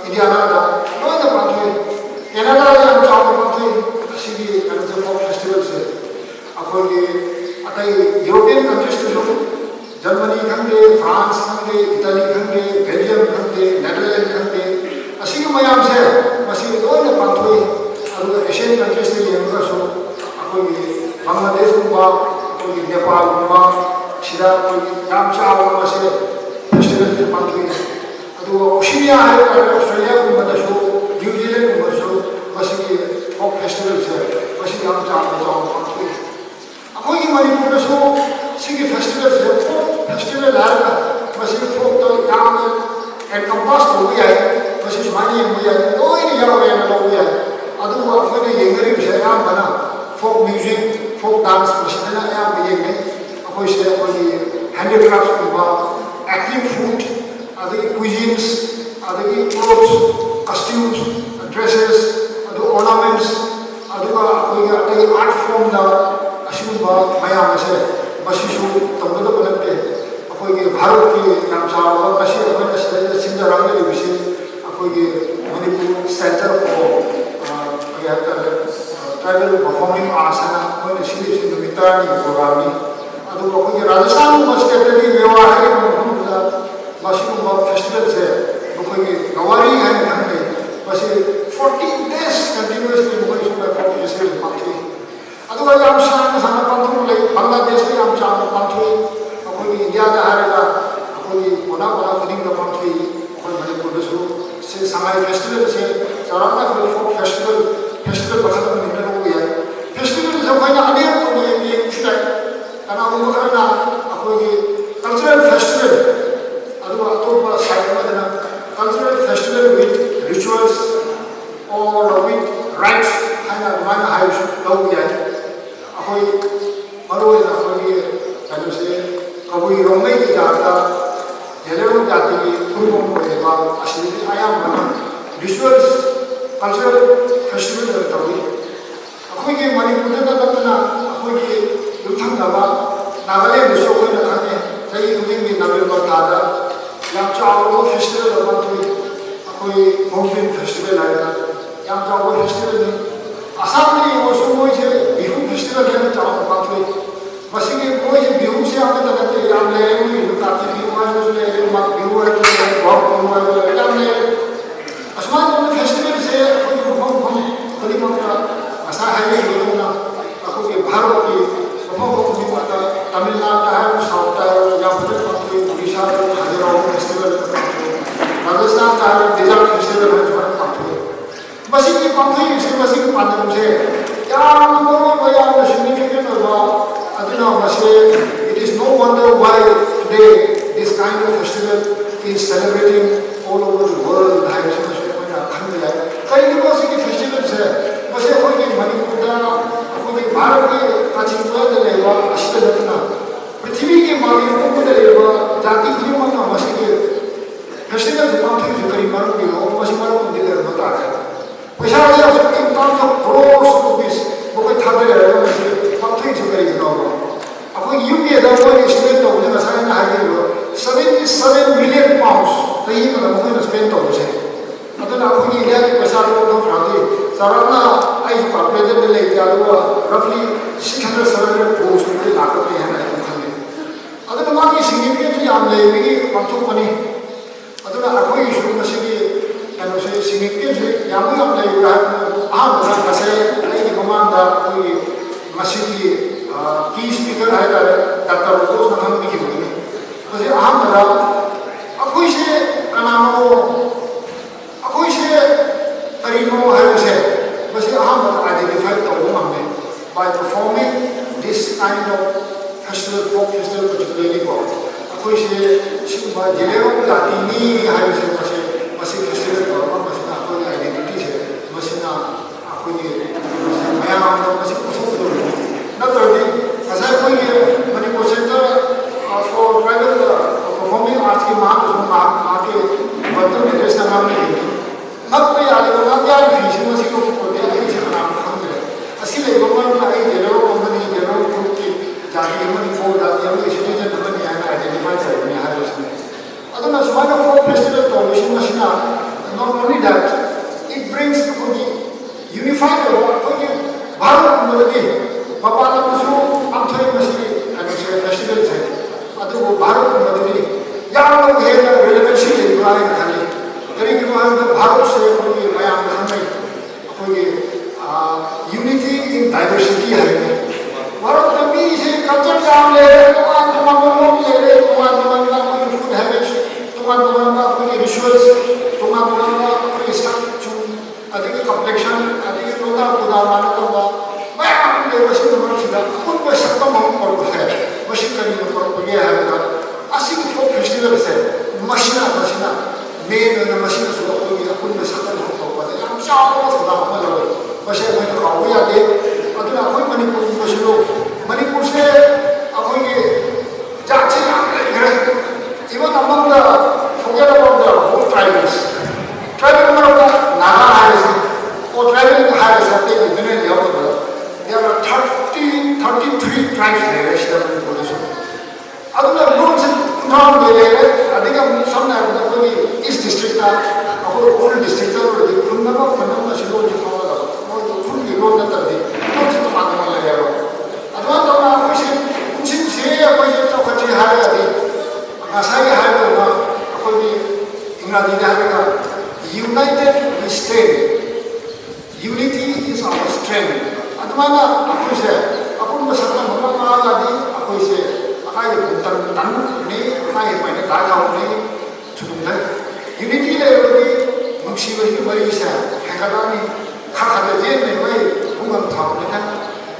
Indiana da, loi ta pang the, Canada da yam chau ta pang the, ꯑꯇꯩ European countries ꯇꯁꯨ, Germany ꯈꯪꯗꯦ, France ꯈꯪꯗꯦ, Italy ꯈꯪꯗꯦ, Belgium ꯈꯪꯗꯦ, Netherlands ꯈꯪꯗꯦ, ꯑꯁꯤꯒꯤ ꯃꯌꯥꯝꯁꯦ, ꯃꯁꯤ ꯂꯣꯏꯅ ꯄꯥꯡꯊꯣꯛꯏ꯫ ꯑꯗꯨꯒ Asian countries ꯇ ꯌꯦꯡꯂꯒꯁꯨ, ꯑꯩꯈꯣꯏꯒꯤ ꯕꯪꯒ꯭ꯂꯥꯗꯦꯁꯀꯨꯝꯕ, ꯑꯩꯈꯣꯏꯒꯤ ꯅꯦꯄꯥꯜꯒꯨꯝꯕ, ꯁꯤꯗ ꯑꯩꯈꯣꯏꯒꯤ ꯌꯥꯝ ꯆꯥꯎꯅ ꯃꯁꯤ festival ꯁꯦ ꯄꯥꯡꯊꯣꯛꯏ꯫ ꯑꯗꯨꯒ Oceania ꯍꯥꯏꯕ ꯇꯥꯔꯦ, Australia ꯒꯨꯝꯕꯗꯁꯨ, New Zealand ꯒꯨꯝꯕꯗꯁꯨ ꯃꯁꯤꯒꯤ folk festival ꯁꯦ ꯃꯁꯤ ꯌꯥꯝ ꯆꯥꯎꯅ ꯆꯥꯎꯅ ꯄꯥꯡꯊꯣꯛꯏ꯫ ꯑꯩꯈꯣꯏꯒꯤ ꯃꯅꯤꯄꯨꯔꯗꯁꯨ ꯁꯤꯒꯤ festival ꯁꯦ folk festival ꯍꯥꯏꯔꯒ ꯃꯁꯤ folk ꯇ ꯌꯥꯝꯅ encompass ꯇꯧꯕ ꯌꯥꯏ, ꯃꯁꯤ ꯁꯨꯃꯥꯏꯅ ꯌꯦꯡꯕ ꯌꯥꯏ, ꯂꯣꯏꯅ ꯌꯥꯎꯔꯦꯅ ꯂꯧꯕ ꯌꯥꯏ꯫ ꯑꯗꯨꯕꯨ ꯑꯩꯈꯣꯏꯅ ꯌꯦꯡꯅꯔꯤꯕꯁꯦ ꯑꯌꯥꯝꯕꯅ folk music, folk dance ꯃꯁꯤꯗꯅ ꯑꯌꯥꯝꯕ ꯌꯦꯡꯅꯩ꯫ ꯑꯩꯈꯣꯏꯁꯦ ꯑꯩꯈꯣꯏꯒꯤ handicrafts ꯀꯨꯝꯕ, ethnic food, ꯑꯗꯒꯤ cuisines, ꯑꯗꯒꯤ clothes, costumes, dresses, ꯑꯗꯨ ornaments, ꯑꯗꯨꯒ ꯑꯩꯈꯣꯏꯒꯤ ꯑꯇꯩ art form ꯗ ꯑꯁꯤꯒꯨꯝꯕ ꯃꯌꯥꯝ ꯑꯁꯦ ꯃꯁꯤꯁꯨ ꯇꯧꯒꯗꯕ ꯅꯠꯇꯦ꯫ ꯑꯩꯈꯣꯏꯒꯤ ꯚꯥꯔꯠꯀꯤ ꯌꯥꯝ ꯆꯥꯎꯔꯕ ꯉꯁꯤ ꯑꯩꯈꯣꯏꯅ ꯁꯤꯗ ꯁꯤꯟꯖꯔꯛꯂꯤꯕꯁꯤ ꯑꯩꯈꯣꯏꯒꯤ Manipur Center for, ꯑ, ꯀꯔꯤ ꯍꯥꯏꯕ ꯇꯥꯔꯦ, ꯑ, Tribal Performing Arts ꯍꯥꯏꯅ ꯃꯣꯏꯅ ꯁꯤꯜꯂꯤꯕꯁꯤ ꯅꯨꯃꯤꯠ ꯇꯔꯥꯅꯤꯒꯤ program ꯅꯤ꯫ ꯑꯗꯨꯒ ꯑꯩꯈꯣꯏꯒꯤ ꯔꯥꯖꯁꯊꯥꯟꯒꯨꯝꯕ state ꯇꯗꯤ ꯃꯦꯋꯥ ꯍꯥꯏꯔꯤꯕ ꯃꯐꯝꯗꯨꯗ ꯃꯁꯤꯒꯨꯝꯕ festival ꯁꯦ ꯃꯈꯣꯏꯒꯤ ꯒꯋꯥꯔꯤ ꯍꯥꯏꯅ ꯈꯪꯅꯩ꯫ ꯃꯁꯤ forty days continuously ꯃꯈꯣꯏ ꯁꯨꯝꯅ folk festival ꯄꯥꯡꯊꯣꯛꯏ꯫ ꯑꯗꯨꯒ ꯌꯥꯝ ꯁꯥꯡꯅ ꯁꯥꯡꯅ ꯄꯥꯡꯊꯣꯛꯄ ꯂꯩ, ꯕꯪꯒ꯭ꯂꯥꯗꯦꯁꯇ ꯌꯥꯝ ꯆꯥꯎꯅ ꯄꯥꯡꯊꯣꯛꯏ, ꯑꯩꯈꯣꯏꯒꯤ ꯏꯟꯗꯤꯌꯥꯗ ꯍꯥꯏꯔꯒ ꯑꯩꯈꯣꯏꯒꯤ ꯀꯣꯅꯥ ꯀꯣꯅꯥ ꯈꯨꯗꯤꯡꯗ ꯄꯥꯡꯊꯣꯛꯏ꯫ ꯑꯩꯈꯣꯏ ꯃꯅꯤꯄꯨꯔꯗꯁꯨ ꯁꯤ ꯁꯉꯥꯏ festival ꯁꯦ ꯆꯥꯎꯔꯥꯛꯅ ꯑꯩꯈꯣꯏ folk festival, festival ꯃꯈꯜ ꯑꯃꯅꯤꯅ ꯂꯧꯕ ꯌꯥꯏ꯫ Festival ꯁꯦ ꯑꯩꯈꯣꯏꯅ ꯑꯅꯤꯔꯛ ꯑꯣꯏꯅ ꯌꯦꯡ-, ꯌꯦꯡꯕꯁꯨ ꯌꯥꯏ꯫ ꯀꯅꯥꯒꯨꯝꯕ ꯈꯔꯅ ꯑꯩꯈꯣꯏꯒꯤ cultural festival, ꯑꯗꯨꯒ ꯑꯇꯣꯞꯄ side ꯑꯃꯗꯅ cultural festival with rituals or with rites ꯍꯥꯏꯅ ꯑꯗꯨꯃꯥꯏꯅ ꯍꯥꯏꯕꯁꯨ ꯂꯧꯕ ꯌꯥꯏ꯫ ꯑꯩꯈꯣꯏ ꯃꯔꯨꯑꯣꯏꯅ ꯑꯩꯈꯣꯏꯒꯤ ꯀꯩꯅꯣꯁꯦ, ꯀꯕꯨꯏ ꯔꯣꯡꯃꯩꯒꯤ ꯖꯥꯠꯇ ꯖꯦꯂꯦꯔꯣꯡ ꯖꯥꯇꯤꯒꯤ ꯈꯨꯟꯕꯨꯝ ꯑꯣꯏꯔꯤꯕ ꯑꯁꯤꯗꯗꯤ ꯑꯌꯥꯝꯕꯅ rituals, cultural festival ꯑꯣꯏꯅ ꯇꯧꯏ꯫ ꯑꯩꯈꯣꯏꯒꯤ ꯃꯅꯤꯄꯨꯔꯗ ꯅꯠꯇꯅ ꯑꯩꯈꯣꯏꯒꯤ ꯌꯨꯝꯊꯪꯅꯕ ꯅꯥꯒꯥꯂꯦꯟꯗꯁꯨ ꯑꯩꯈꯣꯏꯅ ꯈꯪꯉꯦ, ꯆꯍꯤ ꯈꯨꯗꯤꯡꯒꯤ November ꯊꯥꯗ ꯌꯥꯝ ꯆꯥꯎꯔꯕ festival ꯑꯃ ꯄꯥꯡꯊꯣꯛꯏ꯫ ꯑꯩꯈꯣꯏ Hornbill Festival ꯍꯥꯏꯅ ꯌꯥꯝ ꯆꯥꯎꯕ festival ꯅꯤ꯫ ꯑꯁꯥꯝꯗ ꯌꯦꯡꯉꯁꯨ ꯃꯣꯏꯁꯦ Bihu Festival ꯍꯥꯏꯅ ꯆꯥꯎꯅ ꯄꯥꯡꯊꯣꯛꯏ꯫ ꯃꯁꯤꯒꯤ ꯃꯣꯏꯁꯦ Bihuꯁꯦ ꯑꯃꯠꯇ ꯅꯠꯇꯦ, ꯌꯥꯝ ꯂꯩꯔꯦ꯫ ꯃꯣꯏꯒꯤ ꯀꯥꯇꯤ Bihu ꯍꯥꯏꯕꯁꯨ ꯂꯩꯔꯦ, Magh Bihu ꯍꯥꯏꯕꯁꯨ ꯂꯩꯔꯦ, Bhog Bihu ꯍꯥꯏꯕꯁꯨ ꯂꯩꯔꯦ, ꯌꯥꯝ ꯂꯩꯔꯦ꯫ ꯑꯁꯨꯃꯥꯏꯅ ꯇꯧꯕ festivalꯁꯦ ꯑꯩꯈꯣꯏꯒꯤ ꯃꯐꯝ ꯃꯐꯝ ꯈꯨꯗꯤꯡꯃꯛꯇ ꯉꯁꯥꯏ ꯍꯥꯏꯖꯈꯤꯕꯒꯨꯝꯅ ꯑꯩꯈꯣꯏꯒꯤ ꯚꯥꯔꯠꯀꯤ ꯃꯐꯝ ꯃꯐꯝ ꯈꯨꯗꯤꯡꯃꯛꯇ, ꯇꯥꯃꯤꯜ ꯅꯥꯗꯨꯗ ꯍꯥꯏꯔꯣ, Southꯇ ꯍꯥꯏꯔꯣ, ꯌꯥꯝ ꯐꯖꯅ ꯄꯥꯡꯊꯣꯛꯏ, Odishaꯗ ꯍꯖꯤꯔꯥ ꯐꯦꯁꯇꯤꯚꯦꯜ ꯍꯥꯏꯅ ꯄꯥꯡꯊꯣꯛꯏ, ꯔꯥꯖꯁꯊꯥꯟꯗ ꯍꯥꯏꯔꯣ, Dija festival ꯍꯥꯏꯅ ꯁꯨꯃꯥꯏꯅ ꯄꯥꯡꯊꯣꯛꯏ꯫ ꯃꯁꯤꯒꯤ ꯄꯥꯡꯊꯣꯛꯏꯕꯁꯤ, ꯃꯁꯤꯒꯤ ꯄꯥꯟꯗꯝꯁꯦ ꯌꯥꯝꯅ ꯃꯔꯨꯑꯣꯏꯕ, ꯌꯥꯝꯅ significant ꯑꯣꯏꯕ, ꯑꯗꯨꯅ ꯃꯁꯤ, it is no wonder why today this kind of festival is celebrating all over the world ꯍꯥꯏꯕꯁꯤ ꯃꯁꯤ ꯑꯩꯈꯣꯏꯅ ꯈꯟꯕ ꯌꯥꯏ꯫ ꯀꯔꯤꯒꯤꯅꯣ ꯁꯤꯒꯤ festivalꯁꯦ? ꯃꯁꯤ ꯑꯩꯈꯣꯏꯒꯤ ꯃꯅꯤꯄꯨꯔꯗ, ꯑꯩꯈꯣꯏꯒꯤ ꯚꯥꯔꯠꯀꯤ ꯀꯥꯆꯤꯟ ꯀꯣꯌꯥꯗ ꯂꯩꯕ ꯑꯁꯤꯗ ꯅꯠꯇꯅ ꯄ꯭ꯔꯤꯊꯤꯕꯤꯒꯤ ꯃꯥꯂꯦꯝ ꯄꯨꯝꯕꯗ ꯂꯩꯔꯤꯕ ꯖꯥꯇꯤ ꯈꯨꯗꯤꯡꯃꯛꯅ ꯃꯁꯤꯒꯤ festivalꯁꯦ ꯄꯥꯡꯊꯣꯛꯏꯁꯦ ꯀꯔꯤ ꯃꯔꯝꯒꯤꯅꯣ? ꯃꯁꯤ ꯃꯔꯝ ꯑꯃꯗꯤ ꯂꯩꯔꯝꯕ ꯇꯥꯔꯦ꯫ ꯄꯩꯁꯥꯁꯦ ꯑꯁꯨꯛ in terms of crores of rupees ꯃꯈꯣꯏ ꯊꯥꯗꯔꯦ ꯍꯥꯏꯕ ꯃꯁꯤ ꯄꯥꯡꯊꯣꯛꯏꯁꯦ ꯀꯔꯤꯒꯤꯅꯣꯕ? ꯑꯩꯈꯣꯏꯒꯤ U Kꯗ ꯃꯣꯏꯅ spend ꯇꯧꯕꯁꯦ ꯉꯁꯥꯏ ꯑꯩꯅ ꯍꯥꯏꯖꯈꯤꯕ seventy seven million pounds ꯆꯍꯤ ꯑꯃꯗ ꯃꯈꯣꯏꯅ spend ꯇꯧꯕꯁꯦ꯫ ꯑꯗꯨꯅ ꯑꯩꯈꯣꯏꯒꯤ Indiaꯒꯤ ꯄꯩꯁꯥꯗ ꯑꯣꯟꯊꯣꯛꯈ꯭ꯔꯗꯤ ꯆꯥꯎꯔꯥꯛꯅ ꯑꯩ calculatorꯗ ꯂꯩꯇꯦ, ꯑꯗꯨꯒ roughly six hundred seven hundred crores ꯃꯨꯛꯇꯤ ꯂꯥꯛꯀꯅꯤ ꯍꯥꯏꯅ ꯑꯩ ꯑꯗꯨꯝ ꯈꯜꯂꯤ꯫ ꯑꯗꯨꯅ ꯃꯥꯒꯤ significanceꯁꯨ ꯌꯥꯝ ꯂꯩꯕꯒꯤ ꯄꯥꯡꯊꯣꯛꯄꯅꯤ꯫ ꯑꯗꯨꯅ ꯑꯩꯈꯣꯏꯒꯤꯁꯨ ꯃꯁꯤꯒꯤ ꯀꯩꯅꯣꯁꯦ significanceꯁꯦ ꯌꯥꯝ ꯌꯥꯝ ꯂꯩꯕ꯭ꯔꯥ ꯍꯥꯏꯕꯗꯨ ꯑꯍꯥꯟꯕꯗ ꯉꯁꯥꯏ ꯑꯩꯒꯤ ꯃꯃꯥꯡꯗ ꯑꯩꯈꯣꯏꯒꯤ ꯃꯁꯤꯒꯤ, ꯑ, key speaker ꯍꯥꯏꯇꯥꯔꯦ, Doctor Rogozꯅ ꯈꯪꯕꯤꯈꯤꯕꯅꯤ꯫ ꯃꯁꯤ ꯑꯍꯥꯟꯕꯗ ꯑꯩꯈꯣꯏꯁꯦ ꯀꯅꯥꯅꯣ, ꯑꯩꯈꯣꯏꯁꯦ ꯀꯔꯤꯅꯣ ꯍꯥꯏꯕꯁꯦ ꯃꯁꯤ ꯑꯍꯥꯟꯕꯗ identify ꯇꯧꯕ ꯉꯝꯃꯦ, by performing this kind of festival, folk festival particularly ꯀꯣ꯫ ꯑꯩꯈꯣꯏꯁꯦ ꯁꯤꯒꯨꯝꯕ ꯖꯦꯂꯦꯔꯣꯡ ꯖꯥꯇꯤꯅꯤ ꯍꯥꯏꯕꯁꯦ ꯃꯁꯤ, ꯃꯁꯤ festival ꯇꯧꯔꯒ ꯃꯁꯤꯅ ꯑꯩꯈꯣꯏꯒꯤ identityꯁꯦ ꯃꯁꯤꯅ ꯑꯩꯈꯣꯏꯒꯤ ꯃꯌꯥꯝꯗ ꯃꯁꯤ ꯎꯠꯊꯣꯛꯀꯗꯧꯔꯤꯅꯤ꯫ ꯅꯠꯇ꯭ꯔꯗꯤ ꯉꯁꯥꯏ ꯑꯩꯈꯣꯏꯒꯤ Manipur Center for Tribal Performing Artsꯀꯤ ꯃꯍꯥꯛꯅꯁꯨ ꯃꯍꯥꯛ, ꯃꯍꯥꯛꯀꯤ welcome addressꯇ ꯉꯥꯡꯕꯤꯈꯤꯕꯅꯤ꯫ ꯉꯛꯄ ꯌꯥꯗꯕ ꯉꯥꯛ ꯌꯥꯝ ꯐꯤꯁꯤꯡ ꯑꯁꯤ ꯂꯧꯊꯣꯛꯄꯗꯤ ꯑꯩꯁꯦ ꯀꯅꯥꯝ ꯈꯪꯗ꯭ꯔꯦ꯫ ꯑꯁꯤ ꯂꯩꯕ ꯃꯔꯝꯅ ꯑꯩ ꯖꯦꯅꯔꯦꯜ ꯑꯃꯅꯤ, ꯖꯦꯅꯔꯦꯜ ꯒ꯭ꯔꯨꯞꯀꯤ ꯖꯥꯇꯤ ꯑꯃꯅꯤ, ꯐꯣꯔ ꯖꯥꯇꯤ ꯑꯃꯒꯤ ꯁꯤꯇꯤꯖꯟ ꯑꯃꯅꯤ ꯍꯥꯏꯅ identify ꯇꯧꯕꯅꯤ ꯍꯥꯏꯕꯁꯤꯅꯤ꯫ ꯑꯗꯨꯅ ꯁꯨꯃꯥꯏꯅ folk festival ꯇꯧꯕꯁꯤꯡ ꯑꯁꯤꯅ not only that, it brings ꯑꯩꯈꯣꯏꯒꯤ unify ꯇꯧꯕ, ꯑꯩꯈꯣꯏꯒꯤ ꯚꯥꯔꯠ ꯄꯨꯝꯕꯗꯗꯤ ꯃꯄꯥꯟ ꯂꯝꯗꯁꯨ ꯄꯥꯡꯊꯣꯛ Diversity hei. Bharat ta mi se culture dam le, tuang tuang na lom le, tuang tuang na food habits, tuang tuang na food rituals, tuang tuang na food structure, adi ki complexion, adi ki tuang tuang na tuang na, mei ang le masi na masi na, kun mei sak ta mang por ko se, masi kani na por ko ye hai na, asi ki folk festival se, masi na masi na, me na na masi na sula ko ye, kun mei sak ta mang por ko ye, ang chao na sula ko ye, masi mei na kau ya de, adu na koi Manipur masi lo, Manipur se, akoi ki Jat si ram lei khe. Even among the, forget about the whole tribals. Tribal maram na Naga hai se, or tribal hai se, te ni dene liao ko. There are thirty, thirty-three tribes there, West Bengal Police. Aduna lun si kuntham de le, adika samna ko ni East District ta, ako Old District ta, ko ni kunna ko kunna ma si lun si ko la. Ko ni kun ni lun na ta de. Lun si ta ma ta le ya lo. Aduna ta na ko si, kun si si ko si to ka chi hai ya de. Ngasai hai lo na, ako ni English ni hai na, "United we stand. Unity is our strength." Adumai na, akoi se, akun masak na mama nga la di, akoi se, akai de tan tan ni, akai de pai na dai thau ni, chunung dai. Unity le ro di, mungsi ro di bai se, hai ka ni, kha kha de jen mei mei, hung ang thau ni tha,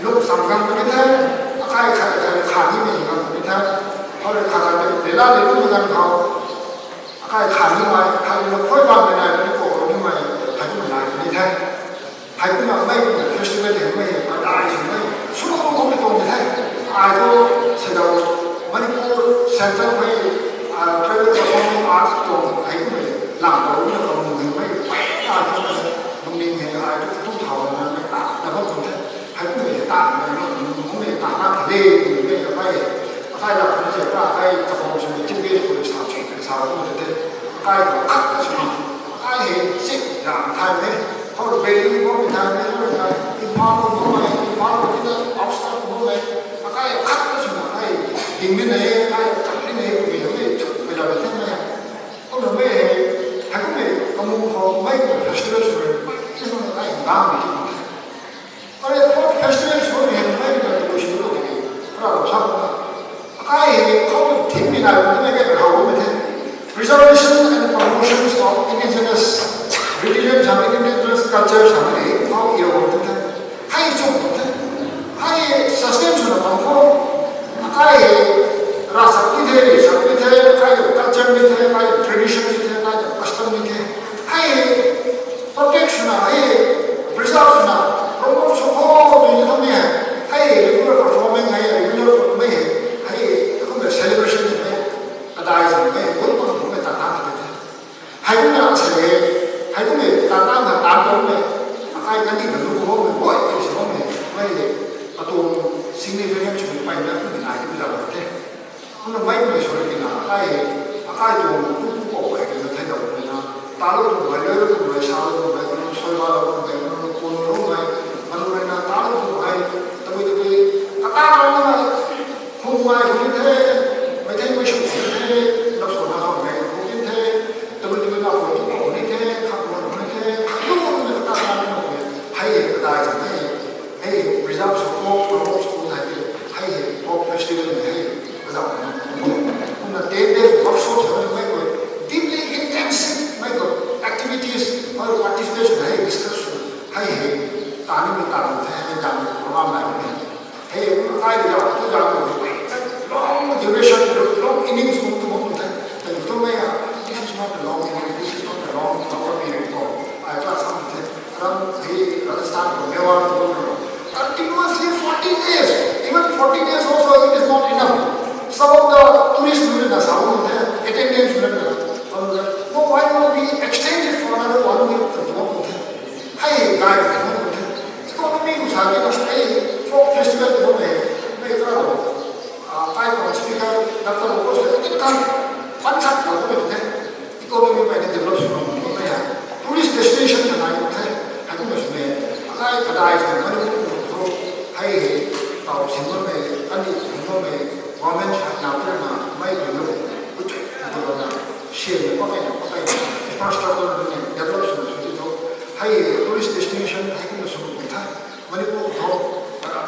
lung sam gang ni tha, akai kha kha kha ni mei gang ni tha, akai kha kha de, de la de lung gang thau. Akai kha ni mai, kha ni na khoi bam ni nai, ni ko ni mai, hai tu nai ni the. Hai tu na mai ni festival ni mai, ka dai ni mai. Suma ko ko ni tong ni the. Ai ko se dau, Manipur Central mai, ah, tribal performing arts tong, hai tu mai, lam ko ni ko ni mai. Ai ko na, nung ni ni ai tu tu thau na mai, ah, na ko tu the. Hai tu mai ta, mai ni, nung ni ta na the, ni mai, mai. Akai la ni se, akai ta ko ni se, chim ge ko sa chi, sa ko ni the. Akai khou khat na swna, akai hei sik dam thay me, khou rui beli bam thay me, khou rui thay, Imphal khou bam me, Imphal khou tina Oxford khou bam me, akai khat na swna, akai ding ni nei, akai khat ni nei, khou mei, khou mei, chuk mei la the me. Khou na mei hei, hei khou mei, kamu khou mei khou festival sw rei, mei ni swna akai dam ni. Are folk festival sw ni hei mei ni na tu sw lo ni, para lo sa na. Akai hei khou thim ni na lo ni ke hau ni the. Preservation and promotions of indigenous religions and indigenous cultures and ni khou i lo ni the. Hei chum ni the. Hei sustain sw na bam khou. Akai hei ravsak ni the, ravsak ni the, akai culture ni the, akai tradition ni the, akai custom ni the. Hei protect swna, hei preserve swna, promote sw khou tei ni khou ni hei, hei regular performing hei, regular performing hei, hei kum na celebration ni hei, kadai zan hei, kum kum kum hei ta na the. Hei kum na sa hei, hei kum hei ta na na ta kum hei, akai kandih na lu kum hei, boi hei sw kum hei, hei atuang significance sw pai na kum hei nai kum za the. Kumna mei mei sw rui tina, akai, akai tuang pu pu pou hei kina thei dau rui na, ta lou tuang hei, lou lou tuang hei, sa lou tuang hei, kanu soi ba lou tuang hei, kanu kun lou hei, kanu rui na, ta lou tuang hei, tabui tabui, kata lou na, hung mai hung ni the, mei thei mei sw ni the, lou sw na sw hei hung ni the, tabui tabui na hung ni hung ni the, khang hung ni the, khang lou ni kata lou na hung ni, hei hei kadai hei, hei preserve sw, promote sw hei, hei hei folk festival ni hei. Kazauh na kum na ten days workshop sa mei ko deeply intensive mei ko activities or participation hei discuss sw hei hei ta ni mei ta ni the hei dam program nai ni hei kum ai de ya tu ya ni hei long duration long innings kum tu kum the tei tu mei ya this is not a long innings, this is not a long hour period ko ai class sam the. Ram hei Rajasthan khou Mewar khou bam rui continuously forty days, even forty days also it is not enough. Some of the tourist nunc na sa bam the, attendance nunc na bam the. No, why don't we extend it for another one week to bam the? Hei gay the, bam the. Economy khou sa ki na hei folk festival khou mei mei kara lo. Ah, tai ko speaker, doctor ko se, tin kan pan khat lo ko the. Economy mei ni develop sw bam bam mei ha. Tourist destination ta nai the. Hei kum na sw mei. Akai kadai se mei ni kum thu. Hei hei tau sin bam mei, kani sin bam mei. Government side na pura na mei ko lo. Kuchai ko lo na. Sian na pakai na pakai na. Infrastructure ni develop sw sw ti thu. Hei tourist destination hei kum na sw bam the. Manipur khou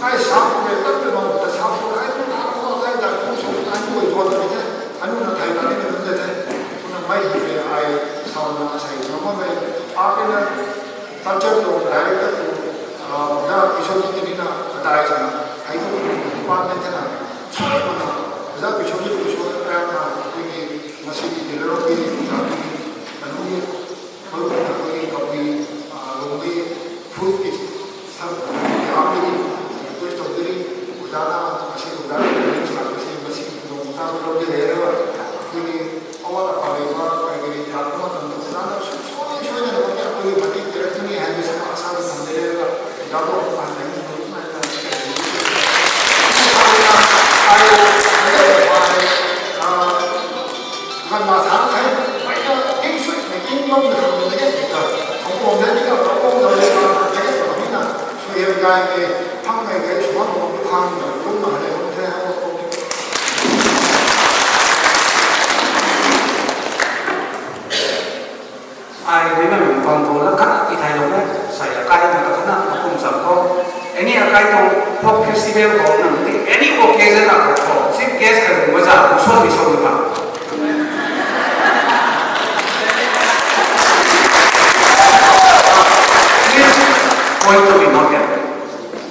Ai sa pu rei tat pe bam ta sa pu ai pu ta pu ai ta pu sw ai pu tuan ta ni the. Anu na thai ta ni na de the. Pu na mai hi pe ai sa na sai na ma de. A pe na culture to director to da episode ni na ta dai sa na. Ai tu department na. Sa na. Da episode ni episode ai na. Ni masi ni de ro ni ni ta ni. Anu ni Maluk na koi kapui, ah, lungmei fruit ki sam, hapui ni, request tou diri, ujana, masi ujana, masi masi lung ta lou de le ba. Kuni awat apa le ba, kai gari ya ko tam ujana, sui sui na koi kuni mati tere kuni hai masi ma sa ni sam de le ba. Ya ko pan de ni ma na. Ai, ai, ai, ah, Kan ma sa the, mei na king sui, mei king bam na kan na ke ta. Hong kong de ni ka, hong kong de ni ka, na ke ta ni na. Sui hiam gai ke, phang mei ke, suan kong tu khang na, kum na le, hong the, hong kong. Ai rui na mi bam tu la khat i thai lou na, sai akai na ta na, na kum sam khou. Any akai tuang folk festival khou na, any occasion akhou khou, chief guest kai rui maza, so ni so ni ta. Please, point to be noted.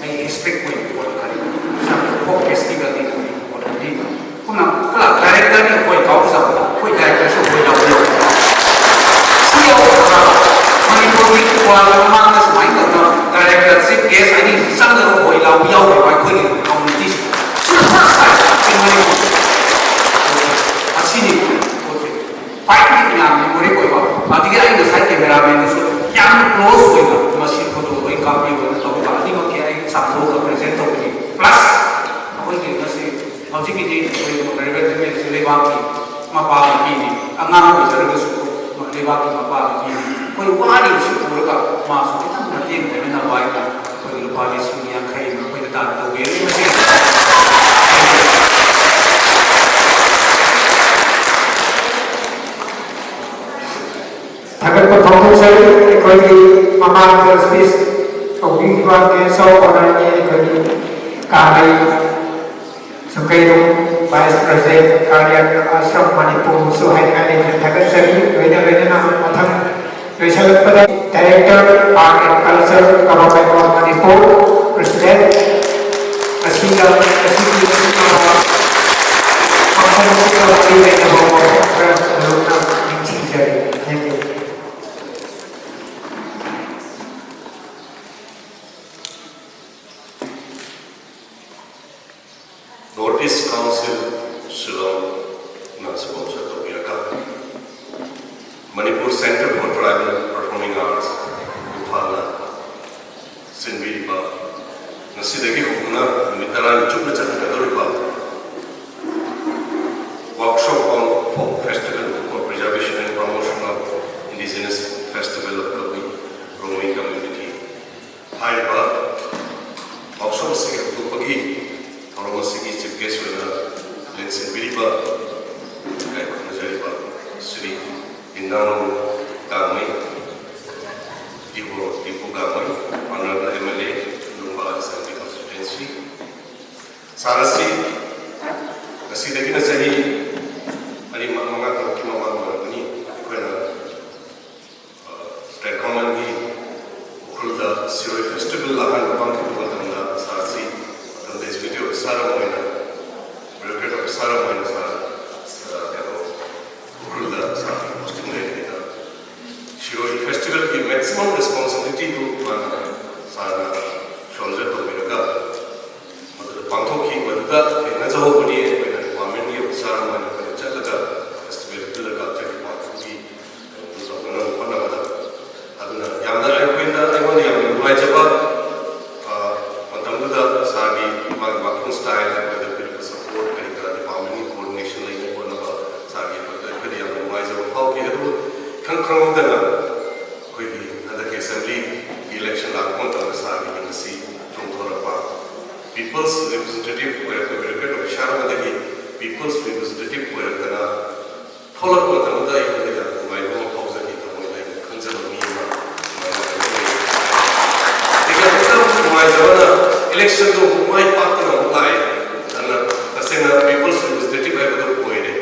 Ai respect point, point khat. Sa folk festival ni, point ni. Kumna, kala director ni koi kau sa, koi director sw koi lau lau. Sw lau sa, Manipur ni kua lau mang na sw mai ta na, director chief guest ai ni sang na koi lau lau koi koi ni community. Sw first time in Manipur. Asi ni, okay. Five minute na memory koi ba. Ati ai na sai cameraman sw, yang close koi ba. ꯇꯧꯕꯅꯤ꯫ Plus ꯑꯩꯈꯣꯏꯒꯤ ꯉꯁꯤ ꯍꯧꯖꯤꯛꯀꯤꯗꯤ ꯑꯩꯈꯣꯏ ꯃꯔꯤꯕꯗ ꯂꯩꯕꯥꯛꯀꯤ ꯃꯄꯥ ꯃꯄꯤꯅꯤ, ꯑꯉꯥꯡ ꯑꯣꯏꯖꯔꯒꯁꯨ ꯂꯩꯕꯥꯛꯀꯤ ꯃꯄꯥ ꯃꯄꯤꯅꯤ꯫ ꯑꯩꯈꯣꯏ ꯋꯥꯔꯤꯕꯁꯤ ꯎꯔꯒ ꯃꯥꯁꯨ ꯈꯤꯇꯪ ꯃꯇꯦꯡ ꯑꯣꯏꯅꯅꯕ ꯍꯥꯏꯅ ꯑꯩꯈꯣꯏꯒꯤ ꯂꯨꯄꯥ ꯂꯤꯁꯤꯡ ꯌꯥꯡꯈꯩ ꯃꯈꯣꯏꯗ ꯇꯥꯟꯅ ꯇꯧꯕꯤꯔꯤ꯫ ꯃꯁꯤ ꯊꯥꯒꯠꯄ ꯐꯣꯡꯗꯣꯛꯆꯔꯤ꯫ ꯑꯩꯈꯣꯏꯒꯤ ꯃꯃꯥꯡꯗ speech ꯇꯧꯕꯤꯈꯤꯕ guest of honourꯅꯤ ꯑꯩꯈꯣꯏꯒꯤ ꯀꯥꯃꯩ ꯁꯨꯀꯩꯔꯨꯡ, Vice President, Karyan Ashram Manipurꯁꯨ ꯍꯥꯏꯅꯤꯡꯉꯥꯏ ꯂꯩꯇꯅ ꯊꯥꯒꯠꯆꯔꯤ꯫ ꯂꯣꯏꯅ ꯂꯣꯏꯅꯅ ꯃꯊꯪ ꯂꯣꯏꯁꯤꯜꯂꯛꯄꯗ Director Art and Culture, Government of Manipur, President, ꯑꯁꯤꯒ ꯑꯁꯤꯒꯤ function ꯑꯁꯤꯒ ꯃꯔꯤ ꯂꯩꯅꯕ ꯋꯥꯐꯝ ꯈꯔ ꯃꯔꯨꯞꯅ ꯅꯤꯡꯁꯤꯡꯖꯔꯤ꯫ Thank you. North East Council Shillongna sponsor ꯇꯧꯕꯤꯔꯒ Manipur Centre for Tribal Performing Arts, Imphalꯅ ꯁꯤꯟꯕꯤꯔꯤꯕ, ꯉꯁꯤꯗꯒꯤ ꯍꯧꯗꯨꯅ ꯅꯨꯃꯤꯠ ꯇꯔꯥꯅꯤ ꯆꯨꯞꯅ ꯆꯠꯊꯒꯗꯧꯔꯤꯕ Workshop on Folk Festival for Preservation and Promotion of Indigenous Festival of Kabui Rongmei Community ꯍꯥꯏꯔꯤꯕ workshop ꯑꯁꯤꯒꯤ ꯍꯧꯗꯣꯛꯄꯒꯤ ꯊꯧꯔꯝ ꯑꯁꯤꯒꯤ chief guest ꯑꯣꯏꯅ ꯂꯦꯡꯁꯤꯟꯕꯤꯔꯤꯕ ꯏꯀꯥꯏ ꯈꯨꯝꯅꯖꯔꯤꯕ ꯁ꯭ꯔꯤ ꯏꯟꯅꯥꯡꯂꯣꯡ ꯒꯥꯡꯃꯩ, ꯗꯤꯕꯣ ꯗꯤꯄꯨ ꯒꯥꯡꯃꯩ, Honourable M L A, ꯅꯨꯡꯕꯥ Assembly Constituency꯫ ꯁꯥꯔ ꯑꯁꯤ ꯉꯁꯤꯗꯒꯤꯅ ꯆꯍꯤ ꯃꯔꯤ, ꯃꯉꯥ, ꯇꯔꯨꯛꯀꯤ ꯃꯃꯥꯡ ꯑꯣꯏꯔꯝꯒꯅꯤ, ꯑꯩꯈꯣꯏꯅ ꯇꯦꯡꯈꯣꯜꯃꯟꯒꯤ ꯎꯈ꯭ꯔꯨꯜꯗ ꯁꯤꯔꯣꯏ festival ꯑꯍꯥꯟꯕ ꯄꯥꯡꯊꯣꯛꯄ ꯃꯇꯝꯗ ꯁꯥꯔ ꯑꯁꯤ ꯃꯇꯝꯗ executive officer ꯑꯃ ꯑꯣꯏꯅ, bureaucrat officer ꯑꯃ ꯑꯣꯏꯅ ꯁꯥꯔ, ꯁꯥꯔ ꯀꯩꯅꯣ, ꯎꯈ꯭ꯔꯨꯜꯗ ꯁꯥꯔꯒꯤ posting ꯂꯩꯔꯤꯉꯩꯗ ꯁꯤꯔꯣꯏ festivalꯒꯤ maximum responsibilityꯗꯨ ꯃꯥꯅ, ꯁꯥꯔꯅ shoulder ꯇꯧꯕꯤꯔꯒ ꯃꯗꯨꯗ ꯄꯥꯡꯊꯣꯛꯈꯤ꯫ ꯃꯗꯨꯗ ꯊꯦꯡꯅꯖꯍꯧꯕꯅꯤ ꯑꯩꯈꯣꯏꯅ departmentꯀꯤ officer ꯑꯃ ꯑꯣꯏꯅ ꯑꯩꯈꯣꯏꯅ ꯆꯠꯂꯒ festival ꯑꯗꯨꯗ cultureꯒꯤ ꯄꯥꯡꯊꯣꯛꯈꯤ꯫ ꯇꯧꯅꯅꯕ ꯍꯣꯠꯅꯕꯗ꯫ ꯑꯗꯨꯅ ꯌꯥꯝꯅ ꯑꯩꯈꯣꯏꯅ, ꯑꯩꯉꯣꯟꯗ ꯌꯥꯝꯅ ꯅꯨꯡꯉꯥꯏꯖꯕ, ꯑ, ꯃꯇꯝꯗꯨꯗ ꯁꯥꯔꯒꯤ ꯃꯥꯒꯤ working style, ꯑꯩꯈꯣꯏꯗ ꯄꯤꯔꯛꯄ support, ꯀꯔꯤ ꯀꯔꯥ departmentꯀꯤ coordination ꯂꯩꯅꯕ ꯍꯣꯠꯅꯕ, ꯁꯥꯔꯒꯤ ꯑꯩꯈꯣꯏꯗ, ꯑꯩꯈꯣꯏꯗ ꯌꯥꯝꯅ ꯅꯨꯡꯉꯥꯏꯖꯕ ꯐꯥꯎꯈꯤ꯫ ꯑꯗꯨꯕꯨ ꯏꯈꯪ ꯈꯪꯍꯧꯗꯅ ꯑꯩꯈꯣꯏꯒꯤ ꯍꯟꯗꯛꯀꯤ assemblyꯒꯤ election ꯂꯥꯛꯄ ꯃꯇꯝꯗ ꯁꯥꯔꯒꯤ ꯃꯤꯡ ꯑꯁꯤ ꯆꯣꯡꯊꯣꯔꯛꯄ, people's representative ꯑꯣꯏꯔꯛꯄ, bureaucrat officer ꯑꯃꯗꯒꯤ people's representative ꯑꯣꯏꯔꯛꯇꯅ ꯊꯣꯛꯂꯛꯄ ꯃꯇꯝꯗ ꯑꯩꯉꯣꯟꯗ ꯌꯥꯝꯅ ꯅꯨꯡꯉꯥꯏꯕ ꯑꯃ ꯐꯥꯎꯖꯈꯤ, ꯊꯃꯣꯏꯗ ꯑꯩꯅ ꯈꯟꯖꯕ ꯃꯤ ꯑꯃ ꯑꯗꯨꯃꯥꯏꯅ ꯑꯣꯏꯔꯛꯄ ꯑꯣꯏ꯫ ꯑꯗꯒꯤ ꯑꯃꯨꯛꯀ ꯑꯃꯨꯛ ꯅꯨꯡꯉꯥꯏꯖꯕꯅ electionꯗꯣ ꯑꯃꯨꯛ ꯃꯥꯏ ꯄꯥꯛꯇꯅ ꯑꯃꯨꯛ ꯂꯥꯛꯑꯦ꯫ ꯑꯗꯨꯅ ꯇꯁꯦꯡꯅ people's representative ꯍꯥꯏꯕꯗꯨ ꯑꯣꯏꯔꯦ꯫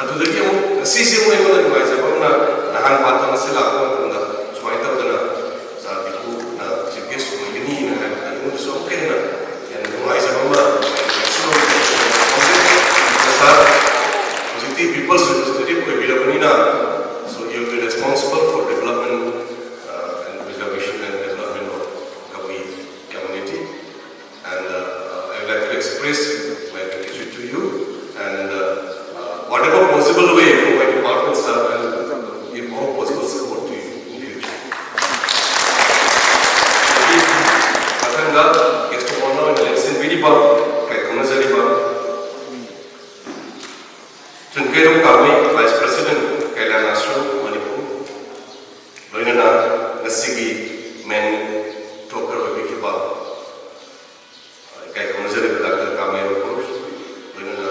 ꯑꯗꯨꯗꯒꯤ ꯑꯃꯨꯛ ꯉꯁꯤꯁꯦ ꯑꯃꯨꯛ ꯑꯩꯉꯣꯟꯗ ꯅꯨꯡꯉꯥꯏꯖꯕ ꯑꯃꯅ ꯅꯍꯥꯟ ꯃꯇꯝ ꯑꯁꯤ ꯂꯥꯛꯄ ꯃꯇꯝꯗ ꯁꯨꯃꯥꯏꯅ ꯇꯧꯗꯅ ꯁꯥꯔ ꯗꯤꯄꯨꯅ chief guest ꯑꯣꯏꯒꯅꯤꯅ ꯍꯥꯏꯕꯗ ꯑꯩꯉꯣꯟꯗꯁꯨ ꯑꯃꯨꯛꯀ ꯍꯦꯟꯅ ꯌꯥꯝꯅ ꯅꯨꯡꯉꯥꯏꯖꯕ ꯑꯃ ꯁꯥꯔ ꯍꯧꯖꯤꯛꯇꯤ people's representative ꯑꯣꯏꯕꯤꯔꯕꯅꯤꯅ, so you will be responsible for development, uh, and preservation and development of Kabui community. And, uh, uh, I would like to express my gratitude to you and, uh, uh, whatever possible way from my department, sir, and give all possible support to you in future. ꯃꯊꯪꯗ guest of honour ꯑꯣꯏꯅ ꯂꯦꯡꯁꯤꯟꯕꯤꯔꯤꯕ, ꯀꯩ ꯈꯪꯅꯖꯔꯤꯕ ꯆꯨꯟꯀꯩꯔꯨꯝ ꯀꯥꯃꯩ, Vice President, Kalyan Ashram, Manipur, ꯂꯣꯏꯅꯅ ꯉꯁꯤꯒꯤ main talker ꯑꯣꯏꯕꯤꯈꯤꯕ ꯏꯀꯥꯏ ꯈꯨꯝꯅꯖꯔꯤꯕ Doctor ꯀꯥꯃꯩ ꯔꯣꯀꯣꯔ, ꯂꯣꯏꯅꯅ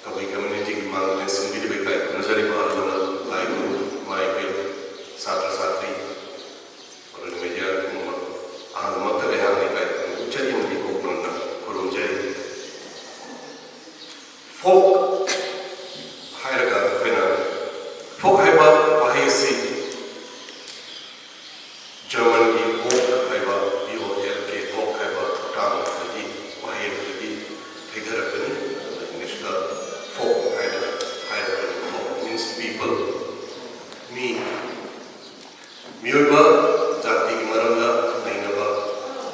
ꯀꯕꯨꯏ communityꯒꯤ ꯃꯥꯡꯗ ꯂꯦꯡꯁꯤꯟꯕꯤꯔꯤꯕ ꯏꯀꯥꯏ ꯈꯨꯝꯅꯖꯔꯤꯕ ꯑꯍꯜ ꯂꯃꯟ, ꯂꯥꯏ ꯒꯨꯔꯨ, ꯏꯃꯥ ꯏꯕꯦꯜ, ꯁꯥꯇ꯭ꯔ ꯁꯥꯇ꯭ꯔꯤ, ꯄ꯭ꯔꯤꯟꯇ ꯃꯦꯗꯤꯌꯥ ꯄꯨꯝꯅꯃꯛ, ꯑꯍꯥꯟꯕꯃꯛꯇ ꯑꯩꯍꯥꯛꯅ ꯏꯀꯥꯏ ꯈꯨꯝꯅꯕ ꯎꯠꯆꯔꯤ ꯑꯃꯗꯤ ꯀꯣꯛ ꯅꯣꯟꯅ ꯈꯨꯔꯨꯝꯖꯔꯤ꯫ Folk ꯍꯥꯏꯔꯒ ꯑꯩꯈꯣꯏꯅ, folk ꯍꯥꯏꯕ ꯋꯥꯍꯩ ꯑꯁꯤ Germanꯒꯤ Volk ꯍꯥꯏꯕ, V O L K, Volk ꯍꯥꯏꯕ ꯇꯥꯡ ꯑꯗꯨꯗꯒꯤ, ꯋꯥꯍꯩ ꯑꯗꯨꯗꯒꯤ ꯊꯩꯊꯔꯛꯄꯅꯤ꯫ ꯑꯗꯨꯅ Englishꯇ folk ꯍꯥꯏꯅ ꯍꯥꯏꯔꯛꯄꯅꯤ꯫ Folk means people, ꯃꯤ꯫ ꯃꯤꯑꯣꯏꯕ ꯖꯥꯇꯤꯒꯤ ꯃꯔꯝꯗ ꯅꯩꯅꯕ,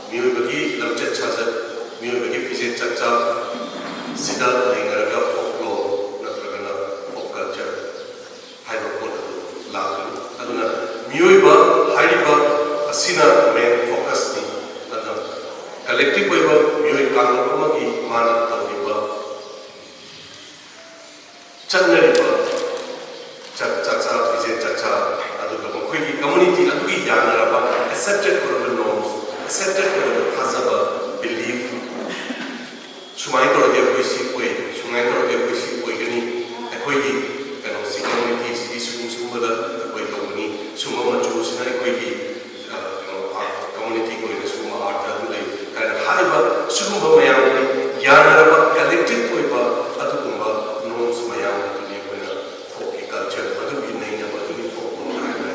ꯃꯤꯑꯣꯏꯕꯒꯤ ꯂꯝꯆꯠ ꯁꯥꯖꯠ, ꯃꯤꯑꯣꯏꯕꯒꯤ ꯐꯤꯖꯦꯠ ꯆꯥꯛꯆꯥ ꯁꯤꯗ ꯅꯩꯅꯔꯒ folklore ꯅꯠꯇ꯭ꯔꯒꯅ folk culture ꯍꯥꯏꯕ ꯄꯣꯠ ꯑꯗꯨ ꯂꯥꯛꯀꯅꯤ꯫ ꯑꯗꯨꯅ ꯃꯤꯑꯣꯏꯕ ꯍꯥꯏꯔꯤꯕ ꯑꯁꯤꯅ main focusꯅꯤ꯫ ꯑꯗꯨꯅ Electric puiba miui kang mak ki mana tau di ba. Chakna di ba. Chak chak cha, pizet chak cha. Adu ka mak khui ki community adu ki yana ra ba. Accepted for the norms. Accepted for the hazaba belief. Sumai tau de khui si khui. Sumai tau de khui si khui kani. Akhui ki kano si community si sum sum ba da khui tau kani. Sum ma chu sina akhui ki community khou na summa art ta tu le, kaina haiba sumba mayam ni, yana ba collective khou ba, atu kumba norms mayam ni tu ni khou na folk ki culture, atu ki nei na ba tu ni folk khou na hai na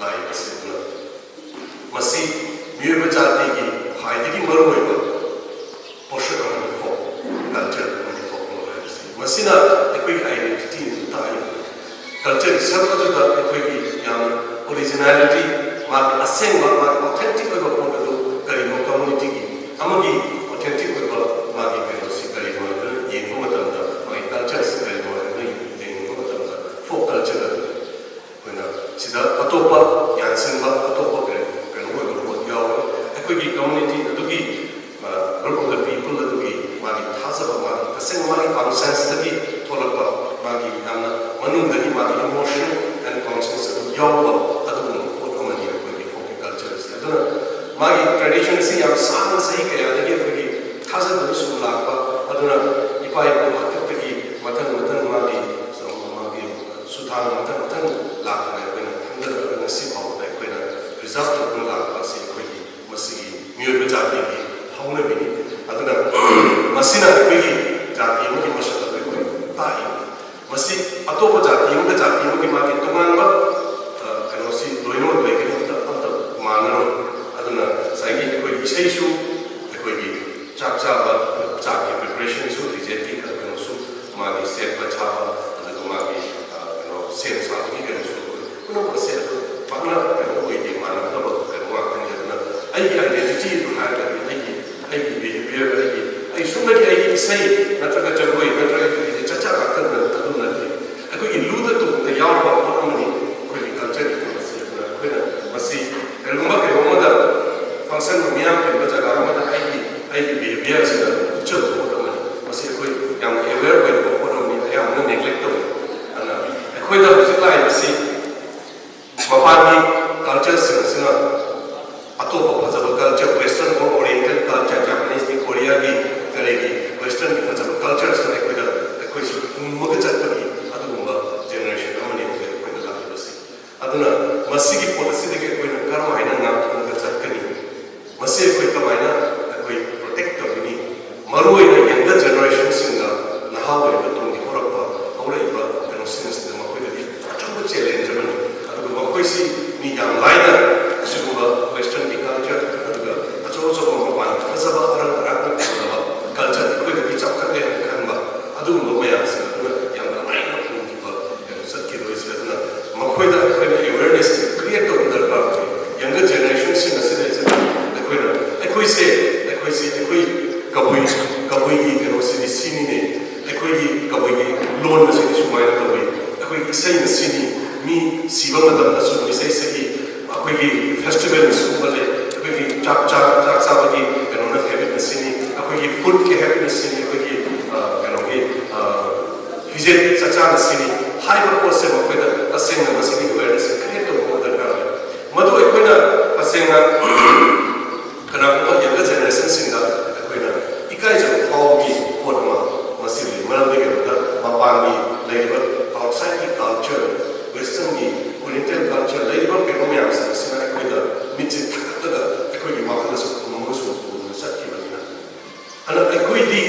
lai ka si na. Masi, miui ba jati ki, hai di ki maru ba. Portion of the folk culture, of the folk knowledge. Masina, akhui identity ni tai. Culture ki sab atu da akhui ki yam originality, mak aseng mak, mak authentic mak pon atu kari mo community ki. Ama ki authentic mak, mak ki kari si kari mo atu yin mo matam da, mak culture si kari mo atu yin mo matam da, folk culture atu. Khou na, sida atopa, yansinba, atopa kare, kare mo mo yau. Akhui ki community atu ki, group of the people atu ki, mani thasa ba mani, kaseng mani conscience ta ki, tholak ba, mani namna, manung ta ki mani emotion and conscience atu yau ba, atu mo pot mani akhui ki folk culture si. Atu na, mani tradition si yam sana sahi kaya ta ki akhui ki, thasa ta ki sum lak ba, atu na, ipai ko atuk ta ki, matang matang mani, so mani, Suthan matang matang lak na khui na, hangda na si pau na khui na, result na lak na si khui ki, masi ki, miui ba jati ki, hau na bini. Atu na, masina khui ki, jati ma ki masa ta khui khui, tai. Masi, atopa jati ma ka jati ma ki ma ki, tungang ba, kano si, loi na loi ki, ta, ta, ta, ma na ro. Atu na, sai ki, khui ki, sai su, khui ki, chak cha ba, chak ki preparation su, reject ki khat kano su, mani set ba cha ba, adu mani, kano sen sa ki kano su, kuno ba set tu, pangna kano ui di mana kano ba kano wa kani adu na, ai ki identity tu hai kani, ai ki, ai ki behavior, ai ki, ai su na ki ai ki sei, natra ka jagoi, natra ka ki cha cha ka kan na, adu na ki. Akhui ki lu da tu da yau ba, adu mani, akhui ki culture ki tu na si, adu na, akhui na, masi, kano ma kano ma da, function ma miam kano ma jaga ma da, ai ki, ai ki behavior si da, culture ko da mani, masi akhui, yam aware ko da mani, yam na neglect to, ana, akhui da si lai si, Mapan ni culture sina sina, atopa phazaba culture, Western or Oriental culture, Japanese ni, Korea ni, kare ni, Western ni phazaba culture sina akhui da, akhui si kum ma ka chat kani, atu kumba generation ama ni akhui da lak si. Atu na, masi ki pot si da ki akhui na karmai na ngam kum ka chat kani. Masi akhui kamai na, akhui protect tau ni. Maruai na younger generation sing na, naha wai na tung di khou rap pa, hau rei pa, kano sing sing na makhui na di, achang pa challenge mani. Atu ka makhui si, mi yam lai na, si kumba Western ki culture, atu ka, achang achang pa mapan, ka zaba arang arang na tung na ba, culture ni khui na di chap khat de kan ba, atu kumba mayam sing na, atu na, yam na lai na tung di ba, kano sat ki rui sing na, makhui na, khui na awareness create tau ni darkar khui. Younger generation sing na sing na sing na, khui na, khui se, khui se, khui kabui, kabui ki kano si di si ni ne, khui ki kabui ki lon na si di sumai na kabui, khui ki sei na si ni, mi si ba matam na su mi sei sei ki, khui ki festival na su ba le, khui ki chak chak chak sa ba ki kano na habit na si ni, khui ki food ki habit na si ni, khui ki kano ki visit sa cha na si ni, hai ba ko se makhui na, aseng na ma si ni awareness create tau ni darkar. Madu khui na, aseng na, Kana kumna younger generation sing na, khui na, ikai zang phau mi, pot ma, masi li, malam de khui na, mapan mi, lei ba, outside the culture, Western mi, Oriental culture, lei ba, kei ba mayam sing sing na, khui na, mit si thak thak da, khui ki mak na su, mak su, mak su, sat ki ba ni na. Ana, khui di,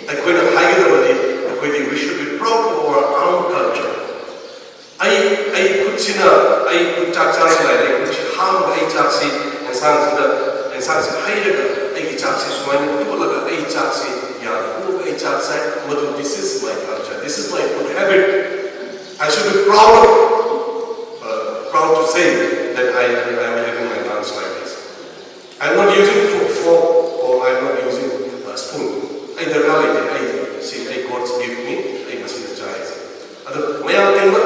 khui na, hai ki da ba di, khui di, we should be proud of our own culture. Ai, ai khut sina, ai khut chak chak lai, ai khut si ham, ai chak si, ensang si da, ensang si hai da, ai ki chak si sumai na tu la da, ai chak si, ya, ku ai chak sai, madu, this is my culture, this is my food habit. I should be proud, uh, proud to say that I, I am having my lunch like this. I'm not using fork, fork or I'm not using a spoon. Ai darkar lei tei, ai si, ai God's gift ni, ai masi na chai si. Adu mayang ting ma,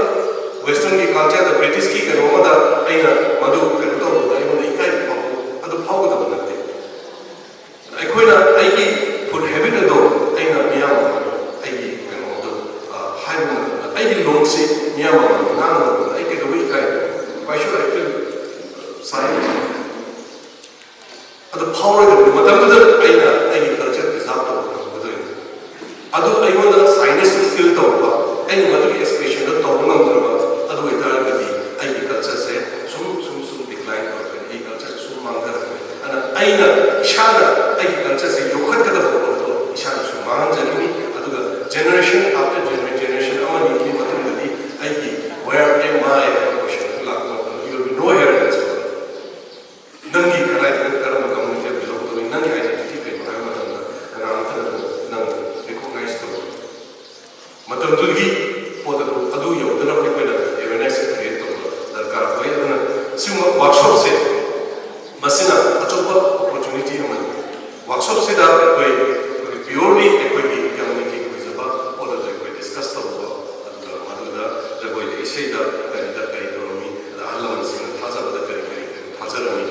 Western ki culture da, British ki kano ma da, ai na madu kano tau da, ai madu ikai phau, adu phau ka da na te. Ai ꯑꯗꯨ ꯐꯥꯎꯔꯣꯏꯗꯕꯅꯤ꯫ ꯃꯇꯝꯗꯨꯗ ꯑꯩꯅ ꯑꯩꯒꯤ culture preserve ꯇꯧꯕ ꯉꯝꯒꯗꯣꯏꯅꯤ꯫ ꯑꯗꯨ ꯑꯩꯉꯣꯟꯗ shyness feel ꯇꯧꯕ, ꯑꯩꯅ ꯃꯗꯨꯒꯤ expression ꯗꯣ ꯇꯧꯕ ꯉꯝꯗ꯭ꯔꯕ, ꯑꯗꯨ ꯑꯣꯏꯇꯥꯔꯒꯗꯤ ꯑꯩꯒꯤ culture ꯁꯦ ꯁꯨꯝ, ꯁꯨꯝ, ꯁꯨꯝ decline ꯇꯧꯔꯛꯀꯅꯤ, ꯑꯩꯒꯤ culture ꯁꯨꯝ ꯃꯥꯡꯊꯔꯛꯀꯅꯤ꯫ ꯑꯗꯨꯅ ꯑꯩꯅ ꯏꯁꯥꯅ ꯑꯩꯒꯤ culture ꯁꯦ ꯌꯣꯛꯈꯠꯀꯗꯕ ꯄꯣꯠꯇꯣ ꯏꯁꯥꯅꯁꯨ ꯃꯥꯡꯍꯟꯖꯒꯅꯤ꯫ ꯑꯗꯨꯒ generation after generation, generation ꯑꯃ ꯑꯅꯤꯒꯤ ꯃꯇꯨꯡꯗꯗꯤ ꯑꯩꯒꯤ "Where am I?" ꯍꯥꯏꯕ question ꯑꯗꯨ ꯂꯥꯛꯄ ꯃꯇꯝꯗ, you will be nowhere in this world. ꯅꯪꯒꯤ ꯀꯗꯥꯏꯗ, ꯀꯔꯝꯕ community ꯗ belong ꯇꯧꯏ, ꯅꯪꯒꯤ identity ꯀꯩꯅꯣ ꯍꯥꯏꯕ ꯃꯇꯝꯗ ꯀꯅꯥꯝꯇꯅ ꯅꯪ recognize ꯇꯧꯔꯣꯏ꯫ ꯃꯇꯝꯗꯨꯒꯤ ꯄꯣꯠ ꯑꯗꯨ, ꯑꯗꯨ ꯌꯧꯗꯅꯕ ꯑꯩꯈꯣꯏꯅ awareness create ꯇꯧꯕ ꯗꯔꯀꯥꯔ ꯑꯣꯏ꯫ ꯑꯗꯨꯅ ꯁꯤꯒꯨꯝꯕ workshop ꯁꯦ ꯃꯁꯤꯅ ꯑꯆꯧꯕ opportunity ꯑꯃꯅꯤ꯫ Workshop ꯁꯤꯗ ꯑꯩꯈꯣꯏ, ꯑꯩꯈꯣꯏ purely ꯑꯩꯈꯣꯏꯒꯤ community ꯒꯤ ꯑꯣꯏꯖꯕ ꯄꯣꯠ ꯑꯗꯨ ꯑꯩꯈꯣꯏ discuss ꯇꯧꯕ, ꯑꯗꯨꯒ ꯃꯗꯨꯗ ꯖꯒꯣꯏꯗ, ꯏꯁꯩꯗ, ꯀꯔꯤꯗ ꯀꯔꯤ ꯇꯧꯔꯝꯃꯤ, ꯑꯗ ꯑꯍꯜ ꯂꯃꯟꯁꯤꯡꯅ ꯊꯥꯖꯕꯗ ꯀꯔꯤ ꯀꯔꯤ ꯊꯥꯖꯔꯝꯃꯤ,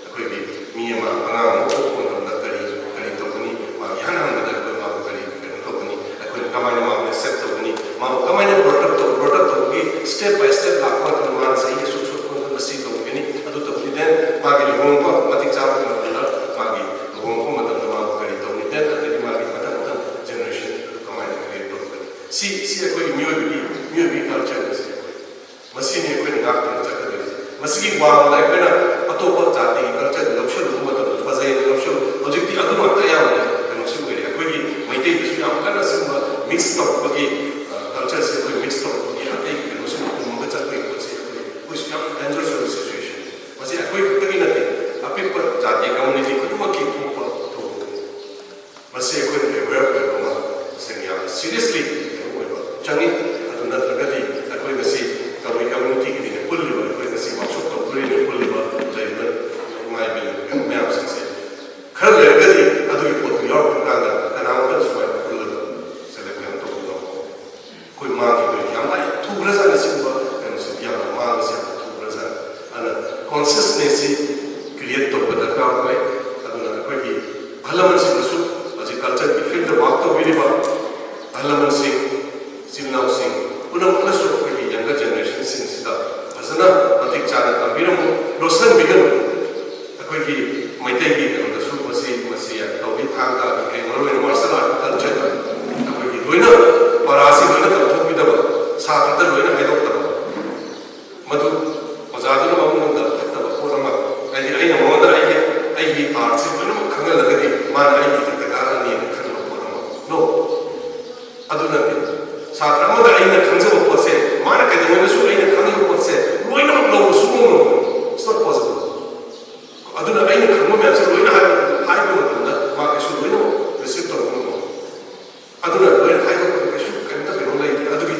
ꯑꯩꯈꯣꯏꯒꯤ ꯃꯤ ꯑꯃ, ꯑꯉꯥꯡ ꯑꯃ ꯄꯣꯛꯄ ꯃꯇꯝꯗ ꯀꯔꯤ, ꯀꯔꯤ ꯇꯧꯒꯅꯤ, ꯃꯥꯒꯤ ꯏꯍꯥꯟ ꯍꯥꯟꯕꯗ ꯑꯩꯈꯣꯏ ꯃꯥꯕꯨ ꯀꯔꯤ ꯀꯩꯅꯣ ꯇꯧꯒꯅꯤ, ꯑꯩꯈꯣꯏꯅ ꯀꯃꯥꯏꯅ ꯃꯥꯕꯨ accept ꯇꯧꯒꯅꯤ, ꯃꯥꯕꯨ ꯀꯃꯥꯏꯅ brought up ꯇꯧ, brought up ꯇꯧꯕꯒꯤ step by step ꯂꯥꯛꯄ ꯃꯇꯝꯗ ꯃꯥꯅ ꯆꯍꯤ ꯑꯁꯨꯛ ꯁꯨꯔꯛꯄ ꯃꯇꯝꯗ ꯁꯤ ꯇꯧꯒꯅꯤ, ꯑꯗꯨ ꯇꯧꯒꯅꯤ, then ꯃꯥꯒꯤ ꯂꯨꯍꯣꯡꯕ ꯃꯇꯤꯛ ꯆꯥꯕ ꯃꯇꯝꯗ ꯃꯥꯒꯤ ꯂꯨꯍꯣꯡꯕ ꯃꯇꯝꯗ ꯃꯥꯕꯨ ꯀꯔꯤ ꯇꯧꯒꯅꯤ, then ꯑꯗꯒꯤ ꯃꯥꯒꯤ ꯃꯊꯪ ꯃꯊꯪ generation ꯑꯗꯨ ꯀꯃꯥꯏꯅ create ꯇꯧꯒꯅꯤ꯫ ꯁꯤ, ꯁꯤ ꯑꯩꯈꯣꯏꯒꯤ ꯃꯤꯑꯣꯏꯕꯒꯤ, ꯃꯤꯑꯣꯏꯕꯒꯤ culture ꯑꯁꯤ ꯑꯩꯈꯣꯏ ꯃꯁꯤꯅꯤ ꯑꯩꯈꯣꯏꯅ ꯉꯥꯛꯇꯨꯅ ꯆꯠꯀꯗꯣꯏꯁꯦ꯫ ꯃꯁꯤꯒꯤ ꯋꯥꯡꯃꯗ ꯑꯩꯈꯣꯏꯅ ꯑꯇꯣꯞꯄ ꯖꯥꯇꯤꯒꯤ culture ꯂꯧꯁꯤꯜꯂꯨꯕ ꯃꯇꯝꯗ ꯐꯖꯩꯅ ꯂꯧꯁꯤꯜꯂꯨ꯫ ꯍꯧꯖꯤꯛꯇꯤ ꯑꯗꯨ ꯉꯥꯛꯇ ꯑꯌꯥꯝꯕ ꯀꯩꯅꯣꯁꯨ ꯑꯣꯏꯔꯦ꯫ ꯑꯩꯈꯣꯏꯒꯤ ꯃꯩꯇꯩꯗꯁꯨ ꯌꯥꯝ ꯀꯟꯅ ꯁꯤꯒꯨꯝꯕ mix ꯇꯧꯔꯛꯄꯒꯤ, ꯑ, culture ꯁꯦ ꯑꯩꯈꯣꯏ mix ꯇꯧꯔꯛꯄꯒꯤ ꯑꯇꯩ ꯀꯩꯅꯣꯁꯤꯡ ꯄꯨꯝꯃꯒ ꯆꯠꯄꯒꯤ ꯄꯣꯠꯁꯦ ꯑꯩꯈꯣꯏ, ꯑꯩꯈꯣꯏꯁꯨ ꯌꯥꯝ dangerous ꯑꯣꯏꯕ situation꯫ ꯃꯁꯤ ꯑꯩꯈꯣꯏ ꯈꯛꯇꯒꯤ ꯅꯠꯇꯦ, ꯑꯄꯤꯛꯄ ꯖꯥꯇꯤ community ꯈꯨꯗꯤꯡꯃꯛꯀꯤ ꯊꯣꯛꯄ ꯊꯧꯗꯣꯛꯅꯤ꯫ ꯃꯁꯤ ꯑꯩꯈꯣꯏꯅ aware ꯑꯣꯏꯕ ꯑꯃ, ꯇꯁꯦꯡꯅ ꯌꯥꯝꯅ seriously ꯀꯩꯅꯣ ꯑꯣꯏꯕ ꯆꯪꯉꯤ꯫ ꯑꯗꯨ ꯅꯠꯇ꯭ꯔꯒꯗꯤ ꯑꯩꯈꯣꯏ ꯉꯁꯤ ꯀꯕꯨꯏ community ꯒꯤꯅ ꯄꯨꯜꯂꯤꯕ, ꯑꯩꯈꯣꯏ ꯉꯁꯤ workshop ꯇꯧꯗꯣꯔꯤꯅ ꯄꯨꯜꯂꯤꯕ ꯂꯩꯔꯤꯕ ꯏꯃꯥ ꯏꯕꯦꯟ ꯀꯩꯅꯣ ꯃꯌꯥꯝꯁꯤꯡꯁꯦ ꯈꯔ ꯂꯩꯔꯒꯗꯤ ꯑꯗꯨꯒꯤ ꯄꯣꯠꯇꯨ ꯌꯥꯎꯔꯛꯄ ꯀꯥꯟꯗ ꯀꯅꯥꯃꯠꯇꯅ ꯁꯨꯃꯥꯏꯅ ꯄꯨꯜꯂꯒ ꯁꯦꯂꯦꯛ ꯀꯩꯅꯣ ꯇꯧꯕ ꯉꯝꯃꯣꯏ꯫ ꯑꯩꯈꯣꯏ ꯃꯥꯡꯈꯤꯗꯣꯏꯅꯤ꯫ ꯌꯥꯝꯅ ꯊꯨꯈ꯭ꯔꯖꯥꯠꯅꯤ ꯁꯤꯒꯨꯝꯕ ꯀꯩꯅꯣꯁꯤ, ꯌꯥꯝꯅ ꯃꯥꯡꯕꯁꯤ ꯌꯥꯝꯅ ꯊꯨꯈ꯭ꯔꯖꯥꯠꯅꯤ꯫ ꯑꯗꯨꯅ consciousness ꯁꯤ create ꯇꯧꯕ ꯗꯔꯀꯥꯔ ꯑꯣꯏ꯫ ꯑꯗꯨꯅ ꯑꯩꯈꯣꯏꯒꯤ ꯑꯍꯜ ꯂꯃꯟꯁꯤꯡꯅꯁꯨ ꯍꯧꯖꯤꯛ culture ꯒꯤ field ꯗ work ꯇꯧꯕꯤꯔꯤꯕ ꯑꯍꯜ ꯂꯃꯟꯁꯤꯡ, ꯏꯆꯤꯜ ꯏꯅꯥꯎꯁꯤꯡ ꯄꯨꯝꯅꯃꯛꯅꯁꯨ ꯑꯩꯈꯣꯏꯒꯤ younger generation ꯁꯤꯡꯁꯤꯗ ꯐꯖꯅ ꯃꯇꯤꯛ ꯆꯥꯅ ꯇꯝꯕꯤꯔꯝꯃꯨ, ꯂꯣꯠꯁꯤꯟꯕꯤꯒꯅꯨ꯫ ꯑꯩꯈꯣꯏꯒꯤ ꯃꯩꯇꯩꯒꯤ ꯀꯩꯅꯣꯗꯁꯨ ꯃꯁꯤ, ꯃꯁꯤ ꯇꯧꯕꯤ ꯊꯥꯡ ꯇꯥꯒꯤ ꯀꯩ ꯃꯔꯨ ꯑꯣꯏꯅ martial art culture ꯗ ꯑꯩꯈꯣꯏꯒꯤ ꯂꯣꯏꯅ ꯄꯔꯥꯁꯤ ꯂꯣꯏꯅ ꯇꯝꯊꯣꯛꯄꯤꯗꯕ, ꯁꯥꯇ꯭ꯔꯗ ꯂꯣꯏꯅ ꯍꯥꯏꯗꯣꯛꯇꯕ, ꯃꯗꯨ ꯑꯣꯖꯥꯗꯨꯅ ꯃꯉꯣꯟꯗ ꯐꯠꯇꯕ ꯄꯣꯠ ꯑꯃ, ꯍꯥꯏꯗꯤ ꯑꯩꯅ ꯃꯉꯣꯟꯗ ꯑꯩꯒꯤ, ꯑꯩꯒꯤ art ꯁꯤ ꯂꯣꯏꯅꯃꯛ ꯈꯪꯍꯜꯂꯒꯗꯤ ꯃꯥꯅ ꯑꯩꯒꯤ ꯏꯊꯛꯇ ꯀꯥꯔꯛꯑꯅꯤ ꯍꯥꯏꯅ ꯈꯟꯕ ꯄꯣꯠ ꯑꯃ꯫ No꯫ ꯑꯗꯨ ꯅꯠꯇꯦ꯫ ꯁꯥꯇ꯭ꯔ ꯑꯃꯗ ꯑꯩꯅ ꯈꯪꯖꯕ ꯄꯣꯠꯁꯦ ꯃꯥꯅ ꯀꯩꯗꯧꯉꯩꯗꯁꯨ ꯑꯩꯅ ꯈꯪꯉꯤꯕ ꯄꯣꯠꯁꯦ ꯂꯣꯏꯅꯃꯛ ꯂꯧꯕ ꯁꯨꯡꯉꯝ ꯉꯝꯃꯣꯏ꯫ It's not possible꯫ ꯑꯗꯨꯅ ꯑꯩꯅ ꯈꯪꯕ ꯃꯌꯥꯝꯁꯦ ꯂꯣꯏꯅ ꯍꯥꯏꯕ, ꯍꯥꯏꯕ ꯃꯇꯝꯗ ꯃꯥ ꯀꯩꯁꯨ ꯂꯣꯏꯅꯃꯛ receive ꯇꯧꯕ ꯉꯝꯃꯣꯏ꯫ ꯑꯗꯨꯅ ꯂꯣꯏꯅ ꯍꯥꯏꯗꯣꯛꯄꯗ ꯀꯩꯁꯨ ꯀꯩꯝꯇ ꯀꯩꯅꯣ ꯂꯩꯇꯦ꯫ ꯑꯗꯨꯒꯤ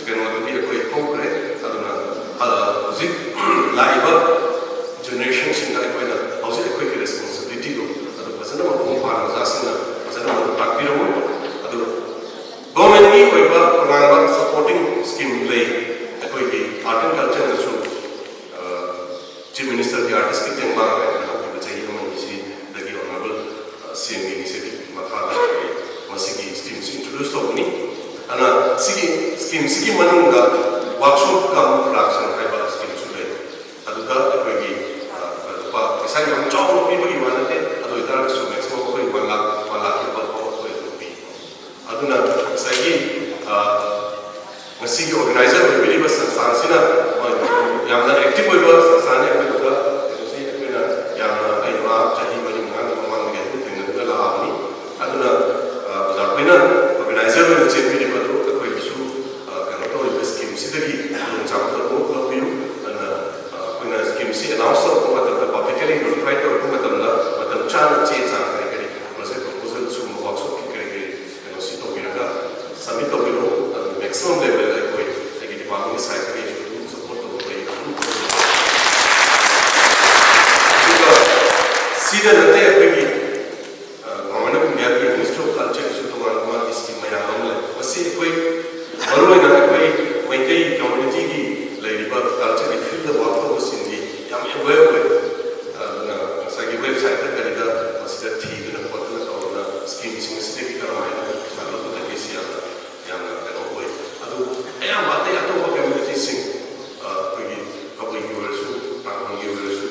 ꯀꯩꯅꯣꯗꯨꯗꯤ ꯑꯩꯈꯣꯏ ꯍꯧꯈ꯭ꯔꯦ꯫ ꯑꯗꯨꯅ, ꯑ, ꯍꯧꯖꯤꯛ ꯂꯥꯛꯏꯕ generation ꯁꯤꯡꯗ ꯑꯩꯈꯣꯏꯅ ꯍꯧꯖꯤꯛ ꯑꯩꯈꯣꯏꯒꯤ responsibility ꯗꯣ ꯑꯗꯨ ꯐꯖꯅ ꯃꯄꯨꯡ ꯐꯥꯅ ꯑꯣꯖꯥꯁꯤꯡꯅ ꯐꯖꯅ ꯃꯗꯨ ꯇꯥꯛꯄꯤꯔꯝꯃꯨ꯫ ꯑꯗꯨ government ꯀꯤ ꯑꯣꯏꯕ ꯇꯣꯉꯥꯟꯕ supporting scheme ꯂꯩ꯫ ꯑꯩꯈꯣꯏꯒꯤ art and culture ꯅꯁꯨ, ꯑ, Chief Minister ꯒꯤ Artist ꯀꯤ ꯇꯦꯡꯕꯥꯡ ꯍꯥꯏꯅ ꯍꯧꯈꯤꯕ ꯆꯍꯤ ꯑꯃ ꯑꯅꯤꯁꯤꯗꯒꯤ Honourable, ꯑ, C M ꯒꯤ initiative ꯃꯈꯥꯗ ꯑꯩꯈꯣꯏ ꯃꯁꯤꯒꯤ scheme ꯁꯤ introduce ꯇꯧꯕꯅꯤ꯫ ꯑꯗꯨꯅ ꯁꯤꯒꯤ scheme ꯁꯤꯒꯤ ꯃꯅꯨꯡꯗ workshop cum production ꯍꯥꯏꯕ scheme ꯁꯨ ꯂꯩ꯫ ꯑꯗꯨꯗ ꯑꯩꯈꯣꯏꯒꯤ, ꯑ, ꯂꯨꯄꯥ ꯄꯩꯁꯥ ꯌꯥꯝ ꯆꯥꯎꯅ ꯄꯤꯕꯒꯤ ꯋꯥ ꯅꯠꯇꯦ, ꯑꯗꯨ ꯑꯣꯏꯇꯥꯔꯒꯁꯨ maximum ꯑꯩꯈꯣꯏ one lakh, one lakh ꯀꯤ above ꯐꯥꯎ ꯑꯩꯈꯣꯏ ꯑꯗꯨꯝ ꯄꯤ꯫ ꯑꯗꯨꯅ ꯉꯁꯥꯏꯒꯤ, ꯑ, ꯉꯁꯤꯒꯤ organizer ꯑꯣꯏꯕꯤꯔꯤꯕ ꯁꯪꯁꯊꯥꯟꯁꯤꯅ, ꯑ, ꯌꯥꯝꯅ active ꯑꯣꯏꯕ ꯁꯪꯁꯊꯥꯟꯅꯤ꯫ ꯑꯗꯨꯒ ꯀꯩꯅꯣꯁꯤ ꯑꯩꯈꯣꯏꯅ ꯌꯥꯝꯅ, ꯑꯩ ꯃꯥ ꯆꯍꯤ ꯃꯔꯤ ꯃꯉꯥꯒꯤ ꯃꯃꯥꯡꯗꯒꯤ ꯑꯗꯨꯝ ꯊꯦꯡꯅꯗꯨꯅ ꯂꯥꯛꯑꯕꯅꯤ꯫ ꯑꯗꯨꯅ, ꯑ, ꯑꯣꯖꯥ ꯑꯩꯈꯣꯏꯅ organizer ꯑꯣꯏꯅ ꯆꯦꯟꯕꯤꯔꯤꯕ ꯑꯗꯨ ꯑꯩꯈꯣꯏꯒꯤꯁꯨ, ꯑ, ꯀꯩꯅꯣ ꯇꯧꯔꯤꯕ scheme ꯁꯤꯗꯒꯤ ꯈꯨꯗꯣꯡꯆꯥꯕ ꯂꯧꯕ ꯂꯧꯕꯤꯌꯨ꯫ ꯑꯗꯨꯅ, ꯑ, ꯑꯩꯈꯣꯏꯅ scheme ꯁꯤ announce ꯇꯧꯔꯛꯄ ꯃꯇꯝꯗ, publicly notify ꯇꯧꯔꯛꯄ ꯃꯇꯝꯗ ꯃꯇꯝ ꯆꯥꯅ ꯆꯦ ꯆꯥꯡ ꯀꯔꯤ ꯀꯔꯤ, project proposal ꯁꯤꯒꯨꯝꯕ workshop ꯀꯤ ꯀꯔꯤ ꯀꯔꯤ ꯀꯩꯅꯣꯁꯤ ꯇꯧꯕꯤꯔꯒ submit ꯇꯧꯕꯤꯔꯣ꯫ ꯑꯗꯨ maximum level ꯗ ꯑꯩꯈꯣꯏ ꯑꯩꯒꯤ department ꯀꯤ side ꯇꯒꯤꯁꯨ ꯑꯗꯨꯝ support ꯇꯧꯕ ꯂꯩ꯫ ꯑꯗꯨꯝ ꯇꯧꯕꯤꯔꯣ꯫ ꯑꯗꯨꯒ ꯁꯤꯗ ꯅꯠꯇꯦ, ꯑꯩꯈꯣꯏꯒꯤ, ꯑ, Government of India ꯒꯤ Ministry of Culture ꯒꯤꯁꯨ ꯇꯣꯉꯥꯟ ꯇꯣꯉꯥꯟꯕ scheme ꯃꯌꯥꯝ ꯑꯃ ꯂꯩ꯫ ꯃꯁꯤ ꯑꯩꯈꯣꯏ ꯃꯔꯨꯑꯣꯏꯅ ꯑꯩꯈꯣꯏ ꯃꯩꯇꯩ community ꯒꯤ ꯂꯩꯔꯤꯕ culture ꯒꯤ field ꯗ work ꯇꯧꯕꯁꯤꯡꯗꯤ ꯌꯥꯝ aware ꯑꯣꯏ꯫ ꯑꯗꯨꯅ ꯉꯁꯥꯏꯒꯤ website ꯇ ꯀꯔꯤꯗ ꯃꯁꯤꯗ ꯊꯤꯗꯨꯅ ꯈꯣꯠꯇꯨꯅ ꯇꯧꯗꯨꯅ scheme ꯁꯤꯡ ꯑꯁꯤꯗꯒꯤ ꯀꯔꯝꯍꯥꯏꯅ ꯄꯩꯁꯥ ꯂꯧꯒꯗꯒꯦ ꯁꯤ ꯌꯥꯝꯅ, ꯌꯥꯝꯅ ꯀꯩꯅꯣ ꯑꯣꯏ꯫ ꯑꯗꯨ ꯑꯌꯥꯝꯕ ꯑꯇꯩ ꯑꯇꯣꯞꯄ community ꯁꯤꯡ, ꯑ, ꯑꯩꯈꯣꯏꯒꯤ ꯀꯕꯨꯏꯒꯤ ꯑꯣꯏꯔꯁꯨ, ꯇꯥꯡꯈꯨꯜꯒꯤ ꯑꯣꯏꯔꯁꯨ,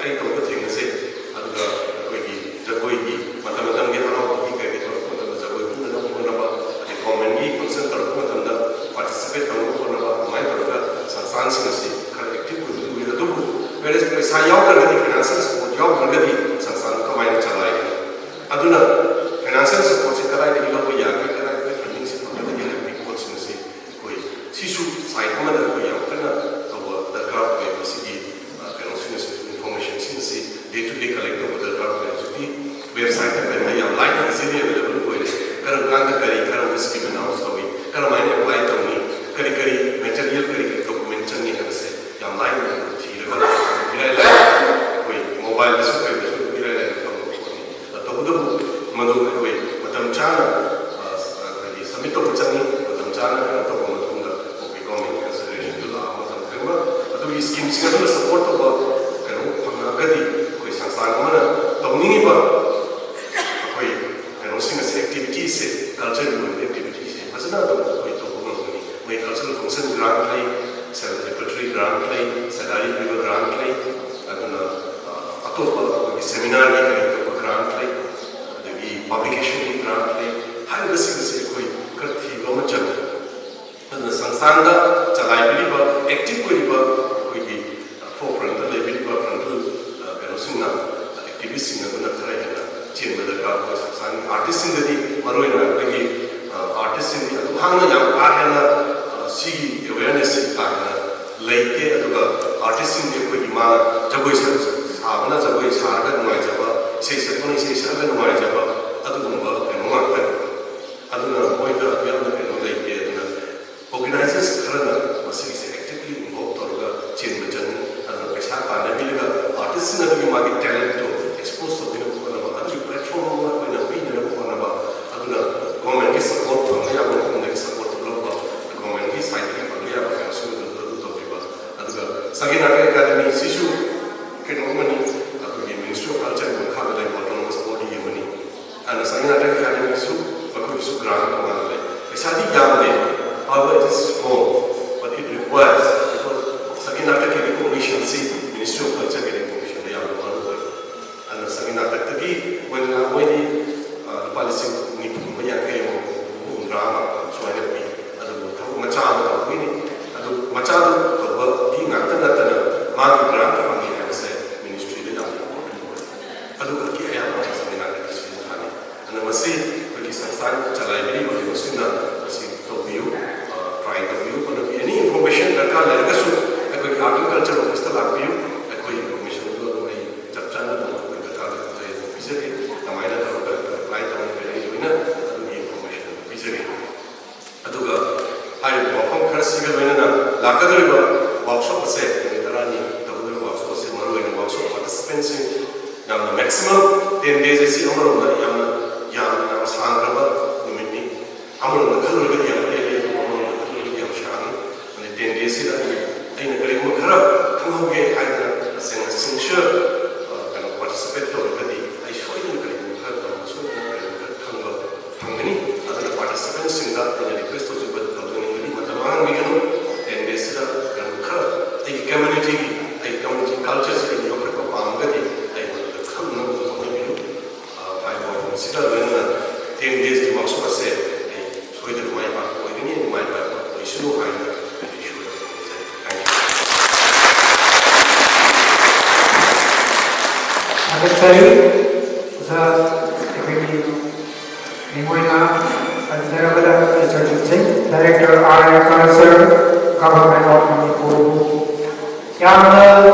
ꯑꯩ ꯇꯧꯕ ꯊꯦꯡꯅꯖꯩ꯫ ꯑꯗꯨꯒ ꯑꯩꯈꯣꯏꯒꯤ ꯖꯒꯣꯏꯒꯤ ꯃꯇꯝ ꯃꯇꯝꯒꯤ ꯍꯔꯥꯎꯕꯒꯤ ꯀꯩꯒꯤ ꯇꯧꯔꯛꯄ ꯃꯇꯝꯗ ꯖꯒꯣꯏ ꯄꯨꯟꯅ ꯂꯧꯈꯠꯅꯕ, ꯑꯗꯩ government ꯒꯤ function ꯇꯧꯔꯛꯄ ꯃꯇꯝꯗ participate ꯇꯧꯅꯕ ꯍꯣꯠꯅꯕ, ꯑꯗꯨꯃꯥꯏꯅ ꯇꯧꯔꯒ ꯁꯪꯁꯊꯥꯟꯁꯤꯡ ꯑꯁꯤ ꯈꯔ active ꯑꯣꯏꯕ ꯎꯏ꯫ ꯑꯗꯨꯕꯨ whereas ꯄꯩꯁꯥ ꯌꯥꯎꯗ꯭ꯔꯒꯗꯤ, financial support ꯌꯥꯎꯗ꯭ꯔꯒꯗꯤ ꯁꯪꯁꯊꯥꯟ ꯀꯃꯥꯏꯅ ꯆꯂꯥꯏꯒꯅꯤ? ꯑꯗꯨꯅ financial support ꯁꯤ ꯀꯗꯥꯏꯗꯒꯤ ꯂꯧꯕ ꯌꯥꯒꯦ, ꯀꯗꯥꯏꯗꯒꯤ funding ꯁꯤ ꯐꯪꯒꯗꯒꯦ ꯍꯥꯏꯕꯒꯤ ꯄꯣꯠꯁꯤꯡ ꯑꯁꯤ ꯑꯩꯈꯣꯏ ꯁꯤꯁꯨ side ꯑꯃꯗ ꯑꯩꯈꯣꯏ ꯌꯥꯝ ꯀꯟꯅ ꯇꯧꯕ ꯗꯔꯀꯥꯔ ꯑꯣꯏ꯫ ꯃꯁꯤꯒꯤ, ꯑ, ꯀꯩꯅꯣꯁꯤꯡ ꯑꯁꯤ, information ꯁꯤꯡ ꯑꯁꯤ day to day collect ꯇꯧꯕ ꯗꯔꯀꯥꯔ ꯑꯣꯏ꯫ ꯍꯧꯖꯤꯛꯇꯤ website ꯇ ꯀꯩꯅꯣ ꯌꯥꯝ ꯂꯥꯏꯅ easily available ꯑꯣꯏꯔꯦ꯫ ꯀꯔꯝ ꯀꯥꯟꯗ ꯀꯔꯤ, ꯀꯔꯝꯕ scheme announce ꯇꯧꯏ, ꯀꯔꯝꯍꯥꯏꯅ apply ꯇꯧꯅꯤ, ꯀꯔꯤ ꯀꯔꯤ material, ꯀꯔꯤ ꯀꯔꯤ document ꯆꯪꯉꯤ ꯍꯥꯏꯕꯁꯦ ꯌꯥꯝ ꯂꯥꯏꯅ ꯊꯤꯔꯒ ꯏꯔꯥꯏ ꯂꯥꯏꯅ ꯑꯩꯈꯣꯏ mobile ꯗꯁꯨ ꯀꯩꯗꯁꯨ ꯏꯔꯥꯏ ꯂꯥꯏꯅ ꯐꯪꯕ ꯄꯣꯠꯅꯤ꯫ ꯇꯧꯕꯇꯕꯨ ꯃꯗꯨ ꯑꯩꯈꯣꯏ ꯃꯇꯝ ꯆꯥꯅ, ꯑ, ꯑꯩꯈꯣꯏꯒꯤ submit ꯇꯧꯕ ꯆꯪꯉꯤ꯫ ꯃꯇꯝ ꯆꯥꯅ ꯀꯩꯅꯣ ꯇꯧꯕ ꯃꯇꯨꯡꯗ ꯑꯩꯈꯣꯏ government consideration ꯗ ꯂꯥꯛꯑꯕ ꯃꯇꯝ ꯈꯔ ꯑꯗꯨꯒꯤ scheme ꯁꯤꯡ ꯑꯗꯨꯅ support ꯇꯧꯕ ꯀꯩꯅꯣ ꯐꯪꯉꯒꯗꯤ ꯑꯩꯈꯣꯏ ꯁꯪꯁꯊꯥꯟ ꯑꯃꯅ ꯇꯧꯅꯤꯡꯉꯤꯕ ꯑꯩꯈꯣꯏ ꯀꯩꯅꯣꯁꯤꯡ ꯑꯁꯦ, activity ꯁꯦ, culture ꯒꯤ ꯑꯣꯏꯕ activity ꯁꯦ ꯐꯖꯅ ꯑꯗꯨꯝ ꯑꯩꯈꯣꯏ ꯇꯧꯕ ꯉꯝꯒꯅꯤ꯫ ꯃꯣꯏ cultural function grant ꯂꯩ, celebratory grant ꯂꯩ, salary ꯄꯤꯕ grant ꯂꯩ, ꯑꯗꯨꯅ, ꯑ, ꯑꯇꯣꯞꯄ ꯑꯩꯈꯣꯏꯒꯤ seminar ꯒꯤ ꯀꯔꯤ ꯇꯧꯕ grant ꯂꯩ, ꯑꯗꯒꯤ publication ꯒꯤ grant ꯂꯩ꯫ ꯍꯥꯏꯔꯤꯕꯁꯤꯡ ꯑꯁꯤ ꯑꯩꯈꯣꯏ ꯈꯔ ꯊꯤꯕ ꯑꯃ ꯆꯪꯉꯤ꯫ ꯑꯗꯨꯅ ꯁꯪꯁꯊꯥꯟꯗ ꯆꯂꯥꯏꯕꯤꯔꯤꯕ, active ꯑꯣꯏꯔꯤꯕ ꯑꯩꯈꯣꯏꯒꯤ, ꯑ, forefront ꯇ ꯂꯩꯕꯤꯔꯤꯕ frontal, ꯑ, ꯀꯩꯅꯣꯁꯤꯡꯅ, ꯑ, activist ꯁꯤꯡ ꯑꯗꯨꯅ ꯈꯔ ꯍꯦꯟꯅ ꯆꯦꯟꯕ ꯗꯔꯀꯥꯔ ꯑꯣꯏ꯫ ꯁꯪꯁꯊꯥꯟꯒꯤ artist ꯁꯤꯡꯗꯗꯤ ꯃꯔꯨꯑꯣꯏꯅ ꯑꯩꯈꯣꯏꯒꯤ, ꯑ, artist ꯁꯤꯡꯗꯤ ꯑꯗꯨꯝ ꯍꯥꯟꯅ ꯌꯥꯝ ꯀꯥ ꯍꯦꯟꯅ, ꯑ, ꯁꯤꯒꯤ awareness ꯁꯤ ꯀꯥ ꯍꯦꯟꯅ ꯂꯩꯇꯦ꯫ ꯑꯗꯨꯒ artist ꯁꯤꯡꯗꯤ ꯑꯩꯈꯣꯏꯒꯤ ꯃꯥꯅ ꯖꯒꯣꯏ ꯁꯥ-, ꯁꯥꯕꯅ ꯖꯒꯣꯏ ꯁꯥꯔꯒ ꯅꯨꯡꯉꯥꯏꯖꯕ, ꯏꯁꯩ ꯁꯛꯄꯅ ꯏꯁꯩ ꯁꯛꯑꯒ ꯅꯨꯡꯉꯥꯏꯖꯕ, ꯑꯗꯨꯒꯨꯝꯕ ꯀꯩꯅꯣ ꯉꯥꯛꯇꯅꯤ꯫ ꯑꯗꯨꯅ ꯃꯣꯏꯗ ꯌꯥꯝꯅ ꯀꯩꯅꯣ ꯂꯩꯇꯦ꯫ ꯑꯗꯨꯅ organizers ꯈꯔꯅ ꯃꯁꯤꯒꯤꯁꯦ actively involve ꯇꯧꯔꯒ ꯆꯦꯟꯕ ꯆꯪꯉꯤ꯫ ꯑꯗꯨꯅ ꯄꯩꯁꯥ ꯇꯥꯟꯅꯕꯤꯔꯒ artist ꯁꯤꯡ ꯑꯗꯨꯒꯤ ꯃꯥꯒꯤ talent ꯇꯣ expose ꯇꯧꯕꯤꯅꯕ ꯍꯣꯠꯅꯕ, ꯑꯗꯨꯒꯤ platform ꯑꯃ ꯑꯩꯈꯣꯏꯅ ꯄꯤꯅꯅꯕ ꯍꯣꯠꯅꯕ, ꯑꯗꯨꯅ government ꯀꯤ support ꯐꯪꯕ ꯌꯥꯕ ꯃꯐꯝꯗꯒꯤ support ꯇꯧ ꯂꯧꯕ, government ꯀꯤ side ꯇꯒꯤ ꯐꯪꯕ ꯌꯥꯕ ꯀꯌꯥꯁꯨ ꯑꯗꯨ, ꯑꯗꯨ ꯇꯧꯕꯤꯕ꯫ ꯑꯗꯨꯒ Sangin Natak Academy ꯁꯤꯁꯨ ꯀꯩꯅꯣ ꯑꯃꯅꯤ, ꯑꯩꯈꯣꯏꯒꯤ Ministry of Culture ꯒꯤ ꯃꯈꯥꯗ ꯂꯩꯕ autonomous body ꯑꯃꯅꯤ꯫ ꯑꯗꯨꯅ Sangin Natak Academy ꯁꯨ ꯃꯈꯣꯏꯒꯤꯁꯨ grant ꯇꯣꯉꯥꯟꯅ ꯂꯩ꯫ ꯄꯩꯁꯥꯗꯤ ꯌꯥꯝꯗꯦ, however it is small, but it requires, because Sangin Natak ꯀꯤ recognition ꯁꯤ Ministry of Culture ꯀꯤ recognition ꯗ ꯌꯥꯝꯅ ꯃꯔꯨ ꯑꯣꯏ꯫ ꯑꯗꯨꯅ Sangin Natak ꯇꯒꯤ ꯑꯣꯏꯅ ꯃꯣꯏꯗꯤ, ꯑ, ꯂꯨꯄꯥ ꯂꯤꯁꯤꯡ ꯅꯤꯐꯨ ꯑꯃ ꯌꯥꯡꯈꯩ ꯑꯃ, ꯍꯨꯝꯗ꯭ꯔꯥ ꯑꯃ ꯁꯨꯃꯥꯏꯅ ꯄꯤ꯫ ꯑꯗꯨꯕꯨ ꯊꯕꯛ ꯃꯆꯥ ꯑꯃ ꯇꯧꯕꯒꯤꯅꯤ꯫ ꯑꯗꯨ ꯃꯆꯥꯗꯨ ꯇꯧꯕꯒꯤ ꯉꯥꯛꯇ ꯅꯠꯇꯅ ꯃꯥꯒꯤ grant ꯐꯪꯉꯤ ꯍꯥꯏꯕꯁꯦ ministry ꯗ ꯌꯥꯝꯅ important ꯑꯣꯏ꯫ ꯑꯗꯨ ꯈꯛꯀꯤ ꯑꯌꯥꯝꯕ Sangin Natak ꯀꯤ ꯁꯤꯖꯤꯟꯅꯍꯜꯂꯤ꯫ ꯑꯗꯨꯅ ꯃꯁꯤ ꯑꯩꯈꯣꯏꯒꯤ ꯁꯪꯁꯊꯥꯟ ꯆꯂꯥꯏꯕꯤꯔꯤꯕ ꯀꯩꯅꯣꯁꯤꯡꯅ ꯃꯁꯤ ꯇꯧꯕꯤꯌꯨ, ꯑ, try ꯇꯧꯕꯤꯌꯨ꯫ ꯑꯗꯨꯒꯤ any information ꯗꯔꯀꯥꯔ ꯂꯩꯔꯒꯁꯨ ꯑꯩꯈꯣꯏꯒꯤ Art and Culture office ꯇ ꯂꯥꯛꯄꯤꯌꯨ꯫ ꯑꯩꯈꯣꯏ information ꯑꯗꯨ ꯑꯗꯨꯝ ꯑꯩ ꯆꯞ ꯆꯥꯅ ꯑꯗꯨꯝ ꯑꯩꯈꯣꯏ ꯗꯔꯀꯥꯔ ꯂꯩꯕꯗ ꯑꯩ ꯑꯗꯨꯝ ꯄꯤꯖꯒꯦ꯫ ꯀꯃꯥꯏꯅ ꯇꯧꯔꯒ apply ꯇꯧꯒꯅꯤ, ꯑꯩ ꯂꯣꯏꯅ ꯑꯗꯨꯒꯤ information ꯑꯗꯨ ꯄꯤꯖꯒꯦ꯫ ꯑꯗꯨꯒ ꯍꯥꯏꯔꯤꯕ ꯋꯥꯐꯝ ꯈꯔꯁꯤꯒ ꯂꯣꯏꯅꯅ ꯂꯥꯛꯀꯗꯧꯔꯤꯕ workshop ꯑꯁꯦ, ꯅꯨꯃꯤꯠ ꯇꯔꯥꯅꯤ ꯇꯧꯒꯗꯧꯔꯤꯕ workshop ꯑꯁꯦ, ꯃꯔꯨꯑꯣꯏꯅ workshop participant ꯁꯤꯡ ꯌꯥꯝꯅ maximum ten days ꯑꯁꯤ ꯑꯃꯔꯣꯝꯗ ꯌꯥꯝꯅ, ꯌꯥꯝꯅ ꯁꯥꯡꯈ꯭ꯔꯕ ꯅꯨꯃꯤꯠꯅꯤ꯫ ꯑꯃꯔꯣꯝꯗ ꯈꯜꯂꯨꯔꯒꯗꯤ ꯌꯥꯝ ꯇꯦꯜꯂꯤ, ꯑꯗꯨꯕꯨ ꯑꯃꯔꯣꯝꯗ ꯈꯜꯂꯨꯔꯒꯗꯤ ꯌꯥꯝ ꯁꯥꯡꯉꯤ꯫ ꯑꯗꯨꯅ ten days ꯁꯤꯗ ꯑꯩꯅ ꯀꯔꯤꯒꯨꯝꯕ ꯈꯔ ꯈꯪꯍꯧꯒꯦ ꯍꯥꯏꯗꯅ ꯇꯁꯦꯡꯅ sincere, ꯑ, ꯀꯩꯅꯣ participate ꯇꯧꯔꯒꯗꯤ ꯑꯩ ꯁꯣꯏꯗꯅ ꯀꯔꯤꯒꯨꯝꯕ ꯈꯔ ꯇꯝꯕ, ꯁꯣꯏꯗꯅ ꯀꯔꯤꯒꯨꯝꯕ ꯈꯔ ꯈꯪꯕ ꯐꯪꯒꯅꯤ꯫ ꯑꯗꯨꯅ participant ꯁꯤꯡꯗ ꯑꯩꯅ request ꯇꯧꯖꯕ, ꯇꯧꯖꯅꯤꯡꯕꯗꯤ ꯃꯇꯝ ꯃꯥꯡꯍꯟꯕꯤꯒꯅꯨ꯫ Ten days ꯁꯤꯗ ꯀꯩꯅꯣ ꯈꯔ ꯑꯩꯒꯤ community ꯒꯤ, ꯑꯩꯒꯤ community culture ꯁꯤ ꯑꯩꯅ ꯌꯣꯛꯈꯠꯄ ꯄꯥꯝꯃꯒꯗꯤ ꯑꯩ ꯃꯗꯨꯗ ꯈꯪꯅꯕ ꯍꯣꯠꯅꯕꯤꯌꯨ꯫ ꯑ, ꯍꯥꯏꯕ ꯋꯥꯐꯝꯁꯤꯗ ꯂꯣꯏꯅꯅ ten days ꯀꯤ workshop ꯑꯁꯦ ꯑꯩ ꯁꯣꯏꯗꯅ ꯃꯥꯏ ꯄꯥꯛꯄ ꯑꯣꯏꯒꯅꯤ, ꯃꯥꯏ ꯄꯥꯛꯄ ꯑꯣꯏꯁꯅꯨ ꯍꯥꯏꯅ ꯑꯩ ꯏꯁꯣꯔꯗ ꯈꯨꯔꯨꯝꯖꯩ꯫ Thank you꯫ ꯊꯥꯒꯠꯆꯔꯤ꯫ ꯑꯣꯖꯥ ꯑꯩꯈꯣꯏꯒꯤ ꯃꯤꯡ ꯑꯣꯏꯅ ꯄꯟꯖꯔꯕꯗ ꯇꯤꯆꯔ ꯖꯨꯟꯁꯤꯡ, Director R I Culture, Government of Manipur꯫ ꯌꯥꯝꯅ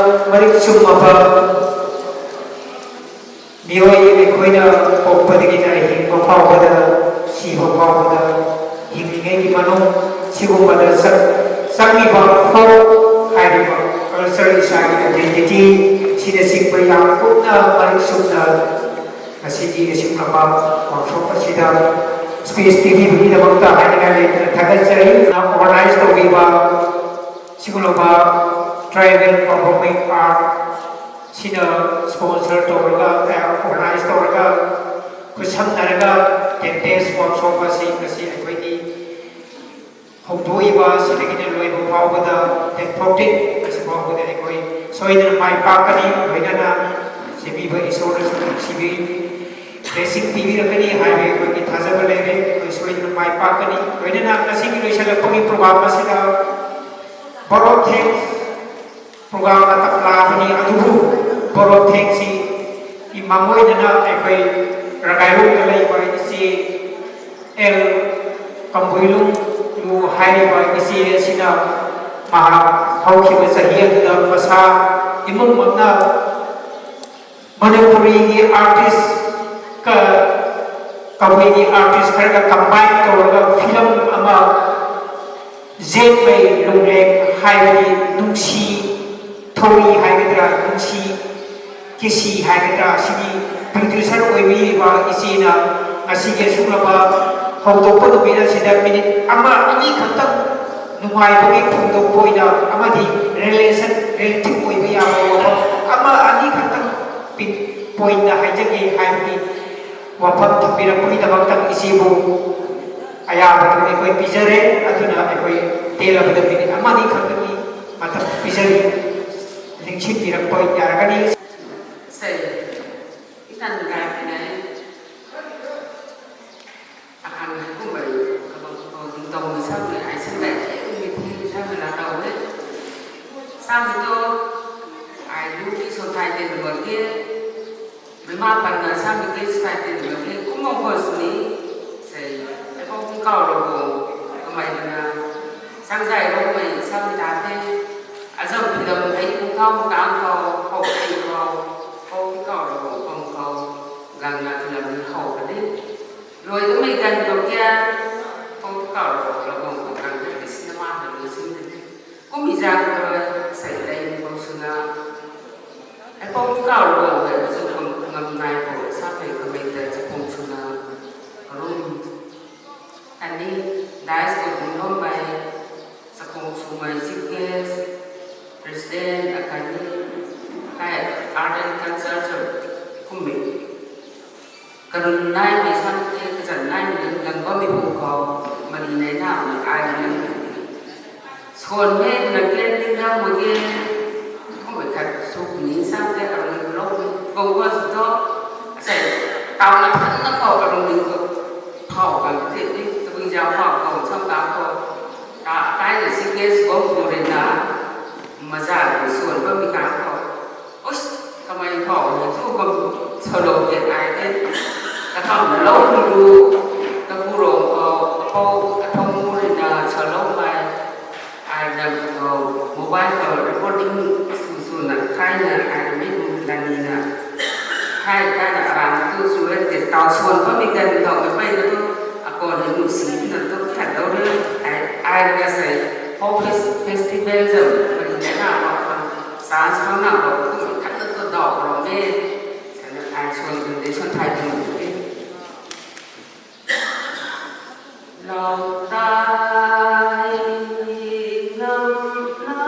ꯃꯔꯤꯛ ꯆꯨꯝꯃꯕ ꯃꯤꯑꯣꯏ ꯑꯩꯈꯣꯏꯅ ꯄꯣꯛꯄꯗꯒꯤꯅ ꯍꯤꯡꯕ ꯐꯥꯎꯕꯗ, ꯁꯤꯕ ꯐꯥꯎꯕꯗ, ꯍꯤꯡꯂꯤꯉꯩꯒꯤ ꯃꯅꯨꯡ ꯁꯤꯒꯨꯝꯕꯗ ꯆꯪ-, ꯆꯪꯂꯤꯕ folk ꯍꯥꯏꯔꯤꯕ culture, ꯏꯁꯥꯒꯤ identity ꯁꯤꯅꯆꯤꯡꯕ ꯌꯥꯝ ꯀꯨꯞꯅ ꯃꯔꯤꯛ ꯆꯨꯝꯅ ꯉꯁꯤꯒꯤ ꯑꯁꯤꯒꯨꯝꯂꯕ workshop ꯑꯁꯤꯗ speech ꯄꯤꯕꯤꯕꯒꯤꯗꯃꯛꯇ ꯍꯥꯏꯅꯤꯡꯉꯥꯏ ꯂꯩꯇꯅ ꯊꯥꯒꯠꯆꯔꯤ꯫ Organize ꯇꯧꯕꯤꯕ ꯁꯤꯒꯨꯝꯂꯕ tribal performing art ꯁꯤꯅ sponsor ꯇꯧꯔꯒ, ꯑ, organize ꯇꯧꯔꯒ, ꯈꯨꯠꯁꯝꯅꯔꯒ ten days workshop ꯑꯁꯤ ꯉꯁꯤ ꯑꯩꯈꯣꯏꯒꯤ ꯍꯧꯗꯣꯛꯏꯕ ꯑꯁꯤꯗꯒꯤꯅ ꯂꯣꯏꯕ ꯐꯥꯎꯕꯗ, date fourteen ꯑꯁꯤ ꯐꯥꯎꯕꯗ ꯑꯩꯈꯣꯏ Soina mai pak kani, loinana, sibi ba Isor na sung sibi, blessing T V ra kani, highway ko ki thaza ba lere, koi soina mai pak kani, loinana, kasi ki loisa la pagi program masina, borok theng, program na tapla kani, adubu, borok theng si, imamoi nana, ai koi, ragai ru na lai koi, isi, El Kambuilung lu hai ba isi sina maha hau ki ba sahi atuda masa imung makna Manipuri ki artist ka Kabui ki artist kar ka combine tou laga film ama Zetmei Lungleng hai ba di nungsi thori hai ka tara nungsi kisi hai ka tara sini producer oimi ba isi na asi ke sung la ba hou tou pa tou na sida minute ama ani khat tang nungai pa ki phung tou poina ama di relation relative oimi ya ba ama ani khat tang pin poina hai jage hai di wapam thapira pui na bang tang isi bu aya ba tu ai koi pizare atuna ai koi tela ba da minute ama ni khat ni mata pizare lingchit pi rak poi ya ra kani. Sei, itan gai pi nai. Akhang hai kum bai, kabang ko ding tong ni sam ni ai sam bai, ai kum ni pui ni sam ni la tau ni. Sam ni to, ai lu ki so thai te ni bang ke, mei ma pan na sam ni ke so thai te ni bang ke, kum mong ko sini, sei, ai kong kum kau ro ko, kamei na, sang zai ro mei sam ni ta te, azam pi dam ai kum kau, kang kau, kau ai kau, kau kum kau ro ko, kong kau, gang na pi dam ni hau ka ni. Rui kamei ganv khou kia, kong kau ro, ro kong kau kang de, cinema na lu sin de. Kum i zang rui, sei lei ni kong suna. Ai kong kau ro, ai zu kong ngam nai bo, sa mei kamei ta, sa kong suna. Room. Kani, dais khou bung lom mei, sa kong sumei chief guest, president, akani, kai art and culture, kummei. Karun naimei sam ke, kazan naimei nunc gang bammei pu khou, mani nei na mei ai nunc. Suan mei na ke, ning na mei ke, kum mei khat suk ni sam ke, karun lou mei, bou ba su to, sei, tau na than na khou, karun ni khou, thau kan te ni, tabui jam khou, khou, sam ta khou, ta, kai na si ke, su bou pu re na, maza, suan bammei ta khou. Ush, kamei khou ni tu kam solo ke ai te. Kakam lou lu, kapu ro khou, apou, athong mu rui na solo mai. Ai na khou, mobile khou recording su su na, kai na, ai na mi mu la ni na. Kai, kai na aram tu su ren te tau suan pa mi kan khou, me pai na tu, akon ni mu si na tu, khat dou ren, ai, ai na ka sei, Pop Fest-, Festival zam, pari na na, Sa sa na ba kum khat na tu dau ro me. Sa na ai suan dun de suan thai dun de. Lau tai ngam na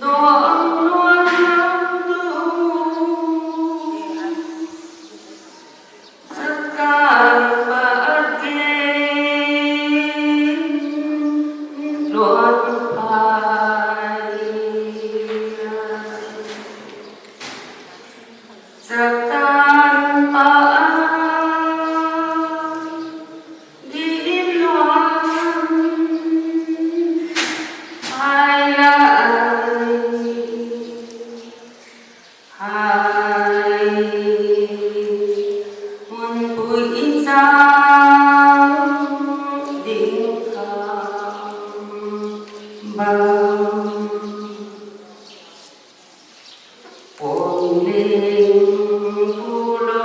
dong luan lam tu. Zakan ba gen luan phai na. Zakan ba gen luan phai na. Hai, mun pui zang ding khang bam. Pom ling pu lo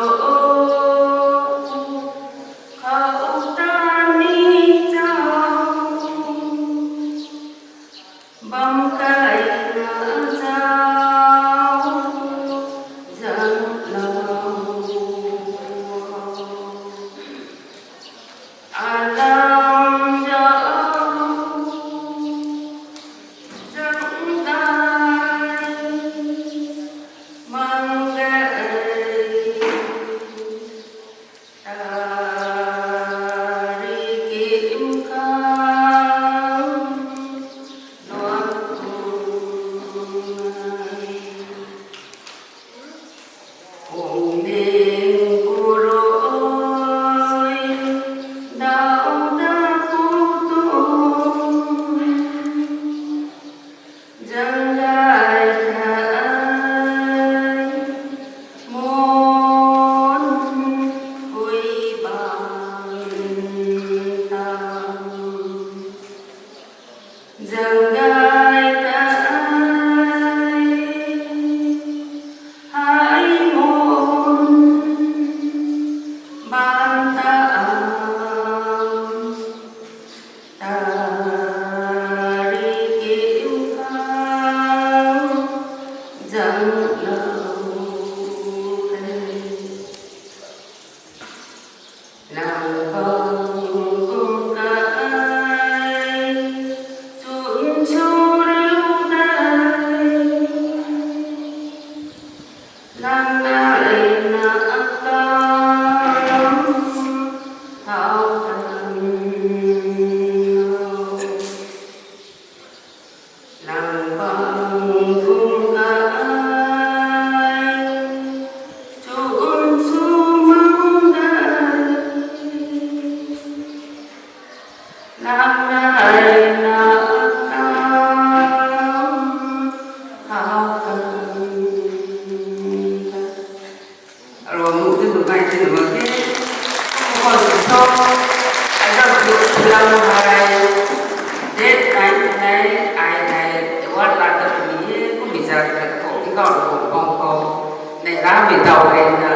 khou ta ni zau. Bam kai na zau zang lou. Alam zau zang kai mang kai Aruang nu tin nungai tin na mak e. Kum khou so, ai dam tu lam hai, date nine nine, ai hai, award la ta ni e, kum mi zat ka ko ni ka ko ko ko. Nei la mi dau re na,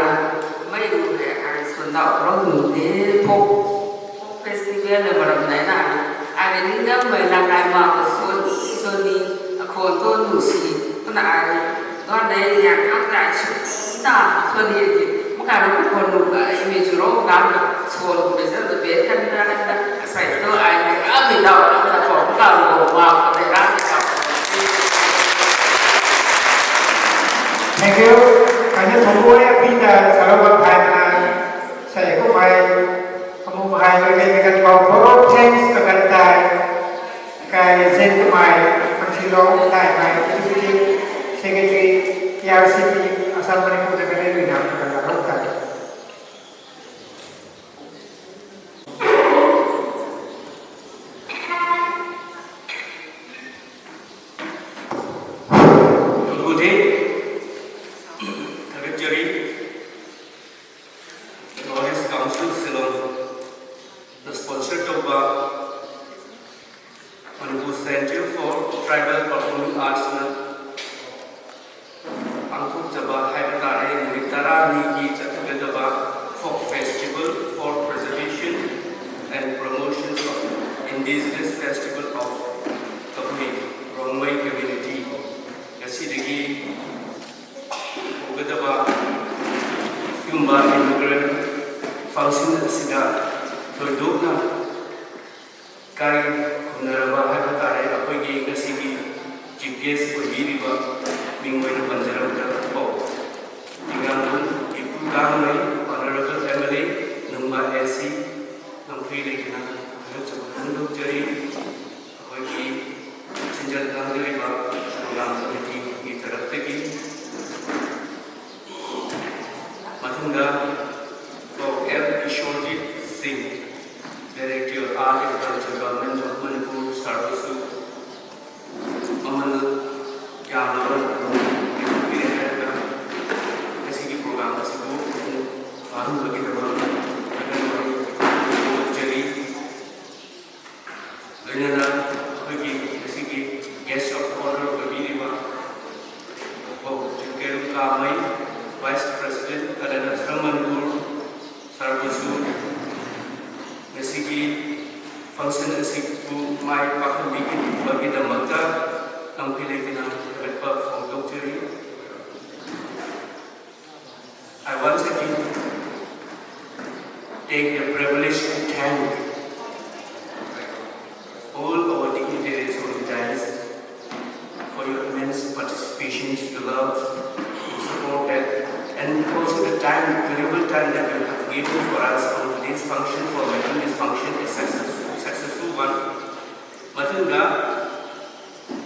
mai nu re ai sun dau ro nu de, pop, pop festival na maram nai na, ai ni ngam mai lang ai ma ko sun ni, sun ni, a khon to nu si, ko na ai Tuan nei liang khang kai sw ti ta, tuan ni ti. Makai ru khou nu kai mi chu ro gam na, suan khou mei zan ta be kan na, na, asai tu ai ni, a mi dau na, na khou ka ru ma, ka de ra mi dau. Thank you. Kanya thongku ai api ta, salo bam thai na, sai ko pai, kamu pai, kai kai kan kau, boro thanks ka kan tai. Kai zin kamai, Pangsilong, tai mai, Executive Secretary, T R C P, Assam Manipur Naga Railway nam, kan la rou tai. Good day. Thagachari. Knowledge Council Shillong, the sponsor of Manipur Center for Tribal Performing Arts na pangthuk jaba hai ta tare ni tara ni ki chatu jaba folk festival for preservation and promotion of indigenous festival of Kapui Rongmei community. Kasi dagi Kadaba, kumba inaugural function asina, thoidukna, kai khumnaraba hai ta tare, akhoi ki ngasi ki chief guest ko hi riba, mingmoi na panjaram ta po. Tingam dun, ipu kang mei, Honorable M L A, Nungba N C, nang phui le kina, nang chapa nang duk jari, Akhoi ki sinjat nang deriba program committee ki tarap tei ki. Mathangda, Kok L Kishorjit Singh, Director, Art and Culture, Government of Manipur, Sarbasu, Maman, Kyamlaban, Director, kasi ki program kasi ko, bahan bagi nama, akan bagi, jari, Loinana, akhoi ki, ngasi ki, Guest of Honor, kabiriba, Bou Chingkeru Kamei, Vice President, Kadana Shramanpur, Sarbasu, ngasi ki, function asi ku, mai pakham biki, bagi damakta, nang phi le kina, red pa, phone talk jari. I once again take the privilege to thank all our dignitaries on the dais for your immense participation, your love, your support, that, and also the time, valuable time that you have given for us on today's function for making this function a success, successful one. Mathangda,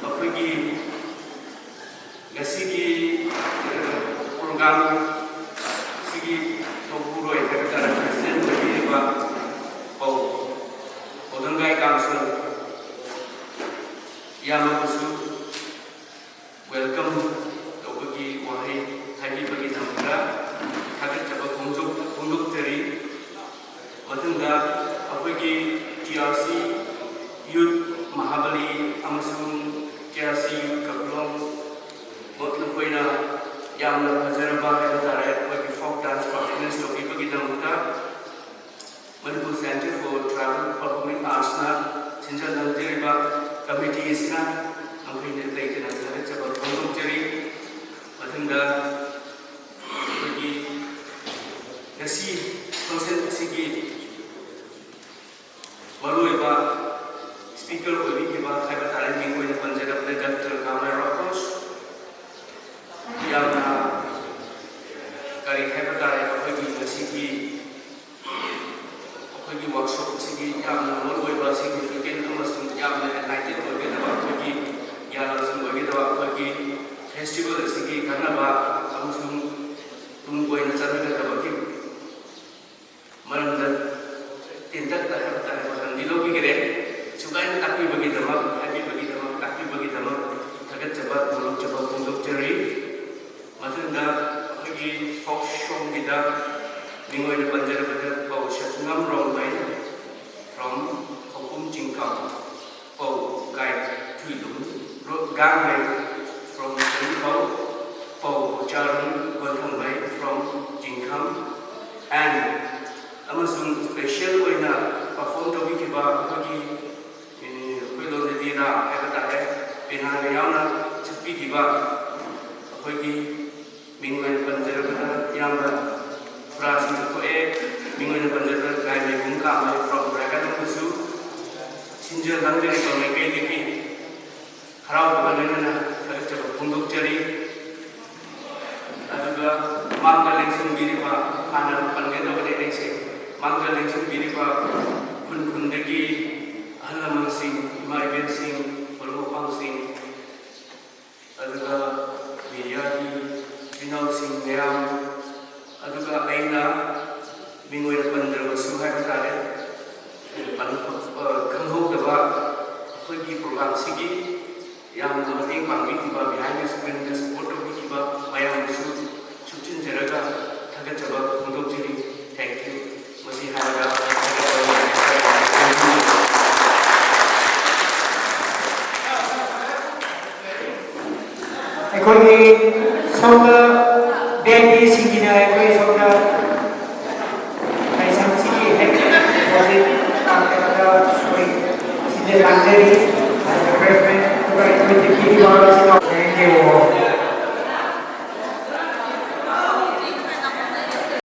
akhoi ki Ngasi ki, eh, program, sigi, Tokpuroi, Capital President, Badi Riba, Pau, Odongai Council, Yamakusu, welcome, Tokpuroi ki, Wahei, Thaibi Bagi Namkra, Thagat Chaba Phungjuk, Phungjuk Teri, Mathangda, akhoi ki T R C Youth Mahabali amasung T R C Youth Kaklong, bot nakhoina yamna phazaraba hai ta tare, akhoi ki folk dance performance topibagi dangta, Manipur Center for Tribal Performing Arts na, sinjal nang jiriba committees na, akhoi ni lei kena thare chaba phungjuk jiri, Tangda, ꯑꯩꯈꯣꯏꯒꯤ ꯉꯁꯤ function ꯑꯁꯤꯒꯤ ꯃꯔꯨꯑꯣꯏꯕ speaker ꯑꯣꯏꯕꯤꯈꯤꯕ ꯍꯥꯏꯕ ꯇꯥꯔꯦ, ꯃꯤꯡ ꯑꯣꯏꯅ ꯄꯟꯖꯔꯕꯗ Doctor Kamai Rakosh꯫ ꯌꯥꯝꯅ ꯀꯔꯤ ꯍꯥꯏꯕ ꯇꯥꯔꯦ, ꯑꯩꯈꯣꯏꯒꯤ ꯉꯁꯤꯒꯤ ꯑꯩꯈꯣꯏꯒꯤ workshop ꯑꯁꯤꯒꯤ ꯌꯥꯝꯅ ꯃꯔꯨꯑꯣꯏꯕ, significant ꯑꯃꯁꯨꯡ ꯌꯥꯝꯅ enlighten ꯑꯣꯏꯒꯗꯕ, ꯑꯩꯈꯣꯏꯒꯤ ꯒ꯭ꯌꯥꯟ ꯂꯧꯁꯤꯡ ꯑꯣꯏꯒꯗꯕ, ꯑꯩꯈꯣꯏꯒꯤ festival ꯑꯁꯤꯒꯤ ꯀꯥꯟꯅꯕ ꯑꯃꯁꯨꯡ ꯇꯨꯡ ꯀꯣꯏꯅ ꯆꯠꯃꯤꯟꯅꯗꯕꯒꯤ ꯃꯔꯝꯗ ꯇꯦꯟꯇꯛꯅ ꯍꯥꯏꯕ ꯇꯥꯔꯦ, ꯃꯇꯝꯗꯤ ꯂꯧꯕꯤꯈꯔꯦ꯫ ꯁꯨꯒꯥꯏꯅ ꯇꯥꯛꯄꯤꯕꯒꯤꯗꯃꯛ, ꯍꯥꯏꯕꯤꯕꯒꯤꯗꯃꯛ, ꯇꯥꯛꯄꯤꯕꯒꯤꯗꯃꯛ ꯊꯥꯒꯠꯆꯕ, ꯅꯣꯂꯨꯛꯆꯕ ꯐꯣꯡꯗꯣꯛꯆꯔꯤ꯫ ꯃꯊꯪꯗ ꯑꯩꯈꯣꯏꯒꯤ folk songꯒꯤꯗ ꯃꯤꯡ ꯑꯣꯏꯅ ꯄꯟꯖꯔꯕꯗ ꯄꯧ ꯁꯠꯉꯝ ꯔꯣꯡꯃꯩ from ꯍꯧꯀꯨꯝ ꯆꯤꯡꯈꯝ, ꯄꯧ ꯒꯥꯏ ꯊꯨꯏꯂꯨꯝ ꯔꯣ-, ꯒꯥꯡꯃꯩ from ꯆꯤꯡꯈꯧ, ꯄꯧ ꯆꯥꯔꯨꯡ ꯒꯣꯟꯊꯪꯃꯩ from ꯆꯤꯡꯈꯝ, and ꯑꯃꯁꯨꯡ special ꯑꯣꯏꯅ perform ꯇꯧꯕꯤꯈꯤꯕ ꯑꯩꯈꯣꯏꯒꯤ, ꯑꯦ, ꯑꯩꯈꯣꯏ ꯂꯣꯟꯗꯗꯤ ꯔꯥ ꯍꯥꯏꯕ ꯇꯥꯔꯦ, ꯄꯦꯅꯥꯒ ꯌꯥꯎꯅ ꯁꯛꯄꯤꯈꯤꯕ ꯑꯩꯈꯣꯏꯒꯤ ꯃꯤꯡ ꯑꯣꯏꯅ ꯄꯟꯖꯔꯕꯗ ꯏꯌꯥꯝꯕ ꯈꯨꯔꯥꯁꯤꯡꯁꯨ ꯊꯣꯛꯑꯦ꯫ ꯃꯤꯡ ꯑꯣꯏꯅ ꯄꯟꯖꯔꯕꯗ ꯒꯥꯏꯃꯩꯕꯨꯡ ꯀꯥꯃꯩ from ꯔꯥꯏꯀꯥꯂꯨꯡꯗꯁꯨ ꯁꯤꯟꯖ ꯂꯥꯡꯖꯔꯤꯕ ꯃꯥꯏꯀꯩꯗꯒꯤ ꯍꯔꯥꯎꯕꯒ ꯂꯣꯏꯅꯅ ꯊꯥꯒꯠꯆꯕ ꯐꯣꯡꯗꯣꯛꯆꯔꯤ꯫ ꯑꯗꯨꯒ ꯃꯥꯡꯗ ꯂꯦꯡꯁꯤꯟꯕꯤꯔꯤꯕ, ꯍꯥꯟꯅ ꯄꯟꯒꯗꯕꯅꯦ ꯑꯩꯁꯦ, ꯃꯥꯡꯗ ꯂꯦꯡꯁꯤꯟꯕꯤꯔꯤꯕ ꯈꯨꯟ ꯈꯨꯟꯗꯒꯤ ꯑꯍꯜ ꯂꯃꯟꯁꯤꯡ, ꯏꯃꯥ ꯏꯕꯦꯟꯁꯤꯡ, ꯃꯔꯨꯞ ꯃꯄꯥꯡꯁꯤꯡ, ꯑꯗꯨꯒ mediaꯒꯤ ꯏꯆꯤꯟ ꯏꯅꯥꯎꯁꯤꯡ ꯃꯌꯥꯝ, ꯑꯗꯨꯒ ꯑꯩꯅ ꯃꯤꯡ ꯑꯣꯏꯅ ꯄꯟꯗ꯭ꯔꯕꯁꯨ ꯍꯥꯏꯕ ꯇꯥꯔꯦ, ꯄꯟ-, ꯑ, ꯈꯪꯍꯧꯗꯕ ꯑꯩꯈꯣꯏꯒꯤ programꯁꯤꯒꯤ ꯌꯥꯝꯅ ꯃꯇꯦꯡ ꯄꯥꯡꯕꯤꯈꯤꯕ, behind the screenꯗ support ꯇꯧꯕꯤꯈꯤꯕ ꯃꯌꯥꯝꯕꯨꯁꯨ ꯁꯨꯞꯆꯤꯟꯖꯔꯒ ꯊꯥꯒꯠꯆꯕ ꯐꯣꯡꯗꯣꯛꯆꯔꯤ꯫ Thank you꯫ ꯃꯁꯤ ꯍꯥꯏꯔꯒ ꯑꯩꯈꯣꯏꯒꯤ ꯁꯣꯝꯗ ꯚꯤ ꯑꯥꯏ ꯄꯤꯁꯤꯡꯒꯤꯅ ꯑꯩꯈꯣꯏ ꯁꯣꯝꯗ ꯂꯥꯏꯁꯪꯁꯤꯒꯤ ꯍꯦꯛ opposite ꯀꯩꯅꯣꯗ ꯑꯩꯈꯣꯏ ꯁꯤꯗ ꯂꯥꯡꯖꯔꯤ꯫ Refreshment ꯑꯗꯨꯒ ꯑꯩꯈꯣꯏ ꯇꯤꯀꯤ ꯇꯧꯔꯒ ꯁꯤ ꯇꯧ-, thank you꯫